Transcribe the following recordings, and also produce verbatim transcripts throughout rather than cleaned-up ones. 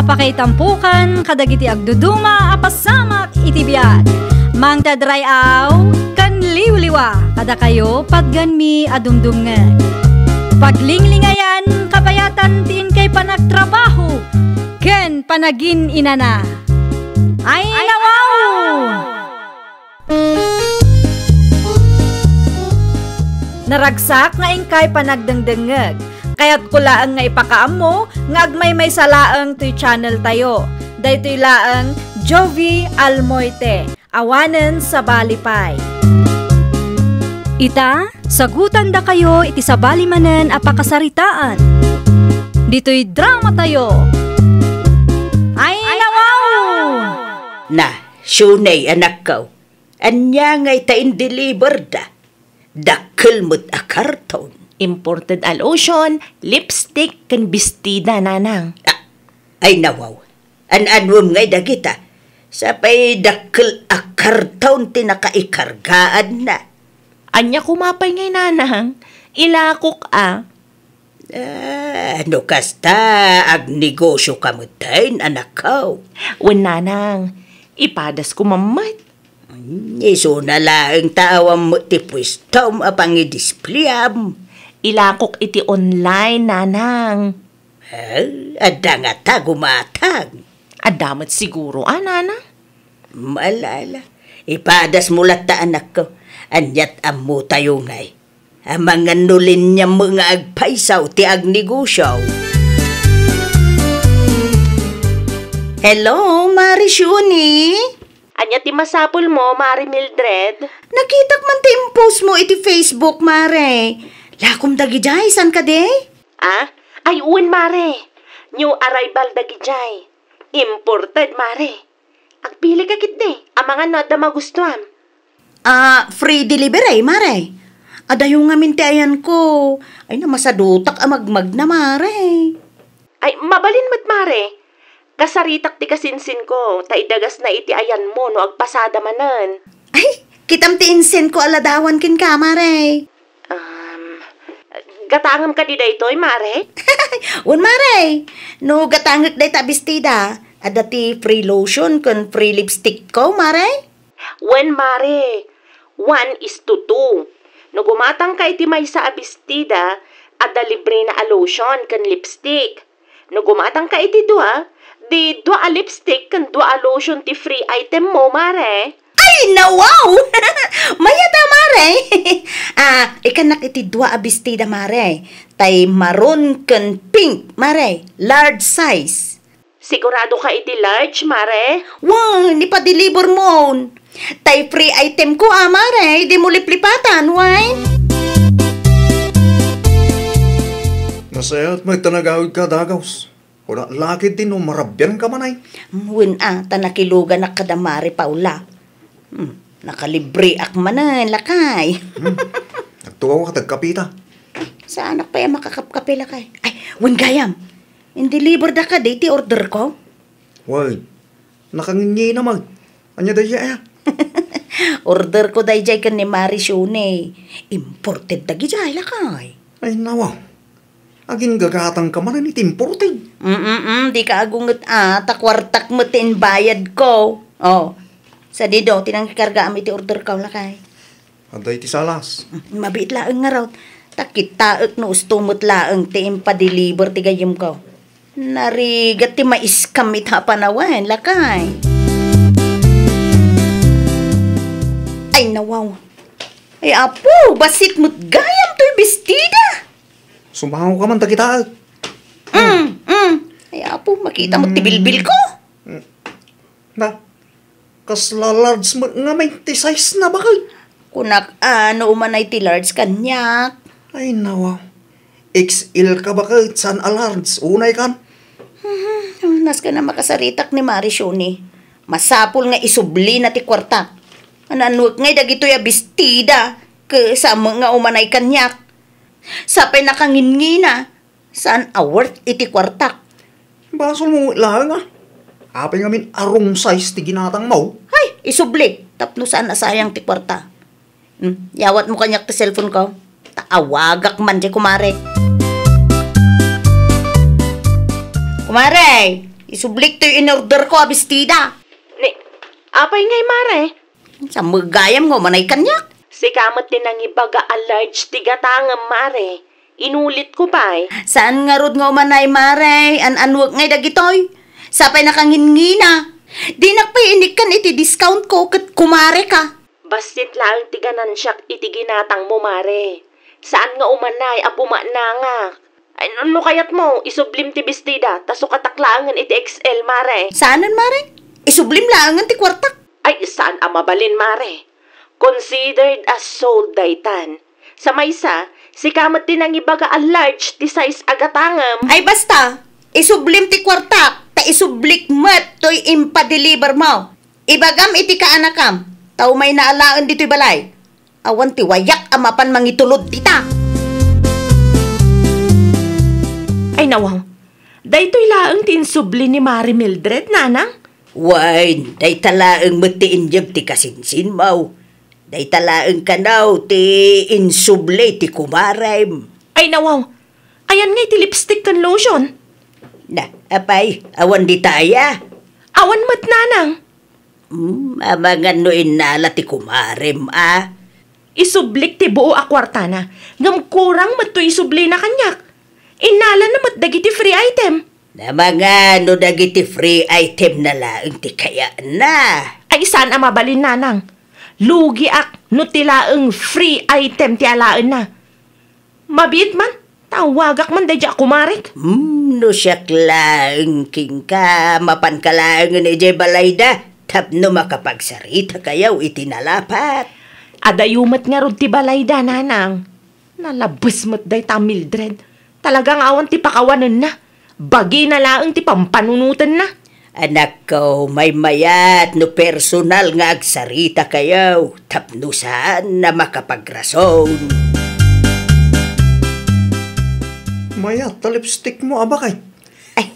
Pakaitampokan kadagiti agduduma a pasamak iti biag. Mangted ray-aw ken liwliwa kadakayo patganmi a dumdumngeg. Paglinglingayan kabayatan ti inkay panagtrabaho ken panagin-inana. Ay, nawaw! Naragsak nga inkay panagdengdengngeg. Kayatko laeng nga ipakaammo nga agmaymaysa laeng toy channel tayo. Daytoy laeng Jovie Almoite, awanen sabali pay. Ita, sagutandakayo iti sabali manen a pakasaritaan. Ditoy drama tayo. Ay, nawaw! Na, Shuney, anakko. Ania ngay ta indeliverda? Dakkel met a karton. Imported a lotion, lipstick, ken bestida, nanang. Ah, ay nawaw. An-anuem ngay dagita? Sapay dakkel a karton ti nakaikargaanna. Ania koma pay ngay, nanang? Ilakok a. Ah, no kasta, agnegosioka metten, anakko. Wen, nanang, ipadasko met. Isuna laeng ta awan met ti puestom a pangidisplayam. Ilakok iti online, nanang. Ah, adda ngata gumatang? Adda met siguro, a, nanang. Ala, ala. Ipadasmo latta, anakko. Aniat ammotayo ngay. Amangan no liniam nga agpayso ti agnegosio. Hello, Mari Shuni? Ania ti masapulmo, Mari Mildred? Nakitak man ti impostmo iti Facebook, Mare. Lakom dagidiay, saan kadi? Ah? Ay, wen, Mare. New arrival dagidiay. Imported, Mare. Agpilika ketdi. Amangan no adda magustuam. Ah, free delivery, Mare. Adayo ngamin ti ayanko. Ay, namasadutak a magmagna, Mare. Ay, mabalin met, Mare. Kasaritak ti kasinsinko, ta idagasna iti ayanmo no agpasada manen. Ay, kitam ti insenko a ladawan kenka, Mare. Um, gatangem kadi daytoy, Mare? Wen, Mare. No gatangek dayta a bestida, adda ti free lotion ken free lipstickko, Mare. Wen, Mare, one is to two. No gumatangka iti maysa a bestida, adda librena a lotion ken lipstick. No gumatangka iti dua, di dua a lipstick ken dua a lotion ti free itemmo, Mare. Ay, nawaw! Mayat a, Mare. Ah, ikannak iti dua a bestida, Mare. Tay maroon ken pink, Mare. Large size. Sigurado ka iti large, Mare? Wen, ipadeliver mon. Tay free itemko a, Mare, dimo liplipatan, wen? Nasayaat met ta nagawidka, Dagaws. Kunak la ketdi no marabianka man ay. Wen a, ta nakiluganak kada Mare Paula. Hmm, nakalibreak manen, lakay. Hmm. Agtugaw ka, tagkapita. Saanak pay a makakapkape, lakay. Ay, wen gayam. Indeliver da kadi ti order ko? Wen, nakangingina met. Ania daydiay a? Order ko daydiay ken ni Mari Shuni. Imported dagidiay, lakay. Ay, nawa. Aginggagatangka manen iti imported. Mm, mm, dika agunget a, ta kuartak met ti imbayadko. Oh, sadi do, ti nangikargaam iti order ko, lakay. Adda iti salas. Mm, mabiit laeng ngarud. Ta kitaek no usto met laeng ti impadeliver ti gayyemko. Narigat ti ma-scam ita a panawen, lakay. Ay, nawaw. Ay, apo, bassit met gayam toy bestida. Sumangoka man ta kitaek. Mm, mm. Ay, apo, makita met ti bilbilko. Mm. Na, kasla large met ngamin ti size na, baket. Kunak, a, no umanay ti large kaniak. Ay, nawa. X L ka, baket, saan a large? Unay kan? Mhm, nasken a makasaritak ni Mari Shuni. Masapul nga isublina ti kuartak. Naanuek ngay dagitoy a bestida, ket saan met nga umanay kaniak. Sapay nakangingina, saan a worth iti kuartak. Basolmo met laeng a. Apay ngamin a wrong size ti ginatangmo? Hay, isubli, tapno saan a sayang ti kuarta. Hmm, yawatmo kaniak ti cellphone ko. Ta awagak man diay kumare. Kumare! Isublik toy in-order ko a bestida. Ni, apay ngay, mare? Sa gayam nga umanay kaniak? Sika met ti nangibaga a large ti gatangem, mare. Inulit ko pay. Saan ngarud nga umanay, mare? An-anuek ngay dagitoy? Sapay nakangingina. Dinak pay inikkan iti discount ko ket kumare ka. Bassit laeng ti ganansiak iti ginatangmo, mare. Saan nga umanay a pumanangak. Ay, no, no kayatmo, isublim ti bestida, ta sukatak laengen iti X L, mare. Saanen, mare? Isublim laengen ti kuartak. Ay, saan a mabalin, mare. Considered as sold daytan. Sa maysa, sika met ti nangibaga a large ti size a gatangem. Ay, basta, isublim ti kuartak, ta isublik met toy impadeliver mo. Ibagam iti kaanakam, ta umayna alaen ditoy balay. Awan ti wayak a mapan mangitulod dita. Ay, nawaw. Daytoy laeng ti insubli ni Mare Mildred, nanang? Wen, dayta laeng met ti inyeg ti kasinsinmo. Dayta laeng kano ti insubli ti kumarem. Ay, nawaw. Ayan ngay ti lipstick ken lotion? Na, apay, awan dita aya? Awan met, nanang. Hmm, amangan no innala ti kumarem, a? Isublik ti buo a kuartana, ngem kurang met toy isublina kaniak. Innalana met dagiti free item. Amangan no dagiti free item na laeng ti kayatna. Ay, saan a mabalin, nanang. Lugiak no ti laeng free item ti alaenna. Mabiit man, tawagak man daydiay a kumarek. Hmm, no siak laeng kenka, mapanka laengen idiay balayda tapno makapagsaritakayo iti nalapat. Adayo met ngarud ti balayda, nanang. Nalabes met dayta a Mildred. Talaga nga awan ti pakawanenna. Bagina laeng ti pampanunotenna. Anakko, maymayat no personal nga agsaritakayo tapno saan a makapagrason. Mayat ta lipstick mo, a, Bakay. Ay,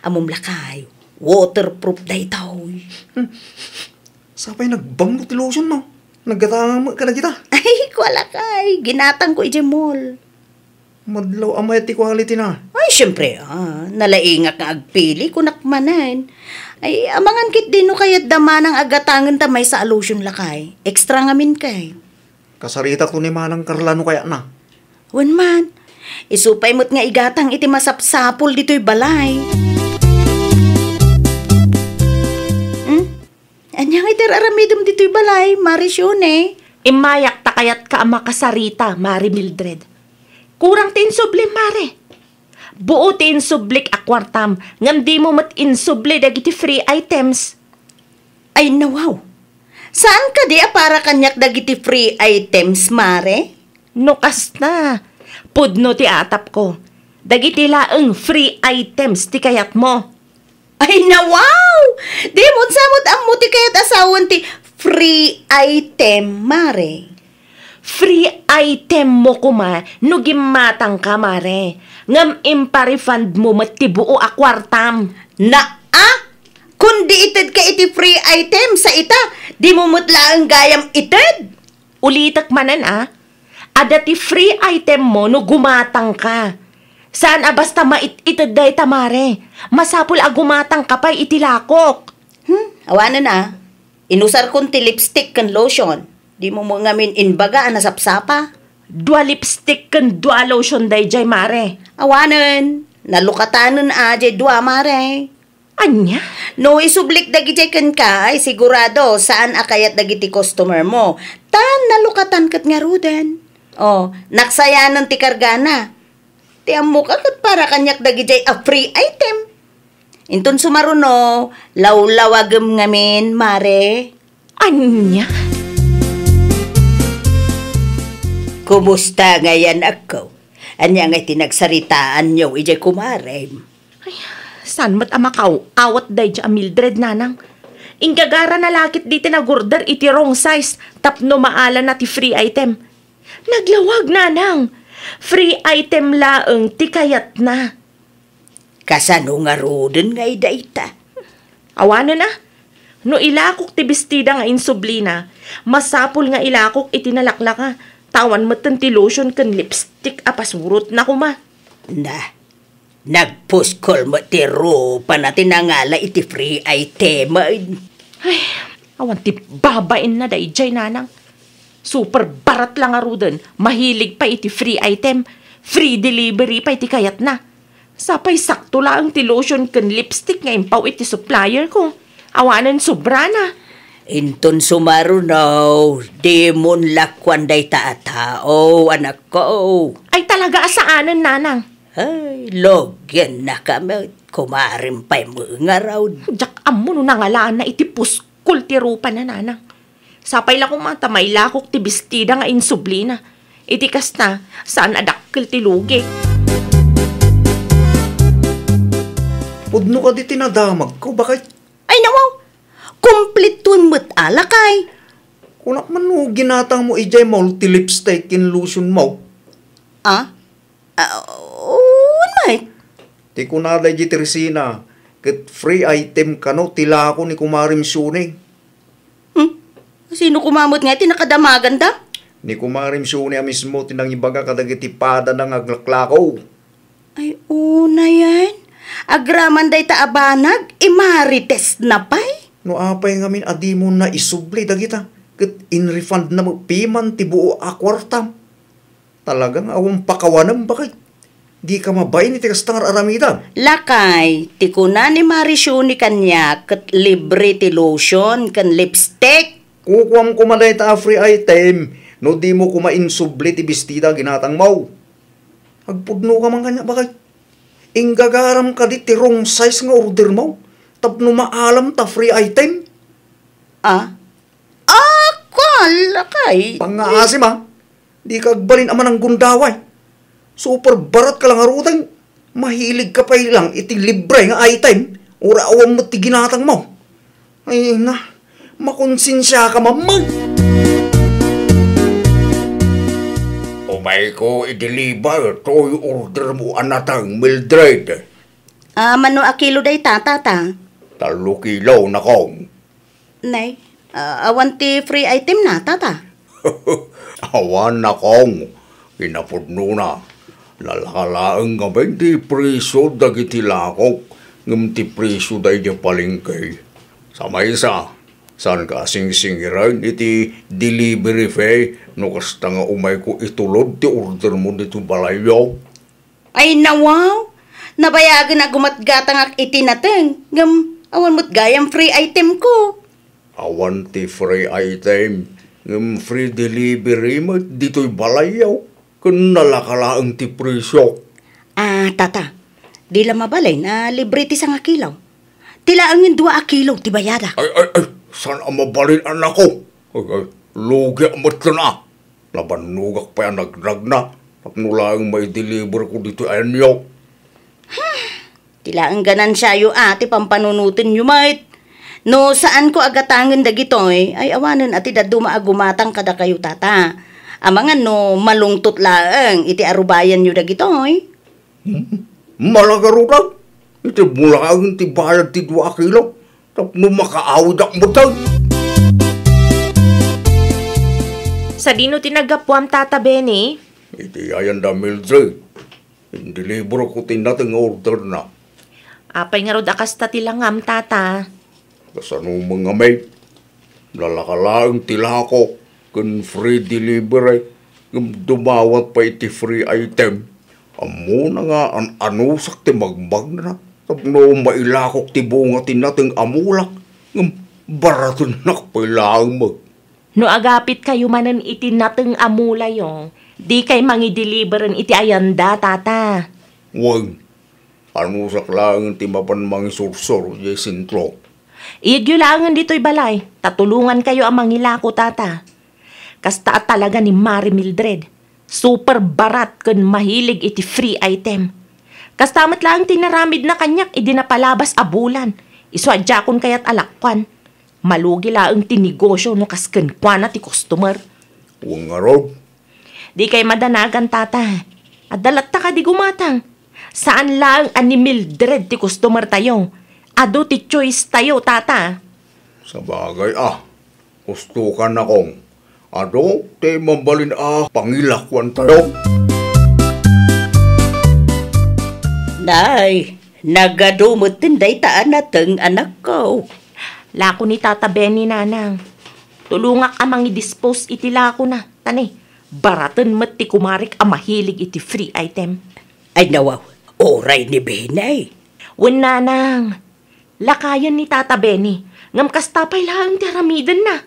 ammom lakay, waterproof daytoy. Sapay nagbanglo ti lotion mo. Naggatangam kadagita. Ay, kua lakay, ginatangko idiay mall. Madlaw a mayat ti quality na. Ay, siyempre, a, nalaingak nga agpili, kunak manen. Ay, amangan ketdi no kayatda manang a gatangen ta maysa a lotion lakay. Extra ngamin kay. Kasaritakto ni Manang Carla no kayatna. Wen man, isu pay met nga igatang iti masapsapul ditoy balay. Hmm? Ania ngay ti ar-aramidem ditoy balay, Mare Sione? Immayak ta kayatka a makasarita, Mare Mildred. Kurang ti insublim, Mare. Buo ti insublik a kuartam, ngem dimo met insubli dagiti free items. Ay, nawaw. Saan kadi a para kaniak dagiti free items, Mare? No kasta, pudno ti atapko. Dagiti laeng free items ti kayatmo. Ay, nawaw! Dimo sa met ammo ti kayat a sawen ti free item, Mare. Free item mo koma no gimmatangka, Mare. Ngem impa-refund mo met ti buo a kuartam. Naa! Kundi itedka iti free item, sa ita, dimo met laeng gayam ited. Ulitek manen, a. Adda ti free item mo no gumatangka. Saan a basta mait-ited dayta, Mare. Masapul a gumatangka pay iti lakok. Hmm, awanen, a. Inusarkon ti lipstick ken lotion. Dimo met ngamin imbaga a nasapsapa. Dua lipstick ken dua lotion daydiay, Mare. Awanen, nalukatanen a diay dua, Mare. Ania? No isublik dagidiay kenka, ay sigurado, saan a kayat dagiti customer mo. Ta nalukatan ket ngaruden. O, naksayanen ti kargana. Ti ammoka ket para kaniak dagidiay a free item. Inton sumaruno, lawlawagem ngamin, Mare. Ania? Kumusta ngay, anakko? Ania ngay ti nagsaritaanyo idiay kumarem? Ay, saan met a makaw-awat daydiay a Mildred, nanang? Inggagarana la ketdi ti nag-order iti wrong size tapno maalana ti free item. Naglawag, nanang. Free item laeng ti kayatna. Kasano ngaruden ngay dayta? Awanen, a. No ilakok ti bestida nga insublina, masapul nga ilakok iti nalaklaka, ta awan metten ti lotion ken lipstick a pasurotna koma. Na, Nagpuskol met ti rupana ti nangala iti free item. Ay, awan ti babainna daydiay, nanang. Super barat la ngaruden, mahilig pay iti free item, free delivery pay ti kayatna. Sapay sakto laeng ti lotion ken lipstick nga impaw iti supplier ko. Awanen sobrana. Inton sumaruno, dimon la kuan dayta a tao, anakko. Ay, talaga a saanen, nanang. Ay, logiennaka met, kumarim pay met ngarud. Diak ammo no nangalaanna iti puskol ti rupana, nanang. Sapay la koma ta mailakok ti bestida nga insublina. Iti kasta, saan a dakkel ti lugik. Pudno kadi ti nadamagko, baket? Ay, nawaw! Kumpletoen met a, lakay! Kunak man no ginatangmo idiay mall ti lipstick ken lotionmo. Ah? Ah, wen met. Ti kuna daydi Teresina, ket free item kano ti lako ni Kumarem Shuni. Hmm? Sino koma met ngay ti nakadamaganda? Ni Kumarem Shuni a mismo ti nangibaga kadagiti padana nga aglaklako. Ay, unayen. Agraman dayta a banag, imarites na pay. No apay ngamin a dimon na isubli dagita, ket in-refund na met piman ti buo a kuartam. Talaga nga awan pakawanem, baket. Dika mabain iti kasta nga ar-aramidem. Lakay, ti kuna ni Mari Shuni kaniak ket libre ti lotion ken lipstick. Kukuam koma dayta a free item no dimo koma insubli ti bestida a ginatangmo. Agpudnoka man kaniak, baket. Inggagaram kadi ti wrong size nga ordermo tapno maalam ta free item? Ah? Ah, kuan, lakay. Pangngaasim, a. Dika agbalin a mananggundaway. Super barat ka la ngaruden. Mahilig ka pay lang iti libre nga item. Uray awan met ti ginatangmo. Ay na, makonsensiaka man met. Umayko i-deliver toy ordermo a nateng, Mildred. Ah, mano a kilo dayta, tata? Tallo kilo, nakong. Nay, ah, awan ti free item na, tata? Awan, nakong. Kinapudnona, nalaka laeng ngamin ti presio dagiti lakok ngem ti presio daydi palengke. Sa maysa, saanka a singsingiren iti delivery fee no kasta nga umayko itulod ti ordermo ditoy balayyo? Ay, nawaw! Nabayagen a gumatgatangak iti nateng, ngem awan met gayam free item ko. Awan ti free item, ngem free delivery met ditoy balayyo, ken nalaka laeng ti presio. Ah, tata, di la mabalin a libre ti sangakilo. Ti laengen dua a kilo ti bayadak. Ay, ay, ay, saan a mabalin, anakko? Ay, ay, lugiak met laeng a. Nabannogak pay a nagnagna tapno laeng maideliver ko ditoy ayanyo. Ti laeng ganansiayo a ti pampanunotenyo met. No saanko a gatangen dagitoy, ay awanen a ti dadduma a gumatang kadakayo, tata. Amangan no malungtot laeng iti arubayanyo dagitoy. Hmm? Malagarutan? Iti bulaen ti bayad ti dua a kilo tapno makaawidak metten. Sadino ti naggapuam, Tata Benny? Iti ayanda Mildred. Indeliver ko ti nateng nga orderna. Apay ngarud a kasta ti langam, Tata? Kasano man ngamin? Nalaka laeng ti lako ken free delivery, ngem dumawat pay iti free item. Ammona nga an-anusak ti magmagna tapno mailakok ti bunga ti nateng a mulak, ngem baratennak pay laeng met. No agapitkayo manen iti nateng a mulayo, dikay mangideliveren iti ayanda, Tata. Wen, anusak laeng ti mapan mangisursor idiay sentro. Iyegyo laengen ditoy balay, ta tulongankayo a mangilako, Tata. Kasta a talaga ni Mari Mildred, super barat ken mahilig iti free item. Kasta met laeng ti inaramidna kaniak idi napalabas a bulan, isu a diakon kayat a lakkuan. Malugi laeng ti negosio no kas kenkuana ti customer. Wen ngarud, Dikay madanagan, Tata. Adda latta kadi gumatang. Saan laeng a ni Mildred ti customer tayo. Adu ti choice tayo, Tata. Sabagay a, husto ka, nakong. Adu ti mabalin a pangilakuan tayo. Nay, nagadu metten dayta a nateng, anakko. Lako ni Tata Benny, nanang. Tulongak a mangidispose iti lakona. Tani, baraten met ti kumarek a mahilig iti free item. Ay, nawaw, uray ni Benny. Wen, nanang. Lakayen ni Tata Benny, ngem kasta pay laeng ti aramidenna.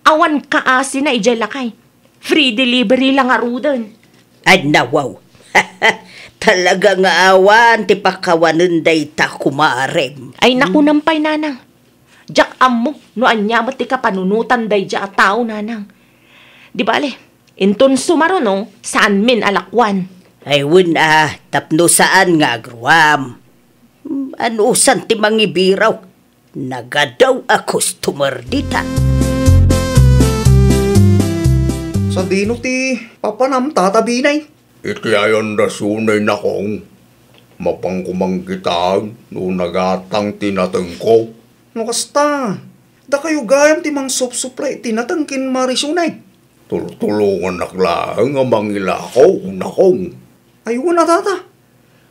Awan kaasina idiay lakay. Free delivery la ngaruden. Ay, nawaw. Talaga nga awan ti pakawanen dayta kumarem. Ay, nakunam pay, nanang. Diak ammo no ania met ti kapanunotan daydiay a tao, nanang. Di bale, inton sumaruno, saanmin a lakuan. Ay, wen a, tapno saan nga agruam. Anusan ti mangibiraw? Nagadu a customer dita. Sadino ti papanam, Tata Binay? Iti ayandasyonay, nakong, mapanko mangkitaan no nagatang ti natengko. No kasta, dakayo gayam ti mangsupsuplay iti nateng ken marisyonay. Tultulongannak laeng a mangilakaw, nakong. Ay, wen a, Tata.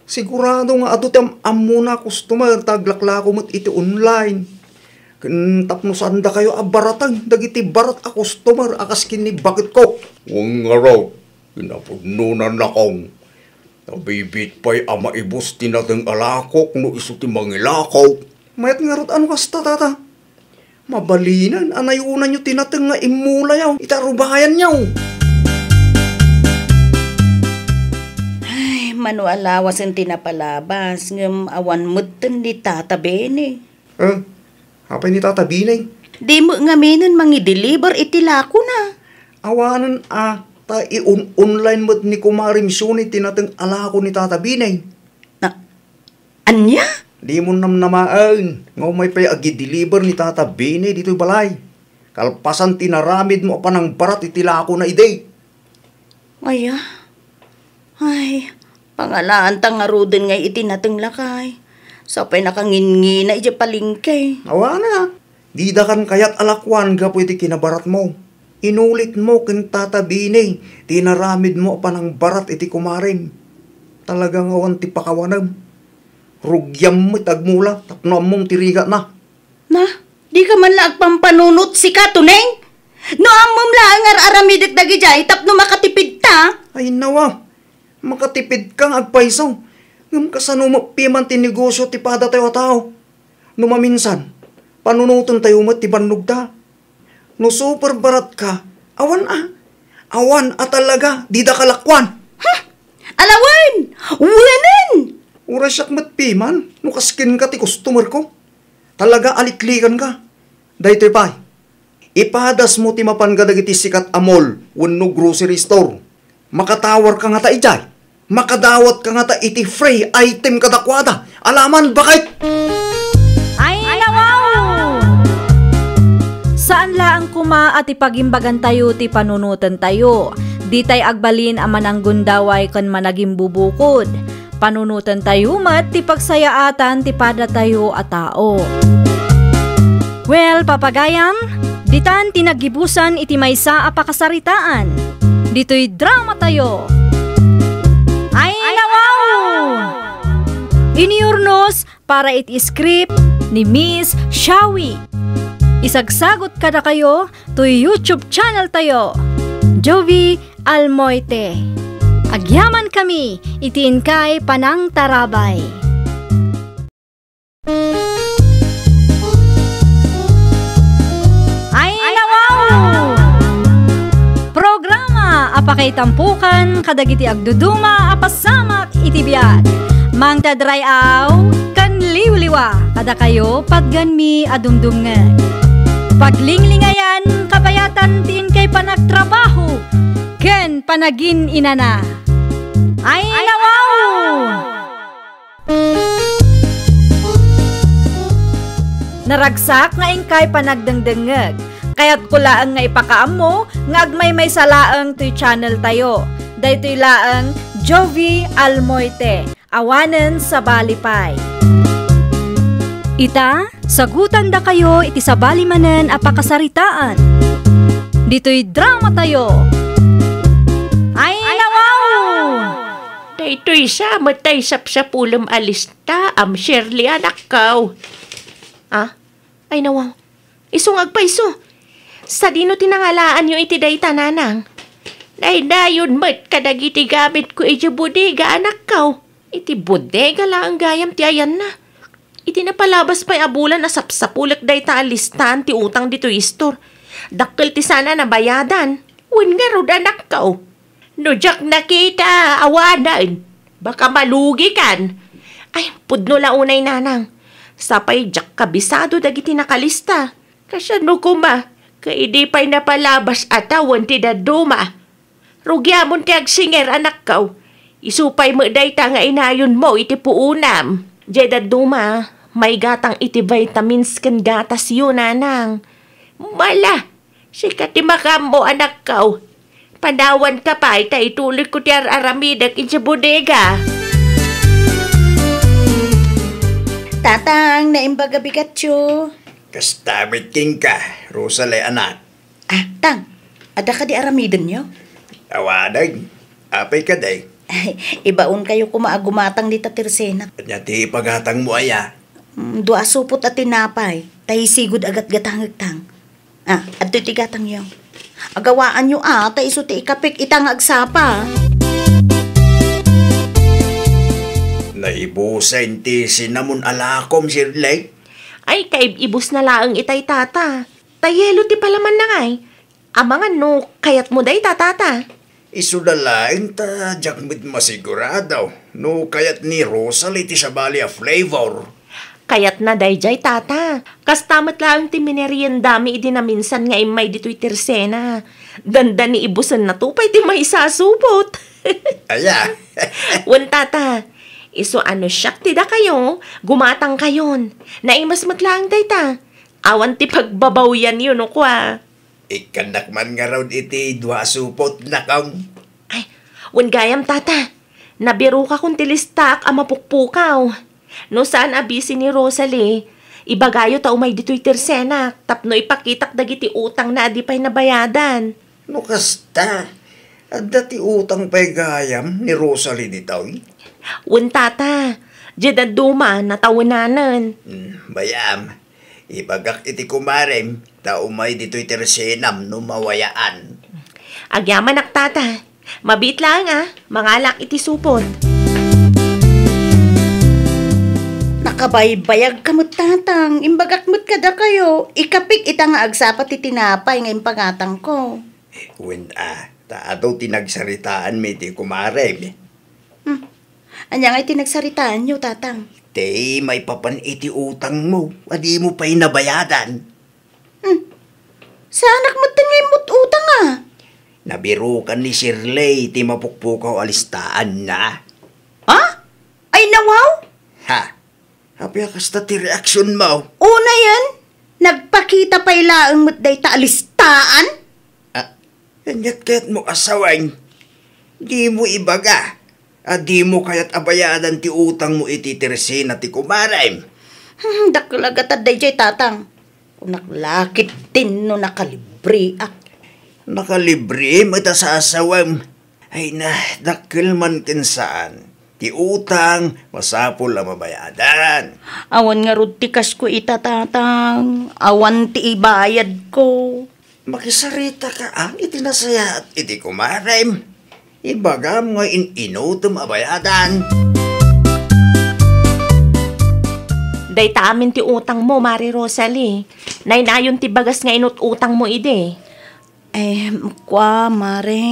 Sigurado nga adu ti am-ammona a customer ta aglaklako met iti online. Ken tapno saandakayo a baraten dagiti barat a customer a kas ken ni baketko. Wen ngarud, kinapudnona, nakong. Nabibiit pay a maibus ti nateng a lakok no isu ti mangilakaw. Mayat ngarud a no kasta, Tata. Mabalinen a nayunanyo ti nateng nga immulayo iti arubayanyo. Ay, mano a lawasen ti napalabas, ngem awan metten ni Tata Benny. Eh, apay ni Tata Binay? Di met ngaminen mangi-deliver iti lakona. Awanen a, ta i-on-online met ni Kumarem Shoni ti nateng a lako ni Tata Binay. Na, ania? Dimo namnamaen nga umay pay agi-deliver ni Tata Benny ditoy balay. Kalpasan ti naramidmo a panangbarat iti lakona idi. Aya? Ay, pangalaanta ngaruden ngay iti nateng lakay. Sapay nakanginngina idiay palengke. Awanen a, didakan kayat a lakuan gapu iti kinabaratmo. Inulitmo ken Tata Benny ti inaramidmo a panangbarat iti kumarem. Talaga nga awan ti pakawanem. Rugiam met agmula tapno ammom ti rigatna. Na, dika man la agpampanunot sika, Tuneng? No ammom laeng nga ar-aramidek dagidiay tapno makatipidta. Ay, nawa, makatipidka nga agpayso. Ngem kasano met piman ti negosio ti padatayo a tao? No maminsan, panunotentayo met ti bannogta. No super baratka, awan a. Awan a talaga, didaka lakuan. Ha? Alawen! Wenen! Uray siak met piman, no kas kenka ti customer ko. Talaga a liklikanka. Daytoy pay, ipadasmo ti mapan kadagiti sikat a mall wenno grocery store. Makatawarka ngata idiay. Makadawatka ngata iti free item kadakuada. Alaman, bakit? Ay, nawaw! Saan laeng koma a ti pagimbagantayo ti panunotentayo. Ditay agbalin a mananggundaway ken managimbubukod. Panunotentayo met ti pagsayaatan ti padatayo a tao. Well, papagayam, ditan ti naggibusan iti maysa a pakasaritaan. Ditoy dramatayo. Ay, nawaw! Iniurnos para iti script ni Miss Shawi. Isagsagot kadakayo toy YouTube channel tayo, Jovie Almoite. Agyamankami iti inkay panangtarabay. Ay, nawaw! Programa a pakaitampokan kadagiti agduduma a pasamak iti biag. Mangted ray-aw ken liwliwa kadakayo patgenmi a dumdumngeg. Paglinglingayan, kabayatan ti inkay panagtrabaho ken panagin-inana. Ay, nawaw! Naragsak nga inkay panagdengdengngeg. Kayatko laeng nga ipakaammo nga agmaymaysa laeng toy channel tayo. Daytoy laeng Jovie Almoite. Awanen sabali pay. Ita, sagutandakayo iti sabali manen a pakasaritaan. Ditoy dramatayo. Ay, nawaw! Daytoy Toy sa met tay sapsapulem a lista, am Shirley, anakko. Ah? Ay, nawaw. Isu nga agpayso. Sadino ti nangalaanyo iti dayta, nanang? Daydayon met kadagiti gamitko iti bodega, anakko. Iti bodega laeng gayam ti ayanna. Iti napalabas pay a bulan a sapsapulek dayta a listaan ti utang ditoy istor. Dakkel ti saan a nabayadan. Wen ngarud, anakko. No diak nakita, awanen. Baka malugikan. Ay, pudno la unay, nanang. Sapay diak kabisado dagiti nakalista. Kasano koma, ket idi pay napalabas a tawen ti dadduma? Rugiamon ti agsinger, anakko. Isu pay met dayta nga inayonmo iti puonam. Diay dadduma, may gatang iti vitamins ken gatasyo, nanang. Mala, sika ti makaammo, anakko. Panawanka pay ta ituloyko ti ar-aramidek iti bodega. Tatang, naimbag a bigatyo. Kasta met kenka, Rosalie, anak. Ah, Tang, adda kadi aramidenyo? Awanen. Apay kadi? Ay, ibaonkayo koma a gumatang dita tersenak. Ania ti ipagatangmo aya? Mm, dua a supot a tinapay, tay sigud a gatgatangek, Tang. Ah, adtoy ti gatangyo. Agawaanyo a, ta isu ti ikapik ita nga agsapa. Naibusen ti cinnamon a lakom, Shirley. Ay, kaib-ibusna laeng itay, tata. Ta yelo ti palamanna ngay. Amangan no kayatmo dayta, tata. Isuda laeng ta diak met masigurado no kayat ni Rosalie ti sabali a flavor. Kayatna daydiay, tata. Kasta met laeng ti mineriendami idi naminsan nga immay ditoy tersena. Dandani ibusennato pay ti maysa a supot. Aya. Wen, tata. Isu a no siak ti dakayo, gumatangkayon. Naimas met laeng dayta. Awan ti pagbabawyanyo no kua. Ikkannak man ngarud iti dua a supot, nakam. Ay, wen gayam, tata. Nabirokakon ti listaak a mapukpukaw. No saan a bisi ni Rosalie, ibagayo ta umay ditoy tersenak tapno ipakitak dagiti utangna a di pay nabayadan. No kasta, adda ti utang pay gayam ni Rosalie ditoy? Wen, tata. Diay dadduma, natawenanen. Hmm, bayam. Ibagak iti kumarem, ta umay ditoy tersenam no mawayaan. Agyamanak, tata. Mabiit laeng a, mangalak iti supot. Nakabaybayagka met, tatang. Imbagak met kadakayo, ikapik ita nga agsapa ti tinapay nga impagatangko. Wen a, ta adu ti nagsaritaanmi iti kumarem. Hmm. Ania ngay ti nagsaritaanyo, tatang? Ti maipapan iti utangmo a dimo pay nabayadan. Hmm. Saanak met ti nga immut utang a. Nabirokan ni Shirley ti mapukpukaw a listaanna. Ha? Ay, nawaw? Ha? Apay a kasta ti reaksionmo? Unayen, nagpakita pay laeng met dayta a listaan? Ah, ania't kayatmo a sawen? Dimo ibaga a dimo kayat a bayadan ti utangmo iti tersena ti kumarem. Hmm, dakkel a gatad daydiay, tatang. Kunak la ketdin no nakalibriak. Nakalibriem ita sa asawem. Ay na, dakkel man ken saan. Ti utang, masapul a mabayadan. Awan ngarud ti kasko ita, tatang. Awan ti ibayadko. Makisarita ka, ah, iti nasayaat iti kumarem. Ibagam nga in-inutem a bayadan. Dayta amin ti utangmo, Mare Rosalie. Naynayon ti bagas nga inut-utangmo idi. Em, kua, Mare.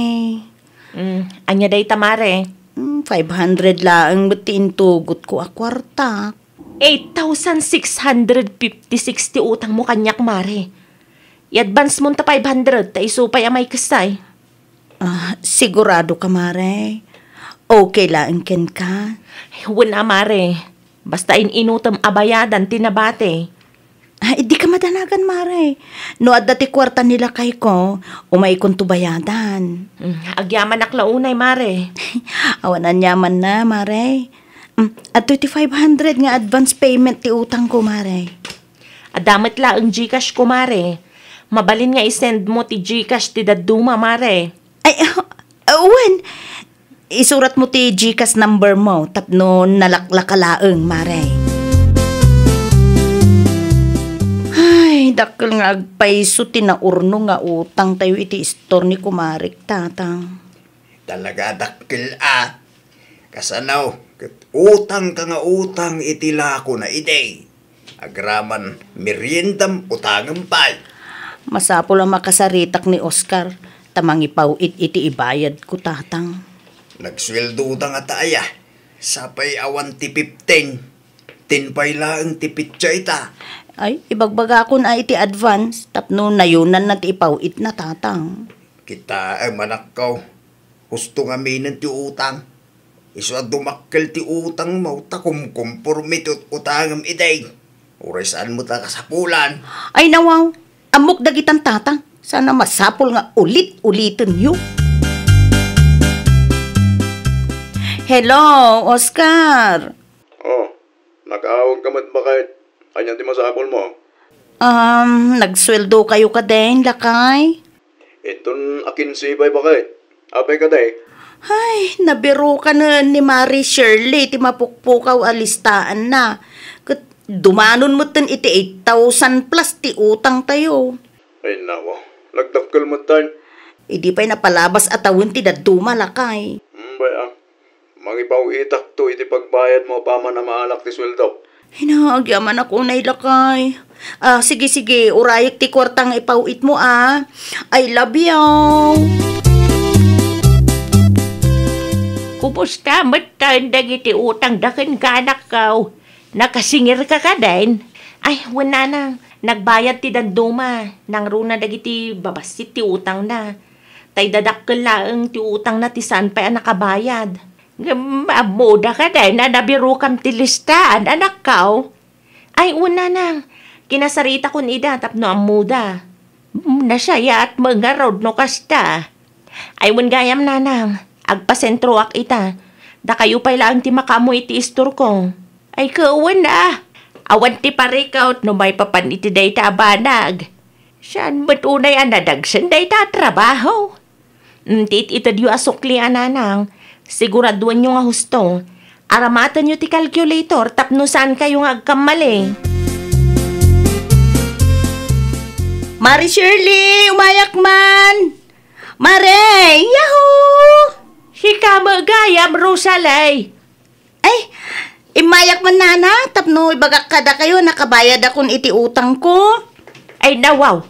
Mm, ania dayta, Mare? Mm, five hundred laeng met ti intugotko a kuarta. Eight thousand six hundred fifty-six ti utangmo kaniak, Mare. I-advance mon ta five hundred, ta isu pay a maikessay. Ah, sigurado ka, Mare? Okay laeng kenka? Wen a, Mare. Basta in-inutem a bayadan ti nabati. Ah, di ka madanagan, Mare. No adda ti kuarta ni lakayko, umaykonto bayadan. Mm, agyamanak la unay, Mare. Awan aniamanna, Mare. Mm, adtoy ti five hundred nga advance payment ti utangko, Mare. Adda met laeng GCash ko, Mare. Mabalin nga i-send mo ti GCash ti dadduma, Mare. Ay, ah, ah, wen. isuratmo ti GCash number mo tapno nalaklaka laeng, Mare. Ay, dakkel nga agpayso ti naurno nga utangtayo iti istor ni kumarek, Tatang. Talaga dakkel a. Kasano, ket utangka nga utang iti lakona idi. Agraman meriendam utangem pay. Masapul a makasaritak ni Oscar, ta mangipaw-it iti ibayadko, Tatang. Nagsueldoda ngata aya? Sapay awan ti fifteen. Ten pay laeng ti petsa ita. Ay, ibagbagakon a iti advance, tapno nayunanna ti ipaw-itna, Tatang. Kitaem, anakko. Husto ngaminen ti utang. Isu a dumakkel ti utangmo ta kumkumporme ti ut-utangem idi. Uray saan met a kasapulan. Ay, nawaw. Ammok dagitan, Tatang. Sana masapul nga ulit-ulitenyo. Hello, Oscar. Oh, nakaawag ka met, baket? Ania ti masapulmo? Um, nagsueldo kayo kadin, lakay? Inton a kinse pay, baket. Apay kadi? Ay, nabirukanen ni Mari Shirley ti mapukpukaw a listaanna. Ket dumanon metten iti eight thousand plus ti utangtayo. Ay, nawa. Nagdakkel metten. Idi pay napalabas a tawen ti dadduma, lakay. Hmm, bay, ah. Mangipaw-itakto iti pagbayadmo apaman a maalak ti sueldok. Ay na, agyamanak unay, lakay. Ah, sige, sige, urayek ti kuarta nga ipaw-itmo, ah. I love you. Kumusta metten dagiti utangda kenka, anakko? Nakasingirka kadin? Ay, wen, nanang, nagbayad ti dadduma. Nangruna dagiti babassit ti utangna. Tay dadakkel laeng ti utangna ti saan pay a nakabayad. Ngem ammoda kadin a nabirokam ti listaan, anakko? Ay, wen, nanang, kinasaritakon ida tapno ammoda. Mm, nasayaat met ngarud no kasta. Ay, wen gayam, nanang, agpasentroak ita. Dakayo pay laeng ti makaammo iti istorko. Ay, ket wen a. Awan ti parikut no maipapan iti dayta a banag. Saan met unay a nadagsen dayta a trabaho? Mm, ti it-itedyo a sukli a nanang, siguraduenyo nga husto. Aramatenyo ti calculator tapno saankayo nga agkammali. Mari Shirley, umayak man! Mare, yahoo! Sika met gayam, Rosalie. Ay, immayak man, nana, tapno ibagak kadakayo a nakabayadakon iti utangko. Ay, nawaw.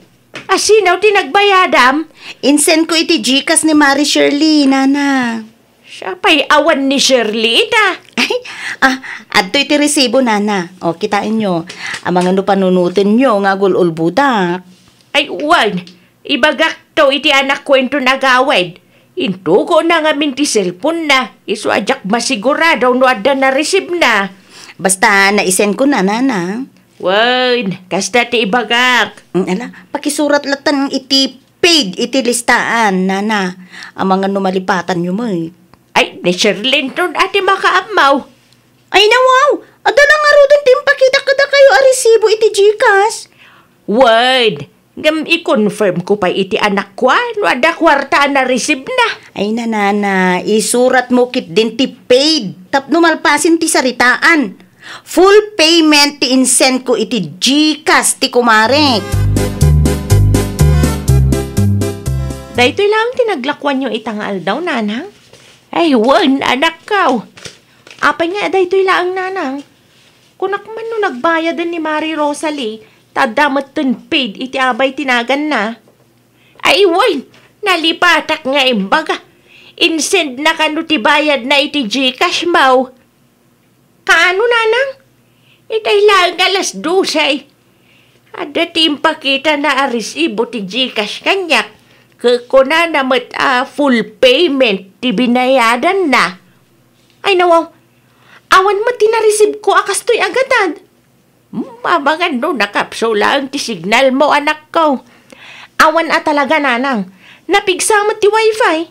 Asino ti nagbayadam? Insend ko iti GCash ni Mari Shirley, nana. Siya pay awan ni Shirley ita. Ay, ah, adtoy ti resibo, nana. O, kitaenyo. Amangan no panunotenyo nga agul-ulbodak. Ay, wen. Ibagakto iti anakko inton agawid. Intugona ngamin ti cellphone-na, isu a diak masigurado no adda nareceive-na. Basta naisend ko na, nana. Wen, kasta ti ibagak. Mm, ala, pakisurat latta iti paid iti listaan, nana. Amangan no malipatanyo met. Ay, ni Sherlinton a ti makaammo. Ay, nawaw! Adda la ngaruden ti impakita kadakayo a resibo iti GCash. Wen, ngem i-confirm ko pay iti anakko a no adda kuarta a na-receive-na. Ay, nanana, isuratmo ketdin ti paid tapno malpasen ti saritaan. Full payment ti insend ko iti GCash ti kumarek. Daytoy laeng ti naglakuanyo ita nga aldaw, nanang? Ay, wen, anakko. Apay nga daytoy laeng, nanang? Kunak man no nagbayaden ni Mari Rosalie, ta adda metten paid iti abay ti naganna. Ay, wen, nalipatak nga imbaga. Insend na kano ti bayadna iti GCash mo. Kaano, nanang? Itay laeng alas dose. Adda ti impakitana a resibo ti GCash kaniak. Ket kunana met a full payment ti binayadanna. Ay, nawaw. Awan met ti na-receive ko a kastoy a gatad. Hmm, amangan no nakapsulaen ti signal mo, anakko. Awan a talaga, nanang. Napigsa met ti wifi.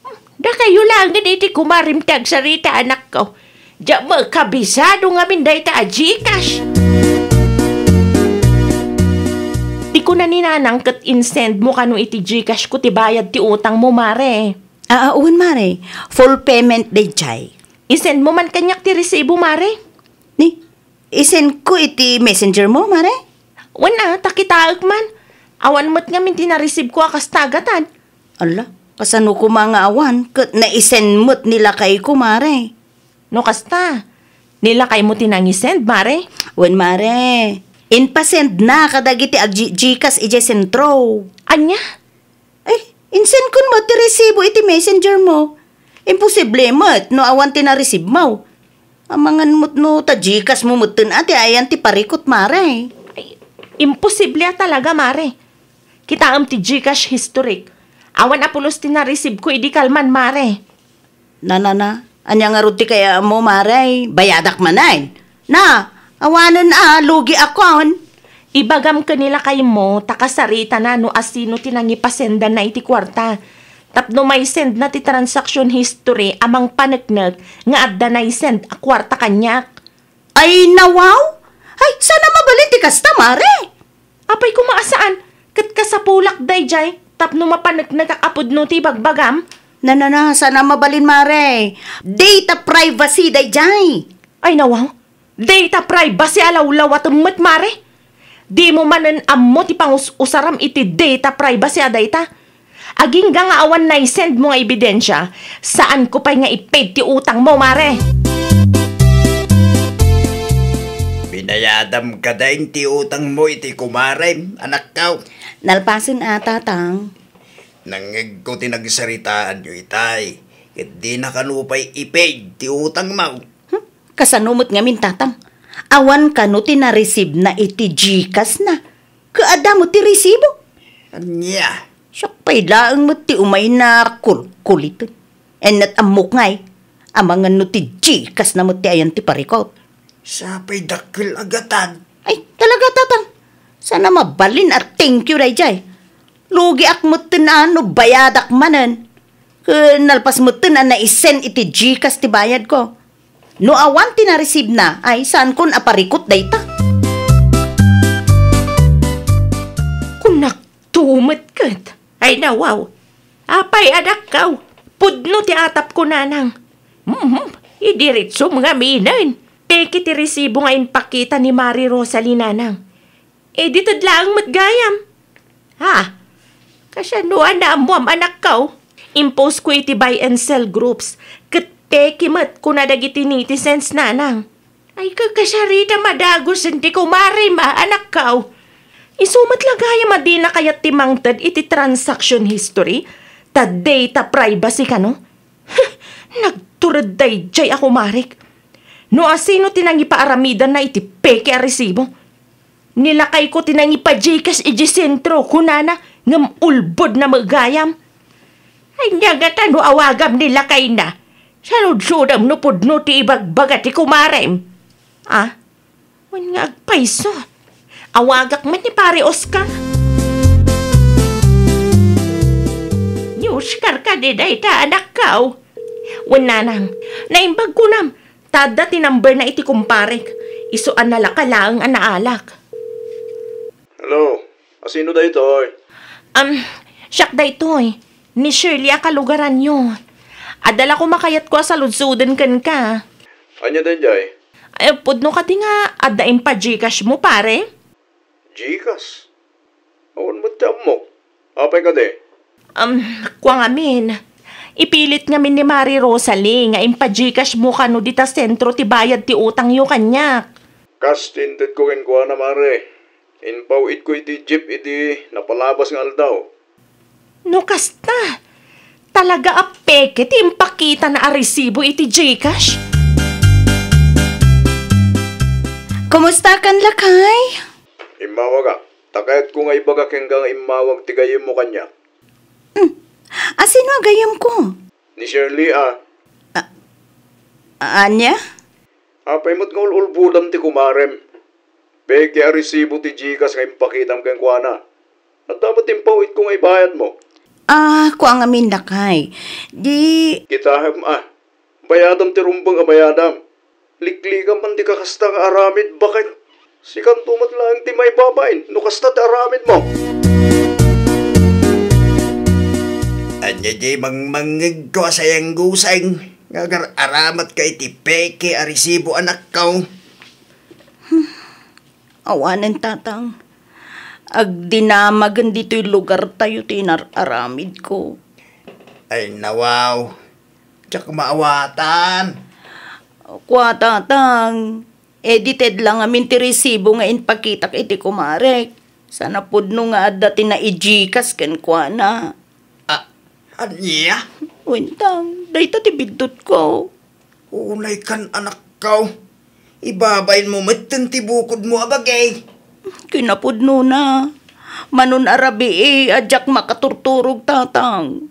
Hmm, dakayo laengen iti kumarim ti agsarita, anakko. Diak makabisado ngamin dayta a GCash. Ti kuna ni nanang ket insend mo kano iti GCash ko ti bayad ti utang mo, mare. Ah, ah, wen, mare. Full payment dayjay. I-send mo man kaniak ti resibo, mare. Ni, i-send ko iti messenger mo, mare? Wen a, ta kitaek man. Awan met ngamin ti nareceive ko a kasta a gatad. Ala, kasano koma nga awan? Ket nai-send met ni lakay ko, mare. No kasta, ni lakay mo ti nangi-send, mare? Wen, mare. Inpa-send na kadagiti ag-, Gcash idiay sentro. Ania? Ay, in-send kon met ti resibo iti messenger mo. Imposible met no awan ti nareceive mo. Amangan met no ta Gcash mo metten a ti ayan ti parikut, mare. Ay, imposible a talaga, mare. Kitaem ti Gcash historic. Awan a pulos ti nareceive ko idi kalman, mare. Na, na, na. Ania ngarud ti kayatmo, mare? Bayadak manen. Na, awanen a, lugiakon. Ibagam ken ni lakaymo ta kasaritana no asino ti nangipasendanna iti kuarta. Tapno maisendna ti transaction history a mangpaneknek nga adda naisend a kuarta kaniak. Ay, nawaw! Ay, saan a mabalin ti kasta, mare? Apay koma a saan, ket kasapulak dayjay tapno mapaneknekak a pudno ti ibagbagam? Na, na, na, saan a mabalin, mare. Data privacy dayjay. Ay, nawaw. Data privacy a lawlawatem met, mare. Dimo manen ammo ti pangus-usaram iti data privacy a dayta. Agingga nga awan naisend mo nga ebidensia, saanko pay nga i-paid ti utangmo, mare. Binayadam kadi ti utangmo iti kumarem, anakko? Nalpasen a, tatang. Nangngegko ti nagsaritaanyo itay, ket dina kano pay i-paid ti utangmo. Hmm? Kasano met ngamin, tatang? Awan kano ti nareceive na iti Gcash na? Ket adda met ti resibo? Ania? Siak pay laeng met ti umayna kulkuliten. Ennet ammok ngay, amangan no ti Gcash na met ti ayan ti parikut. Sapay dakkel a gatad. Ay, talaga, tatang. Saan a mabalin a thank you dayjay. Lugiak metten a no bayadak manen. Ket nalpas metten a naisend iti Gcash ti bayad ko. No awan ti nareceive na, ay saankon a parikut dayta. Kunak tumet ket. Ay, nawaw. Apay, anakko, pudno ti atapko, nanang. Mhm, idiritsom ngaminen. Peke ti resibo nga impakita ni Mari Rosalie, nanang. Idi ted laeng met gayam. Ha? Kasano a naammoam, anakko? Impost ko iti buy and sell groups. Ket peke met, kuna dagiti netizens, nanang. Ay, kakasarita madagusen ti kumarem a, anakko. Isu met la gayam a dina kayat ti mangted iti transaction history, ta data privacy kano? Huh, nagtured dayjay a kumarek. No asino ti nangipaaramidanna iti peke a resibo? Ni lakayko ti nangipa-Gcash idiay sentro, kunana, ngem ulbodna met gayam. Ania ngata no awagam ni lakayna? Saludsodam no pudno ti ibagbaga ti kumarem. Ah? Wen nga agpayso. Awagak met ni Pare Oscar. Ni Oscar kadi dayta, anakko? Wen, nanang, naimbag kunam, ta adda ti number na iti kumparek. Isu a nalaka laeng a naalak. Hello, asino daytoy? Am, siak daytoy. Ni Shirley a kalugaranyo. Adda la koma kayatko a saludsoden kenka. Ania daydiay? Ay, pudno kadi nga adda impa-Gcash mo, pare? Gcash? Awan met ti ammok. Apay kadi? Am, kua ngamin. Ipilit ngamin ni Mari Rosalie nga impa-Gcash mo kano dita sentro ti bayad ti utangyo kaniak. Kas ti intedko kenkuana, mare. Impaw-itko iti jeep iti napalabas nga aldaw. No kasta, talaga a peke ti impakitana a resibo iti Gcash? Kumusta kan, lakay? Immawagak. Ta kayatko nga ibaga kenka nga immawag ti gayyemmo kaniak. Hmm. Asino a gayyemko? Ni Shirley a. A-, ania? Apay met nga ul-ulbodam ti kumarem? Peke a resibo ti Gcash nga impakitam kenkuana. Adda met ti impaw-itko nga ibayadmo. Ah, kua ngamin, lakay. Di... Kitaem a. Bayadam ti rumbeng a bayadam. Liklikam man ti kakasta nga aramid, baket. Sikanto met laeng ti maibabain no kasta ti aramidmo. Ania diay mangmangngegko a sayangguseng nga agar-aramatka iti peke a resibo, anakko? Awanen, Tatang. Agdinamagen ditoy lugartayo ti inar-aramidko. Ay, nawaw. Diak maawatan. Kua, Tatang. Edited la ngamin ti resibo nga impakitak iti kumarek. Saan a pudno nga adda ti nai-GCash kenkuana. A-, ania? Wen, Tang, dayta ti biddutko. Unaykan, anakko. Ibabainmo metten ti bukodmo a bagi. Kinapudnona, manon a rabii a diak makaturturog, Tatang.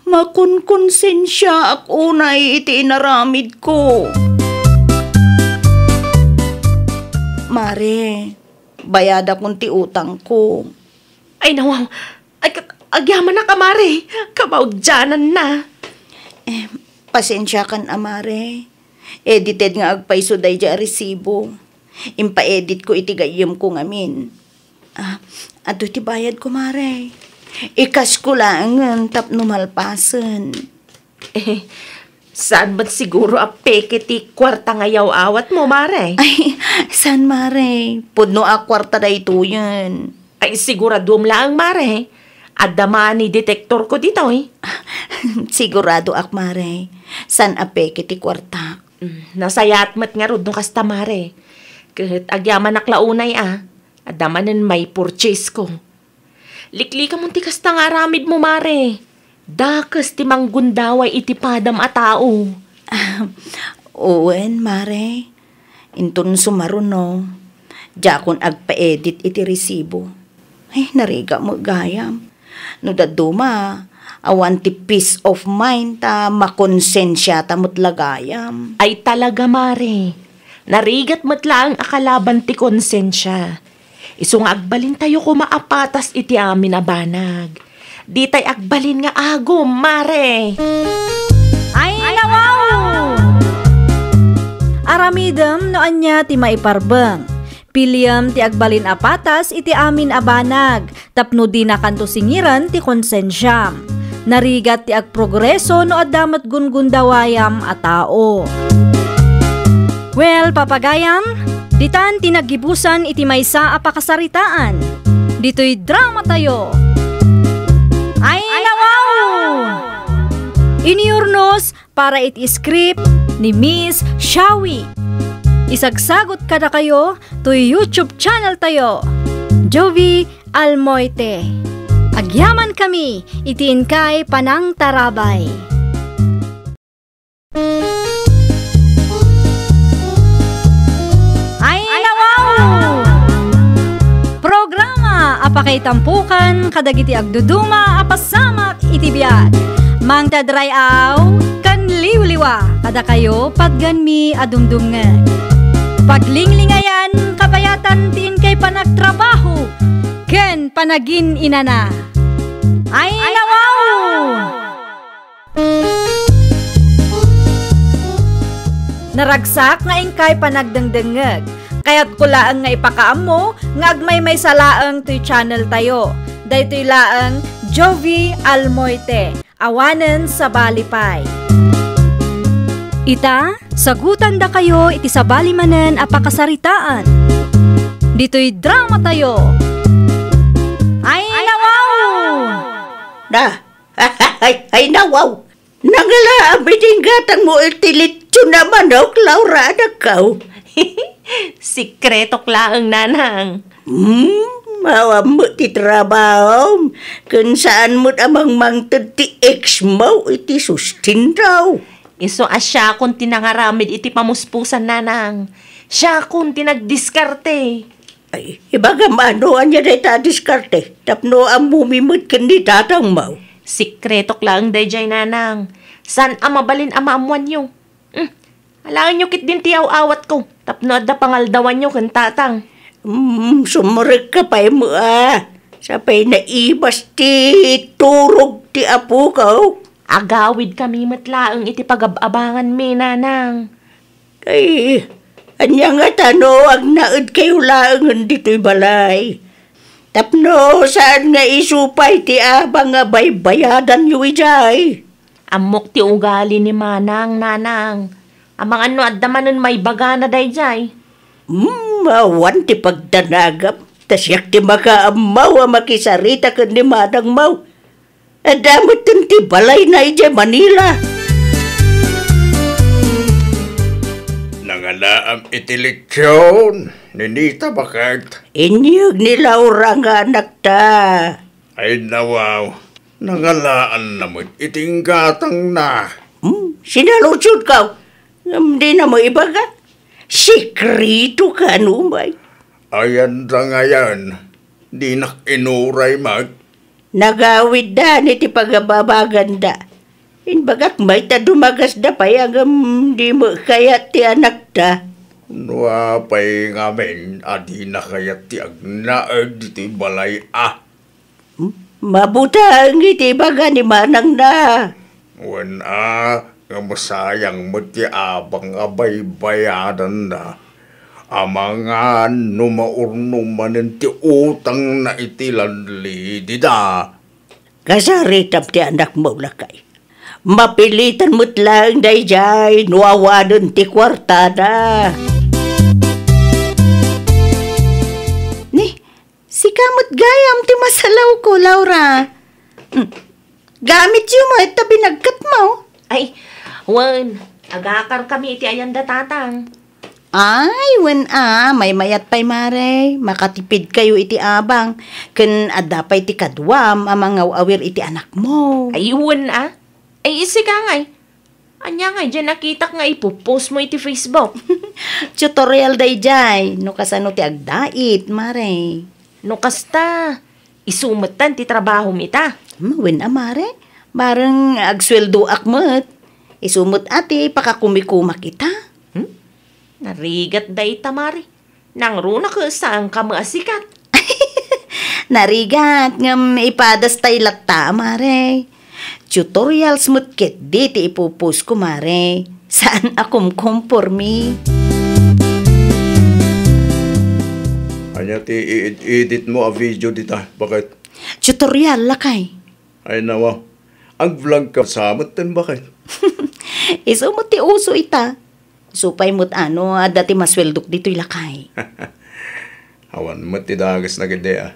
Makonkonsensiaak unay iti inaramidko. Mare, bayadakon ti utangko. Ay, nawaw. Ay, kat-, agyamanak a, Mare. Kamaudiananna. Eh, pasensiakan a, Mare. Edited nga agpayso daydiay a resibo. Impaeditko iti gayyemko ngamin. Ah, adtoy ti bayadko, Mare. I-cash ko laengen tapno malpasen. Eh, saan met siguro a peke ti kuarta nga yaw-awatmo, Mare? Ay, saan, Mare? Pudno a kuarta daytoyen. Ay, siguraduem laeng, Mare. Adda money detectorko ditoy. Siguradoak, Mare. Saan a peke ti kuarta. Mm, nasayaat met ngarud no kasta, Mare. Ket agyamanak la unay a, adda manen maipurchaseko. Liklikamon ti kasta nga aramidmo, Mare. Dakes ti manggundaway iti padam a tao. Wen, Mare. Inton sumaruno, diakon agpa-edit iti resibo. Ay, narigat met gayam. No dadduma, awan ti peace of mind ta makonsensiata met la gayam. Ay talaga, Mare. Narigat met laeng a kalaban ti konsensia. Isu nga agbalintayo koma a patas iti amin a banag. Ditay agbalin nga agum, Mare. Ay, nawaw! Aramidem no ania ti maiparbeng. Piliem ti agbalin a patas iti amin a banag, tapno dinakanto singiren ti konsensiam. Narigat ti agprogreso no adda met gungundawayam a tao. Well, papagayam, ditan ti naggibusan iti maysa a pakasaritaan. Ditoy dramatayo. Ay, nawaw! Iniurnos para iti script ni Miss Shawi. Isagsagut kadakayo toy YouTube channel tayo, Jovie Almoite. Agyamankami iti inkay panangtarabay. Ay, nawaw! Programa a pakaitampukan kadagiti agduduma a pasamak iti biag. Mangted ray-aw ken liwliwa kadakayo patgenmi a dumdumngeg. Paglinglingayan, kabayatan ti inkay panagtrabaho ken panagin-inana. Ay, nawaw! Naragsak nga inkay panagdengdengngeg. Kayatko laeng nga ipakaammo nga agmaymaysa laeng toy channel tayo. Daytoy laeng Jovie Almoite, awanen sabali pay. Ita, sagutandakayo iti sabali manen a pakasaritaan. Ditoy dramatayo. Ay, nawaw! Da, Ay, ay, nawaw! Nangalaam iti inggatangmo iti lechon a manok, Laura, anakko. Sikretok laeng, nanang. Hmm, awan met ti trabahom, ken saan met a mangmangted ti ex mo iti sustintaw. Isu a siakon ti nangaramid iti pamuspusan, nanang. Siakon ti nagdiskarte. Ay, ibagam no ania dayta a diskarte, tapno ammomi met ken ni tatangmo. Sikretok laeng daydiay, nanang. Saan a mabalin a maammoanyo. Hmm, alaenyo ketdin ti aw-awatko, tapno adda pangaldawanyo ken tatang. Hmm, sumrekka pay met a. Sapay naibas ti turog ti apoko. Agawidkami met laeng iti pagab-abanganmi, nanang. Ay, ania ngata no agnaedkayo laengen ditoy balay? Tapno saan nga isu pay ti abang nga baybayadanyo idiay? Ammok ti ugali ni Manang, Nanang. Amangan no adda manen maibagana daydiay. Hmm, awan ti pagdanagam. Ta siak ti makaammo a makisarita ken ni Manangmo. Adda metten ti balayna idiay Manila. Nangalaam iti leksyon, Ninita, baket? Inyeg ni Laura nga anakta. Ay, nawaw. Nangalaanna met iti inggatangna. Hmm? Sinaludsodko. Ngem dina mo ibaga. Sekreto kano, may. Ayanda ngayen. Dinak inuray met. Nagawidda ni ti pagababaganda. Imbagak met ta dumagasda pay ngem di met kayat ti anakda. No apay ngamin a dina kayat ti agnaed ditoy balay a? Hmm? Mabuteng iti ibaga ni manangna. Wen a, nga masayang met ti abang a baybayadanna. Amangan no maurnong manen ti utangna iti landlady da. Kasaritam ti anakmo, lakay. Mapilitan met laeng daydiay no awanen ti kuartada. Ni, sika met gayam ti masalawko, Laura. Hmm. Gamityo met ta binagkatmo. Ay, wen, agakarkami iti ayanda, Tatang. Ay, wen a, maymayat pay, Mare. Makatipidkayo iti abang. Ken adda pay ti kaduam a mangaw-awir iti anakmo. Ay, wen a. Ay, isika ngay. Ania ngay diay nakitak nga ipopost mo iti Facebook? Tutorial daydiay. No kasano ti agdait, Mare. No kasta, isu metten ti trabahom ita. Hmm, wen a, Mare. Bareng agsueldoak met. Isu met a ti pakakumikumak ita. Hmm? Narigat dayta, Mare. Nangruna ket saanka met a sikat. Narigat, ngem ipadas tay latta, Mare. Tutorials met ketdi ti ipopost ko, Mare. Saan a kumkompormi. Ania ti i-ed-edit mo a video dita, baket? Tutorial, lakay. Ay, nawa. Ag-vlog ka sa met ten, baket? Isu met ti uso ita. Isu pay met a no adda ti masueldok ditoy, lakay. Awan met ti dagesna ketdi a.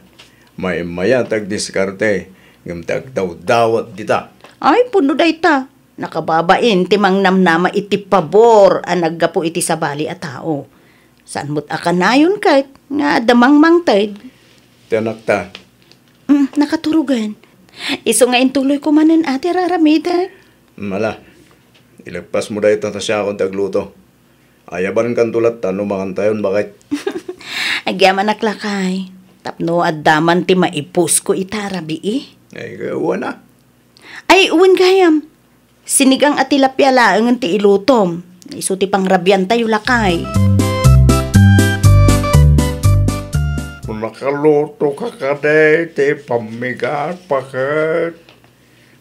Maymayat ti agdiskarte, ngem ti agdawdawat dita. Ay, pudno dayta. Nakababain ti mangnamnama iti pabor a naggapu iti sabali a tao. Saan met a kanayon ket nga adda mangmangted. Ti anakta. Mm, nakaturogen. Isu nga intuloyko manen a ti ar-aramidek. Mm, ala. Ileppasmo dayta ta siakon ti agluto. Ayabankanto latta no mangantayon, baket. Agyamanak, lakay. Tapno adda man ti maiposko ita a rabii. Ay, wen a. Ay, wen gayam. Sinigang a tilapia laengen ti ilutom. Isu ti pangrabiantayo, lakay. No nakaluto ka kadi ti pammigat, baket,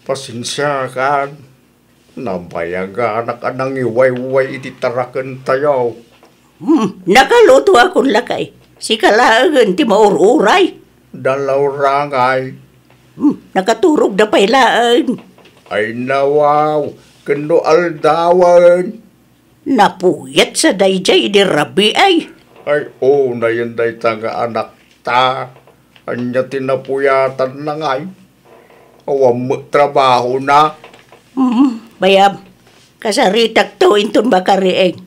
pasensiakan. Nabayaganak a nangiwayway iti tarakentayo. Hmm, nakalutoakon, lakay. Sika laengen ti maur-uray. Da Laura ngay. Hmm, nakaturogda pay laeng. Ay, nawaw, ken no aldawen. Napuyat sa daydiay idi rabii ay. Ay, unayen dayta nga anakta. Ania ti napuyatanna ngay? Awan met trabahona. Hmm, bayam. Kasaritakto inton makariing.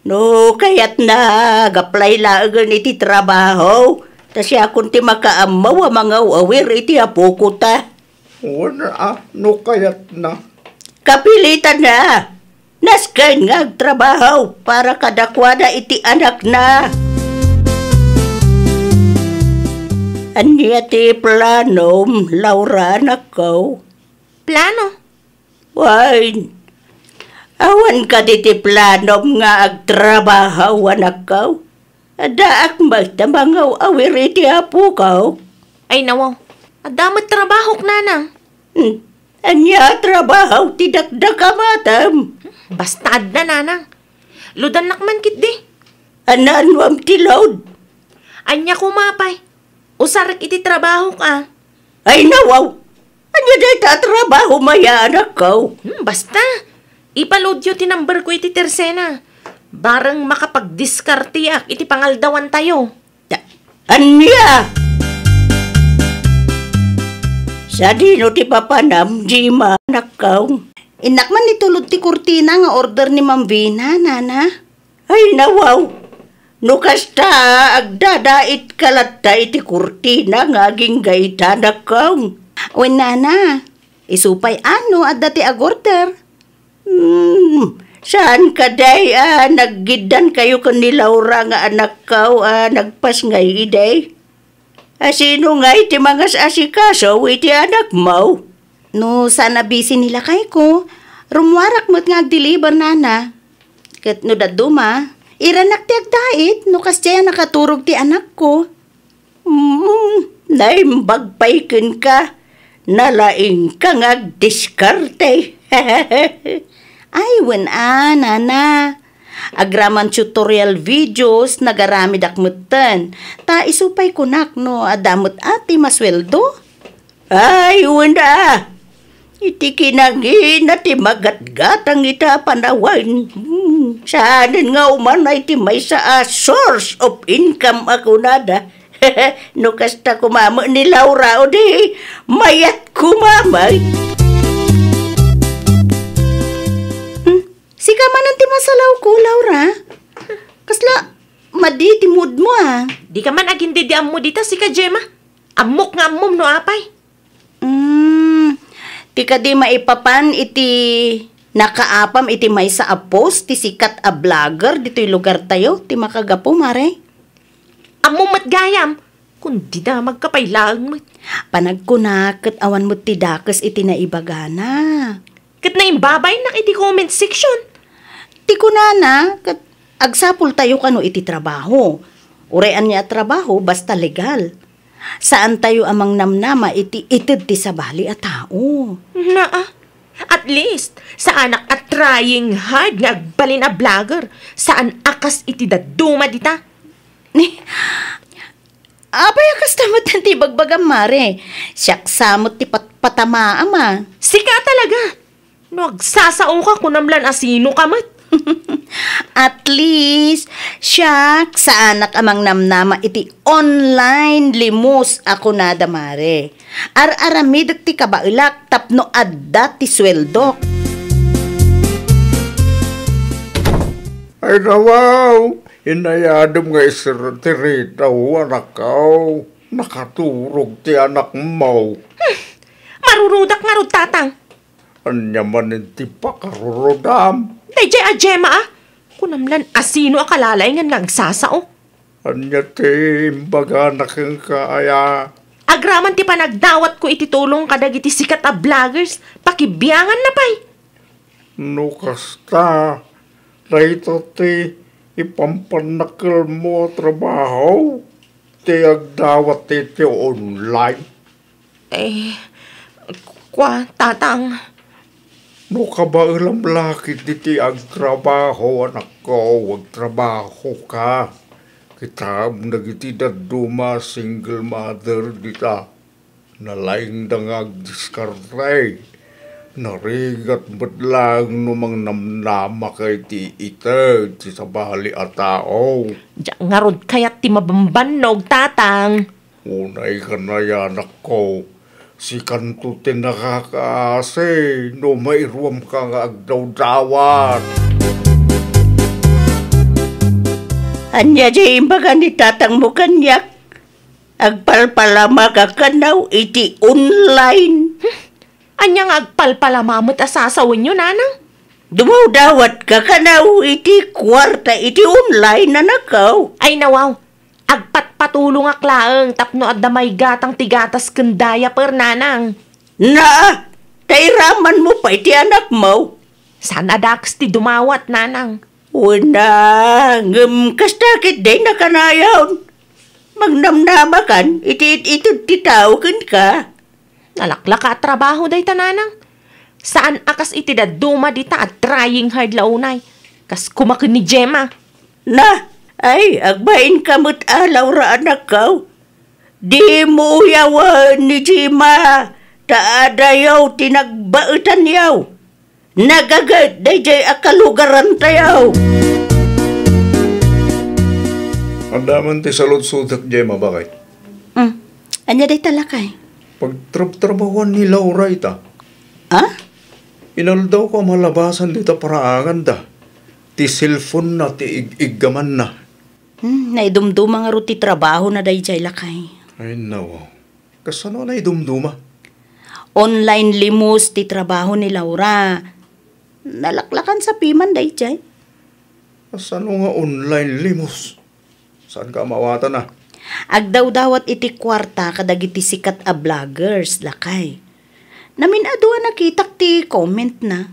No kayatna, ag-apply laengen iti trabaho. Ta siakon ti makaammo a mangaw-awir iti apokota. Wen a, no kayatna. Kapilitanna. Nasken nga agtrabaho para kadakuada iti anakna. Ania ti planom, Laura, anakko? Plano? Wen, awan kadi ti planom nga agtrabaho, anakko? Addaak met a mangaw-awir iti apoko. Ay, nawaw. Adda met trabahok, nanang. Hmm. Ania a trabaho ti dakdakamatem? Basta adda, nanang. Lodannak man ketdi. Ania no am ti load? Ania koma pay? Usarek iti trabahok a. Ay, nawaw! Ania dayta a trabaho, Maya, anakko? Hmm, basta. Ipaludyo ti number ko iti tersena. Bareng makapagdiskarteak iti pangaldawantayo. Ta-, ania? Sadino ti papanam, Jima, anakko? Innak man ni tulod ti kurtina nga order ni Ma'am Vina, nana. Ay, nawaw! No kasta, agdadaitka latta iti kurtina nga agingga ita, anakko. Wen, nana, isu pay a no adda ti agorder. Hmm, saan kadi a naggiddankayo ken ni Laura nga anakko a nagpasngay idi? A, sino ngay ti mangas-asikaso iti anakmo? No saan a busy ni lakayko, rummuarak met nga agdeliver, nana. Ket no dadduma, iranak ti agdait no kasdiay a nakaturog ti anakko. Mm, naimbag pay kenka. Nalaingka nga agdiskarte. Ay, wen a, nana. Agraman tutorial videos, nagaramidak metten. Ta isu pay kunak no adda met a ti masueldo. Ay, wen a. Iti kinangina ti magatgatang ita a panawen. Hmm, saanen nga umanay ti maysa a source of income a kunada. No kasta koma met ni Laura, o di, mayat koma met. Hmm, sika manen ti masalawko, Laura. Kasla madi ti moodmo, a. Dika man agindidi ammo dita, sika, Gemma. Ammok nga ammom no apay. Hmm, ti kadi maipapan iti nakaapam iti maysa a post ti sikat a vlogger ditoy lugartayo ti makagapu, mare? Ammom met gayam, kun dida magkapay laeng met. Panagkuna ket awan met ti dakes iti naibagana. Ket naimbabainnak iti comment section. Ti kunana, ket agsapultayo kano iti trabaho. Uray ania a trabaho, basta legal. Saantayo a mangnamnama iti ited ti sabali a tao. Naa, at least, saanak a trying hard nga agbalin a vlogger. Saan a kas iti dadduma dita. Ni, apay a kasta met ti ibagbagam, mare? Siak sa met ti patpatamaam, a. Sika talaga. No agsasaoka, kunam lan a sinoka met. At least, siak, saanak a mangnamnama iti online limos a kunada, mare. Ar-aramidek ti kabaelak tapno adda ti sueldok. Ay, nawaw! Inayadem nga isir ti Rita, anakko. Nakaturog ti anakmo. Hmm. Marurudak ngarud, Tatang. Ania manen ti pakarurudam? Daydiay a Gemma, a. Kunam lan a sino a kalalaingan nga agsasao. Ania ti imbagana kenka, aya? Agraman ti panagdawatko iti tulong kadagiti sikat a vloggers, pakibianganna pay. No kasta, dayta ti ipampannakelmo a trabaho ti agdawat iti online. Eh, kua, Tatang. No kabaelam la ketdi ti agtrabaho, anakko, agtrabahoka. Kitaem dagiti dadduma a single mother dita. Nalaingda nga agdiskarte. Narigat met laeng no mangnamnamaka iti ited ti sabali a tao. Diak ngarud kayat ti mabambannog, Tatang. Unay kanayanakko, sikanto ti nakakaasi no mairuamka nga agdawdawat. Ania diay imbaga ni tatangmo kaniak? Agpalpalamaka kano iti online? Hmm, ania nga agpalpalama met a sasawenyo, nanang? Dumawdawatka kano iti kuarta iti online, anakko. Ay, nawaw. Agpatpatulongak laeng tapno adda maigatang ti gatas ken diaper, nanang. Naa, ta iramanmo pay ti anakmo. Saan a dakes ti dumawat, nanang. Wen a, ngem kasta ketdi a kanayon. Mangnamnamakan iti it-ited ti tao kenka. Nalaklaka a trabaho dayta, nanang. Saan a kas iti dadduma dita a trying hard la unay. Kas koma ken ni Gemma. Na, ay, agbainka met a, Laura, anakko. Dimo uyawen ni Jima, ta adayo ti nagbaetanyo. Nagaget dayjay a kalugarantayo. Adda man ti saludsodek, Jima, bakit? Hmm. Ania dayta, lakay? Pagtrabtrabahuan ni Laura ita. Ah? Inaldaw ko a malabasan dita paraanganda. Ti cellphone na ti ig-iggamanna. Hmm, naidumduma ngarud ti trabahona dayjay, lakay. Ay, nawaw. Kasano a naidumduma? Online limos ti trabaho ni Laura. Nalaklakan sa piman dayjay. Kasano nga online limos? Saan ka maawatan, a? Agdawdawat iti kuarta kadagiti sikat a vloggers, lakay. Namin-adu a nakitak ti comment na.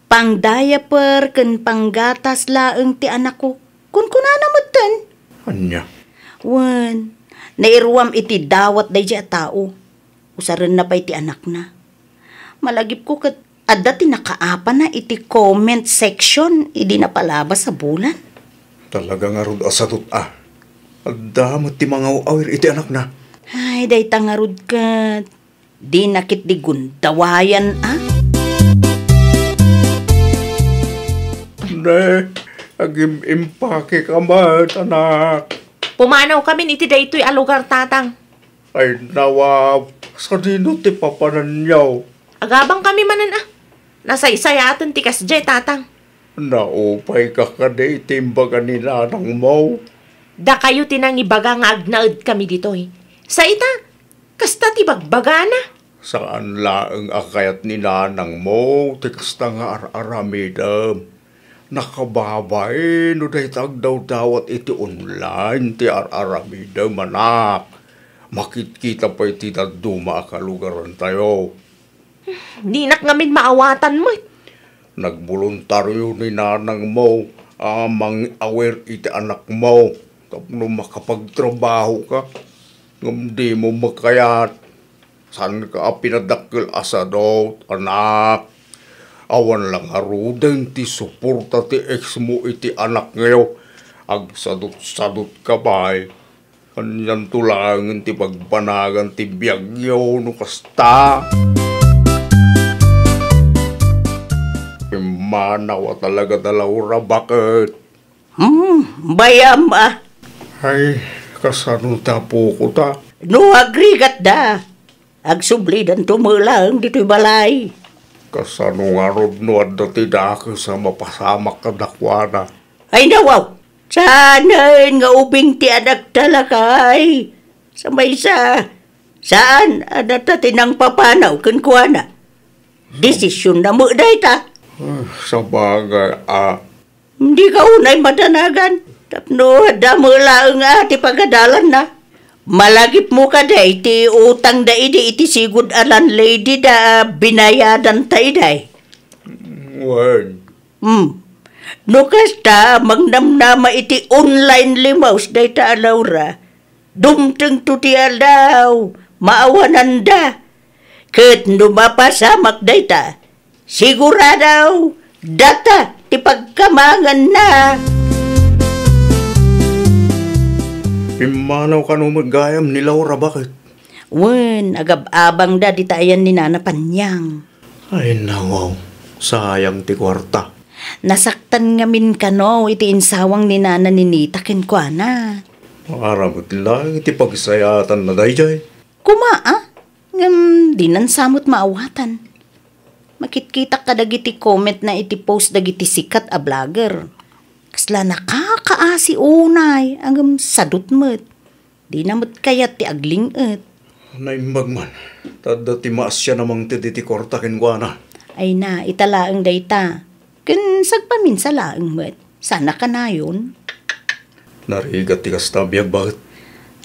Pang-diaper ken panggatas laeng ti anakko. Kunkunana metten. Ania? Wen, nairuam iti dawat daydi a tao. Usarenna pay ti anakna. Malagipko ket adda ti nakaapana iti comment section idi napalabas a bulan. Talaga ngarud a sadut a. Adda met ti mangaw-awir iti anakna. Ay, dayta ngarud ket. Dina ketdi gundawayan a. Ne, agim-impake ka met, anak. Pumanaw kamin iti daytoy a lugar, Tatang. Ay, nawa, sadino ti papananyo? Agabang kami manen a. Nasaysayaaten ti kasdiay, Tatang. Naupay ka kadi iti imbaga ni nanangmo? Dakayo ti nangibaga nga agnaed kami ditoy. Sa ita, kasta ti bagbagana. Saan laeng a kayat ni nanangmo ti kasta nga ar-aramidem. Nakababain no dayta agdawdawat iti online ti ar-aramidem, anak. Makitkita pay ti dadduma a kalugarantayo. Dinak ngamin maawatan met. Nagboluntario ni nanangmo a mangawir iti anakmo tapno makapagtrabaho ka. Ngem dimo makayat. Saanka a pinadakkel a sadut, anak. Awan la ngaruden ti suporta ti ex mo iti anakyo. Agsadutsadut ka pay. Anianto laengen ti pagbanagan ti biagyo no kasta? Pimmanaw a talaga da Laura, baket? Hmm, bayam a. Ay, kasano ti apoko ta? No agrigat da, agsublidanto met laeng ditoy balay. Kasano ngarud no adda ti dakes a mapasamak kadakuada? Ay, nawaw! Saanen nga ubing ti anakta, lakay. Sa maysa, saan a nata ti nangpapanaw kenkuana. Desisionna met dayta. Ah, sabagay a. Dika unay madanagan. Tapno adda met laeng a ti pagadalanna. Malagipmo kadi ti utangda idi iti sigud a landlady da a binayadanta idiay. Wen. Hmm. No kasta, mangnamnama iti online limos dayta a Laura, dumtengto ti aldaw, maawananda. Ket no mapasamak dayta, sigurado, data ti pagkamanganna. Pimmanaw kano met gayam ni Laura, baket? Wen, agab-abangda dita ayan ni Nana Panyang. Ay, nawaw. Sayang ti kuarta. Nasaktan ngamin kano iti insawang ni Nana Ninita kenkuana. Aramid laeng iti pagsayaatanna daydiay. Koma, a? Ngem dinan sa met maawatan. Makitkitak kadagiti comment na iti post dagiti sikat a vlogger. Kasla nakakaasi unay, ngem sadut met. Dina met kayat ti agling-et. Naimbag man, ta adda ti maasian a mangted iti kuarta kenkuana. Ay na, ita laeng dayta. Ken sagpaminsa laeng met. Sana kanayon. Narigat ti kasta a biag, baket?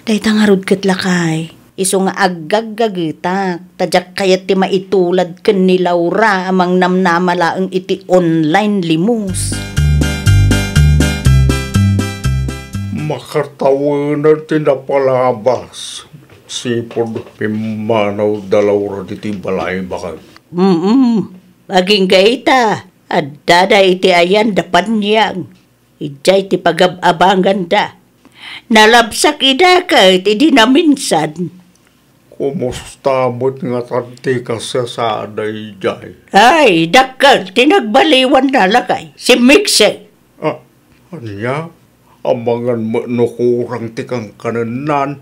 Dayta ngarud ket, lakay. Isu nga aggaggagetak, ta diak kayat ti maitulad ken ni Laura a mangnamnama laeng iti online limos. Makatawenan ti napalabas. Sipud pimmanaw da Laura ditoy balay, baket. Mm-mm. Agingga ita, adda da iti ayan da Panyang. Idiay ti pagab-abanganda. Nalabsak ida ket idi naminsan. Kumusta met ngatan ti kasasaad daydiay? Ay, dakkel ti nagbaliwanna, lakay. Simmiksik. Ah, ania? Amangan met no kurang ti kankanennan.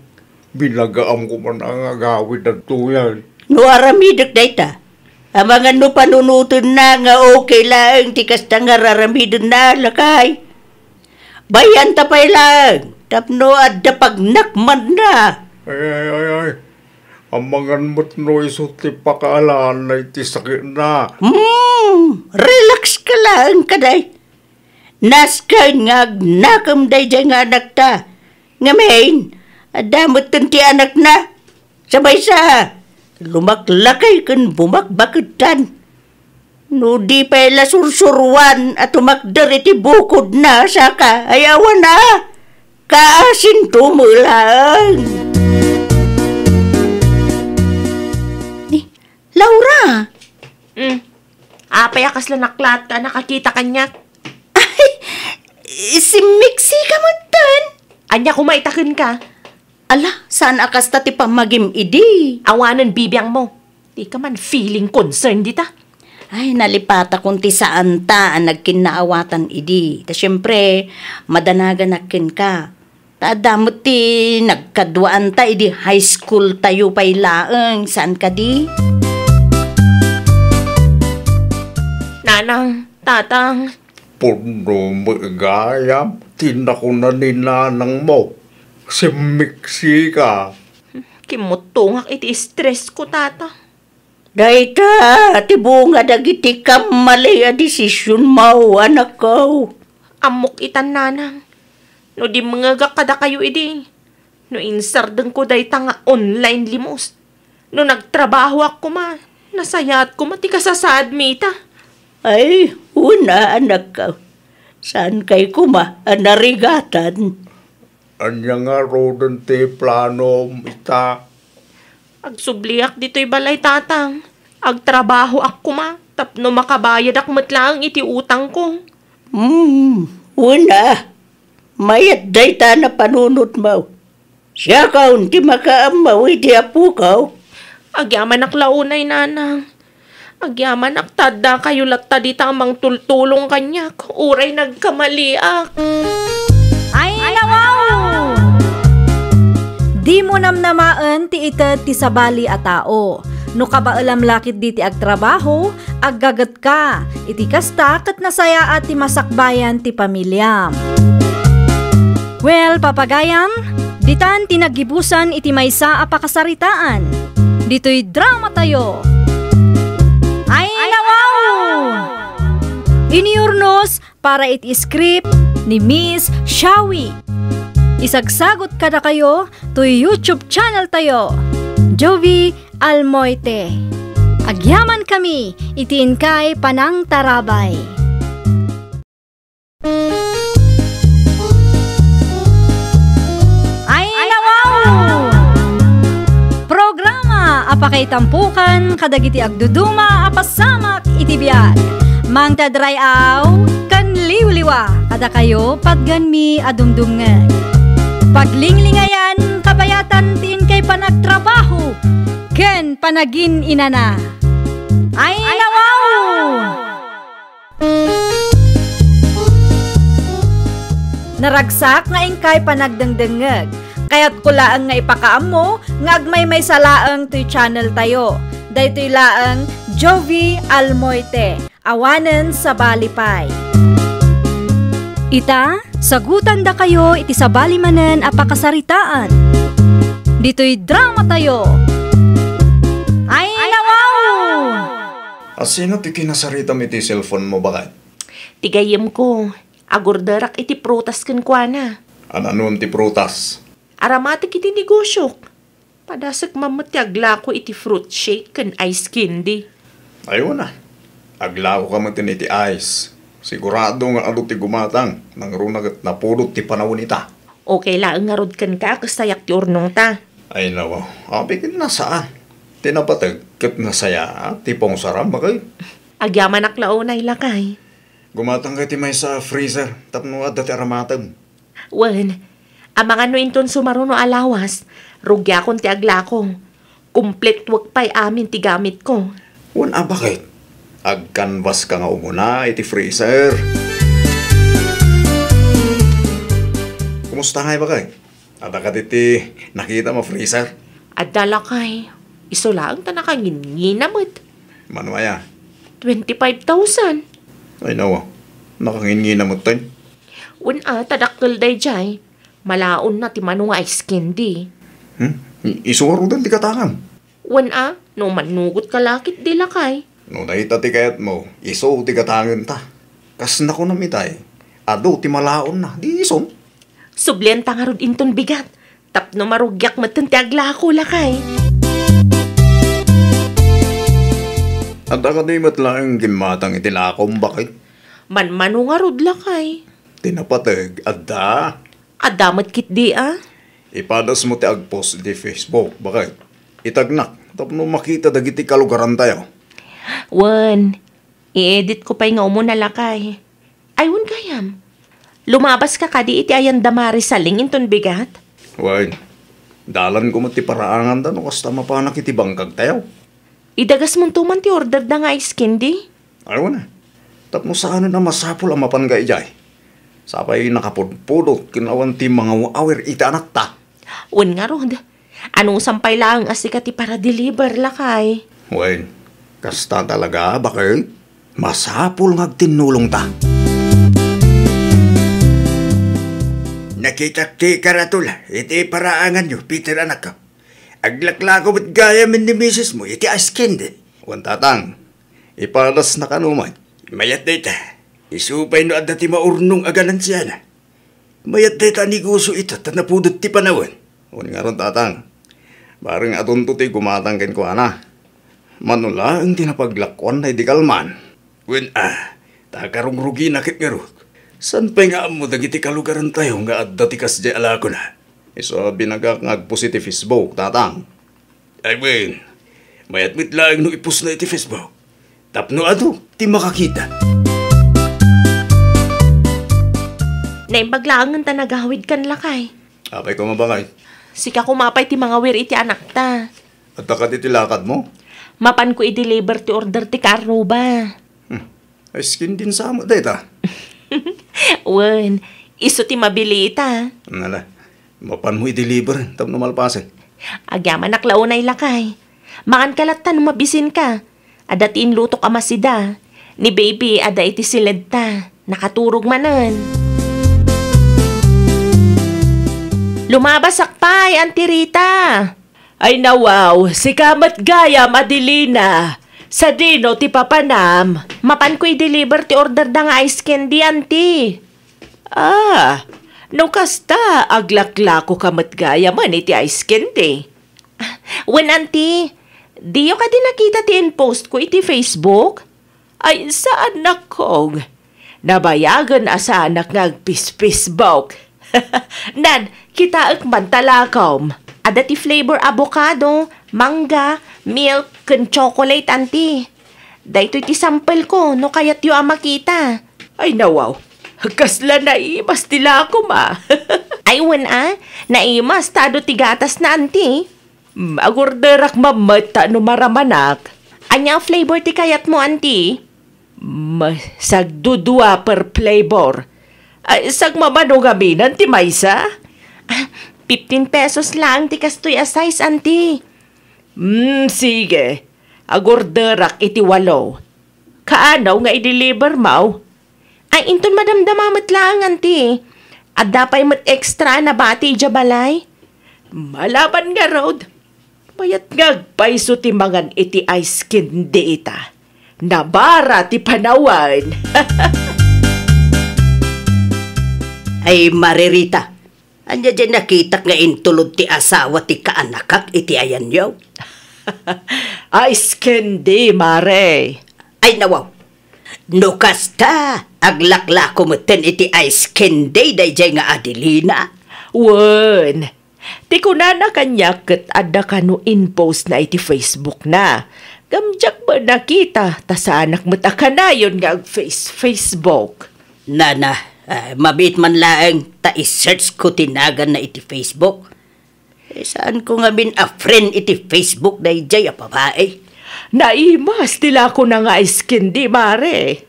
Binagaam koma nga agawid dagtoyen. No aramidek dayta, amangan no panunotenna nga okay laeng ti kasta nga raramidenna, lakay. Bayanta pay laeng tapno adda pagnakmanna. Ay, ay, ay, ay. Amangan met no isu ti pakaalaanna iti sakitna. Hmm, relax ka laeng, kaday. Nasken nga agnakem daydiay nga anakta. Ngamin, adda metten ti anakna. Sabaysa, lumaklakay ken bumakbaketan. No di pay la sursuruan a tumakder iti bukodna, saka, ay awan a, kaasinto met laeng. Ni, Laura! Mm. Apay a kasla naklaat a nakakita kaniak? Ay, simmiksika metten. Ania koma ita kenka? Ala, saan a kasta ti pammagim idi? Awanen bibiangmo. Dika man feeling concern dita. Ay, nalipatakon ti saanta a nagkinnaawatan idi. Ta siempre, madanaganak kenka. Ta adda met ti nagkaduaanta idi high school tayo pay laeng, saan kadi? Nanang, tatang. Pudno met gayam ti nakuna ni nanangmo. Simmiksika. Kimmuttongak iti stress ko, tata. Dayta ti bunga dagiti kammali a desisionmo, anakko. Ammok itan, nanang. No dimmengegak kadakayo idi, no insardengko dayta nga online limos, no nagtrabahoak koma, nasayaat koma ti kasasaadmi ita. Ay, wen a, anakko. Saankay koma a narigatan. Ania ngaruden ti planom ita? Agsubliak ditoy balay, tatang. Agtrabahoak koma tapno makabayadak met laeng iti utangko. Hmm, wen a. Mayat dayta a panunotmo. Siakon ti makaammo iti apoko. Agyamanak la unay, nanang. Agyamanak ta addakayo latta dita a mangtultulong kaniak, uray nagkamaliak. Ay, nawaw! Dimo namnamaen ti ited ti sabali a tao. No kabaelam la ketdi ti agtrabaho, aggagetka. Iti kasta, ket nasayaat ti masakbayan ti pamiliam. Well, papagayam, ditan ti naggibusan iti maysa a pakasaritaan. Ditoy dramatayo. Ay, nawaw! Iniurnos para iti script ni Miss Shawi. Isagsagot kadakayo toy YouTube channel tayo, Jovie Almoite. Agyaman kami iti inkay panangtarabay. Ay, nawaw! Programa a pakaitampokan kadagiti agduduma a pasamak iti biag. Mangted ray-aw ken liwliwa kadakayo patgenmi a dumdumngeg. Paglinglingayan, kabayatan ti inkay panagtrabaho ken panagin-inana. Ay, nawaw! Naragsak nga inkay panagdengdengngeg. Kayatko laeng nga ipakaammo nga agmaymaysa laeng toy channel tayo. Daytoy laeng Jovie Almoite, awanen sabali pay. Ita, sagutandakayo iti sabali manen a pakasaritaan. Ditoy dramatayo. Ay, nawaw! Asino ti kinasaritam iti cellphone mo, baket? Ti gayyemko, agorderak iti prutas kenkuana. Ananon ti prutas? Aramatek iti negosiok. Padasek man met ti aglako iti fruit shake ken ice candy. Ay, wen a. Aglakoka met iti ice. Sigurado nga adu ti gumatang, nangruna ket napudot ti panawen ita. Okay laeng ngarud kenka, kasayak ti urnongta. Ay, nawaw. Apay ket nasaan. Ti napateg ket nasayaat ti pungsaram, baket. Agyamanak la unay, lakay. Gumatangka iti maysa a freezer tapno adda ti aramatem. Wen, Amangan no inton sumaruno a lawas, rugiakon ti aglako. Kumpletuek pay amin ti gamitko. Wen a, baket? Agkanbas ka nga umuna iti freezer. Kumusta ngay, baket? Adda kadi ti nakitam a freezer? Adda, lakay. Isu laeng ta nakanginngina met. Mano aya? Twenty-five thousand. Ay, nawa. Nakanginngina met ten. Wen a, ta dakkel daydiay. Malaonna ti mano nga ice candy. Hmm? I-, isu ngaruden ti gatangem? Wen a, no mannugot ka la ketdi, lakay. No dayta ti kayatmo, isu ti gatangenta. Kas nakunam itay, adu ti malaonna, di isun? Sublianta ngarud inton bigat, tapno marugiak metten ti aglako, lakay. Adda kadi met laeng gimmatang iti lakom, baket? Manmano ngarud, lakay. Ti napateg, adda. Adda met ketdi a? Ipadasmo ti agpost iti Facebook, baket? Itagnak, tapno makita dagiti kalugarantayo. Wen, i-editko pay nga umuna, lakay. Ay, wen gayam. Lumabaska kadi iti ayan da Mari Saling inton bigat? Wen, dalanko met ti paraanganda no kasta mapanak iti bangkagtayo. Idagasmonto man ti orderda nga ice candy? Ay, wen a. Tapno saanen a masapul a mapanka idiay. Sapay nakapudpudot ken awan ti mangaw-awir iti anakta. Wen ngarud, anusan pay laeng a sika ti para-deliver, lakay. Wen, kasta talaga, baket? Masapul nga agtinnulongta. Nakitak ti karatula iti paraanganyo, Peter, anakko. Aglaklako met gayam ni misesmo iti ice candy. Wen, tatang, ipadasna kano met. Mayat dayta. Isu pay no adda ti maurnong a ganansiana. Mayat dayta a negosio ita ta napudot ti panawen. Wen ngarud, tatang, bareng adunto ti gumatang kenkuana. Mano laeng ti napaglakuanna idi kalman. Wen a, ta karugrugina ket ngarud. Saan pay nga ammo dagiti kalugarantayo nga adda ti kasdiay a lakona? Isu a binagak nga agpost iti Facebook, tatang. Ay wen, mayat met laeng no ipostna iti Facebook. Tapno adu ti makakita. Naimbag laengen ta nagawidkan, lakay. Apay koma, baket? Sika koma pay ti mangawir iti anakta. Adda kadi ti lakadmo? Mapanko i-deliver ti order ti karruba. Hmm. Ice candy sa met dayta? Wen, isu ti mabilita. Nala, mapanmo i-deliver tapno malpasen. Agyamanak la unay, lakay. Manganka latta no mabisinka. Adda ti inlutok a masida. Ni baby, adda iti siledta. Nakaturog manen. Lumabasak pay, Auntie Rita. Ay nawaw, sika met gayam, Adelina. Sadino ti papanam? Mapanko i-deliver ti orderda nga ice candy, Auntie. Ah, no kasta, aglaklako ka met gayamen iti ice candy. Wen, Auntie, diyo kadi nakita ti in-post ko iti Facebook? Ay, saanak, Kong. Nabayagen a saanak nga agpis-Facebook. Nan, kitaek man ta lakom. Adda ti flavor avocado, mangga, milk, ken chocolate, Auntie. Daytoy ti sample ko, no kayatyo a makita. Ay, nawaw. Kasla naimas ti lakom, a. Ay, wen, a. Naimas, ta adu ti gatasna, Auntie. Mm, agorderak man met ta no maramanak. Ania a flavor ti kayatmo, Auntie? Mm, sagdudua per flavor. Ay, sagmamano ngamin ti maysa? Ah, fifteen pesos laeng ti kastoy a size, Auntie. Mm, sige. Agorderak iti walo. Kaano nga i-delivermo? Ay, inton madamdama met laeng, Auntie. Adda pay met extra a nabati idiay balay. Malaman ngarud, mayat nga agpayso ti mangan iti ice candy ita. Nabara ti panawen. Ay, Mare Rita, ania diay nakitak nga intulod ti asawa ti kaanakak iti ayanyo? Ice candy, Mare. Ay, nawaw. No kasta, aglaklako metten iti ice candy daydiay nga Adelina. Wen, ti kunana kaniak ket adda kano in-postna iti Facebookna. Ngem diak met nakita, ta saanak met a kanayon nga ag-face-, Facebook. Nana, Ah, mabiit man laeng ta i-search ko ti naganna iti Facebook. Eh, saan ko ngamin a friend iti Facebook daydiay a babai? Naimas ti lakona nga ice candy, mare.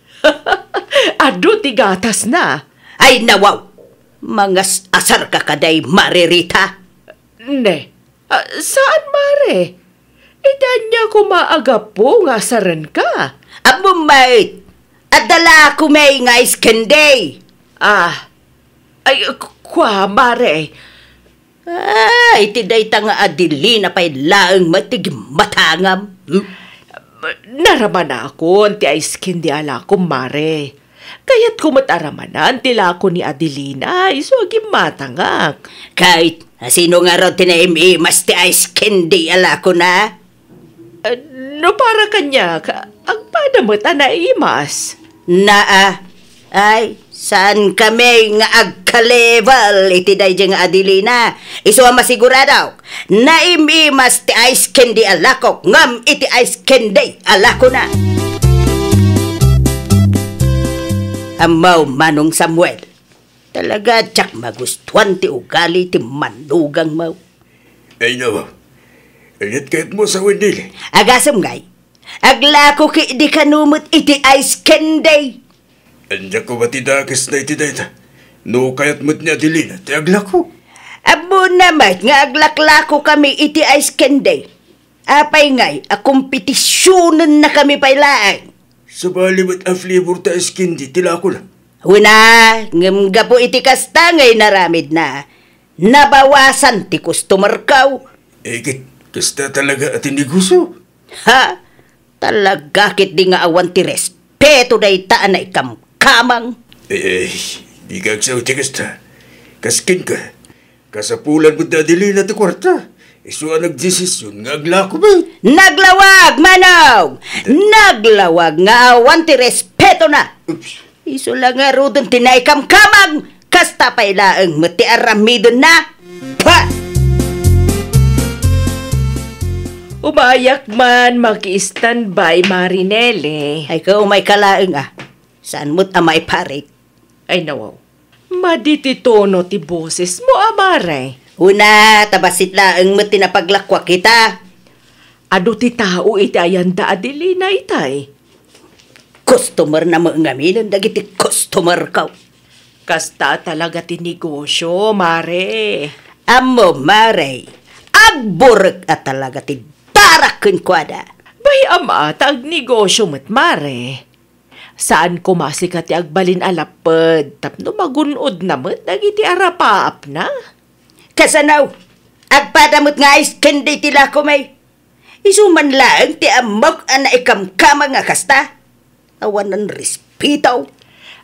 Adu ti gatasna. Ay, nawaw! Mangas-asar ka kadi, Mare Rita. Ne, ah, saan, mare? Iti ania koma a gapu nga asarenka? Ammom met, adda lakomi nga ice candy. Ah, ay, k-, kua, mare. Ah, iti dayta nga Adelina pay laeng met ti gimmatangam. Hmm? Naramanak ti ice candy a lakom, mare. Kayatko met a ramanan ti lako ni Adelina, isu a gimmatangak. Ket, sino ngarud ti naim-imas ti ice candy a lakona? Ah, no para kaniak, agpada met a naimas. Naa, ay, saan kami nga agka-level iti daydiay nga Adelina? Isu a masiguradok, naim-imas ti ice candy a lakok ngem iti ice candy a lakona. Ammo, Manong Samuel, talaga diak magustuan ti ugali ti manugangmo. Ay, no. Kayat-kayatmo a sawen, Neli. Agasem ngay, aglako ketdi kano met iti ice candy. Ania koma ti dakes na iti dayta? No kayat met ni Adelina ti aglako. Ammona met nga aglaklako kami iti ice candy. Apay ngay a kompetisionenna kami pay laeng? Sabali met a flavor ti ice candy ti lakona. Wen a, ngem gapu iti kasta nga inaramidna, nabawasan ti customerko. Eh, ket kasta talaga a ti negosio. Ha? Talaga ketdi nga awan ti respeto dayta a naikamkamang. Eh, eh, dika agsao ti kasta. Kas kenka, kasapulan met ni Adelina ti kuarta. Isu a nagdesision nga aglako met. Naglawag, Manong! Naglawag nga awan ti respetona! Oops. Isu la ngaruden ti naikamkamang, kasta pay laeng met ti aramidenna. Pa! Umayak man, maki-standby, Mare Neli. Ay, ka, umayka laeng, ah. Saan met a maiparit? Ay, nawaw. Madi ti tono ti bosesmo, a, mare. Wen a, ta bassit laeng met ti napaglakuak ita. Adu ti tao iti ayanda, Adelina, itay. Customerna met ngaminen dagiti customerko. Kasta talaga ti negosio, mare. Ammo, mare, agburek a talaga ti darak kenkuada. Bay, ama, ta agnegosio met, mare. Saan koma sika ti agbalin a lapped tapno magun-odna met dagiti arapaapna. Kasano? Agpada met nga ice candy ti lakomi. Isu man laeng ti ammok a naikamkamang a kasta. Awanan respeto.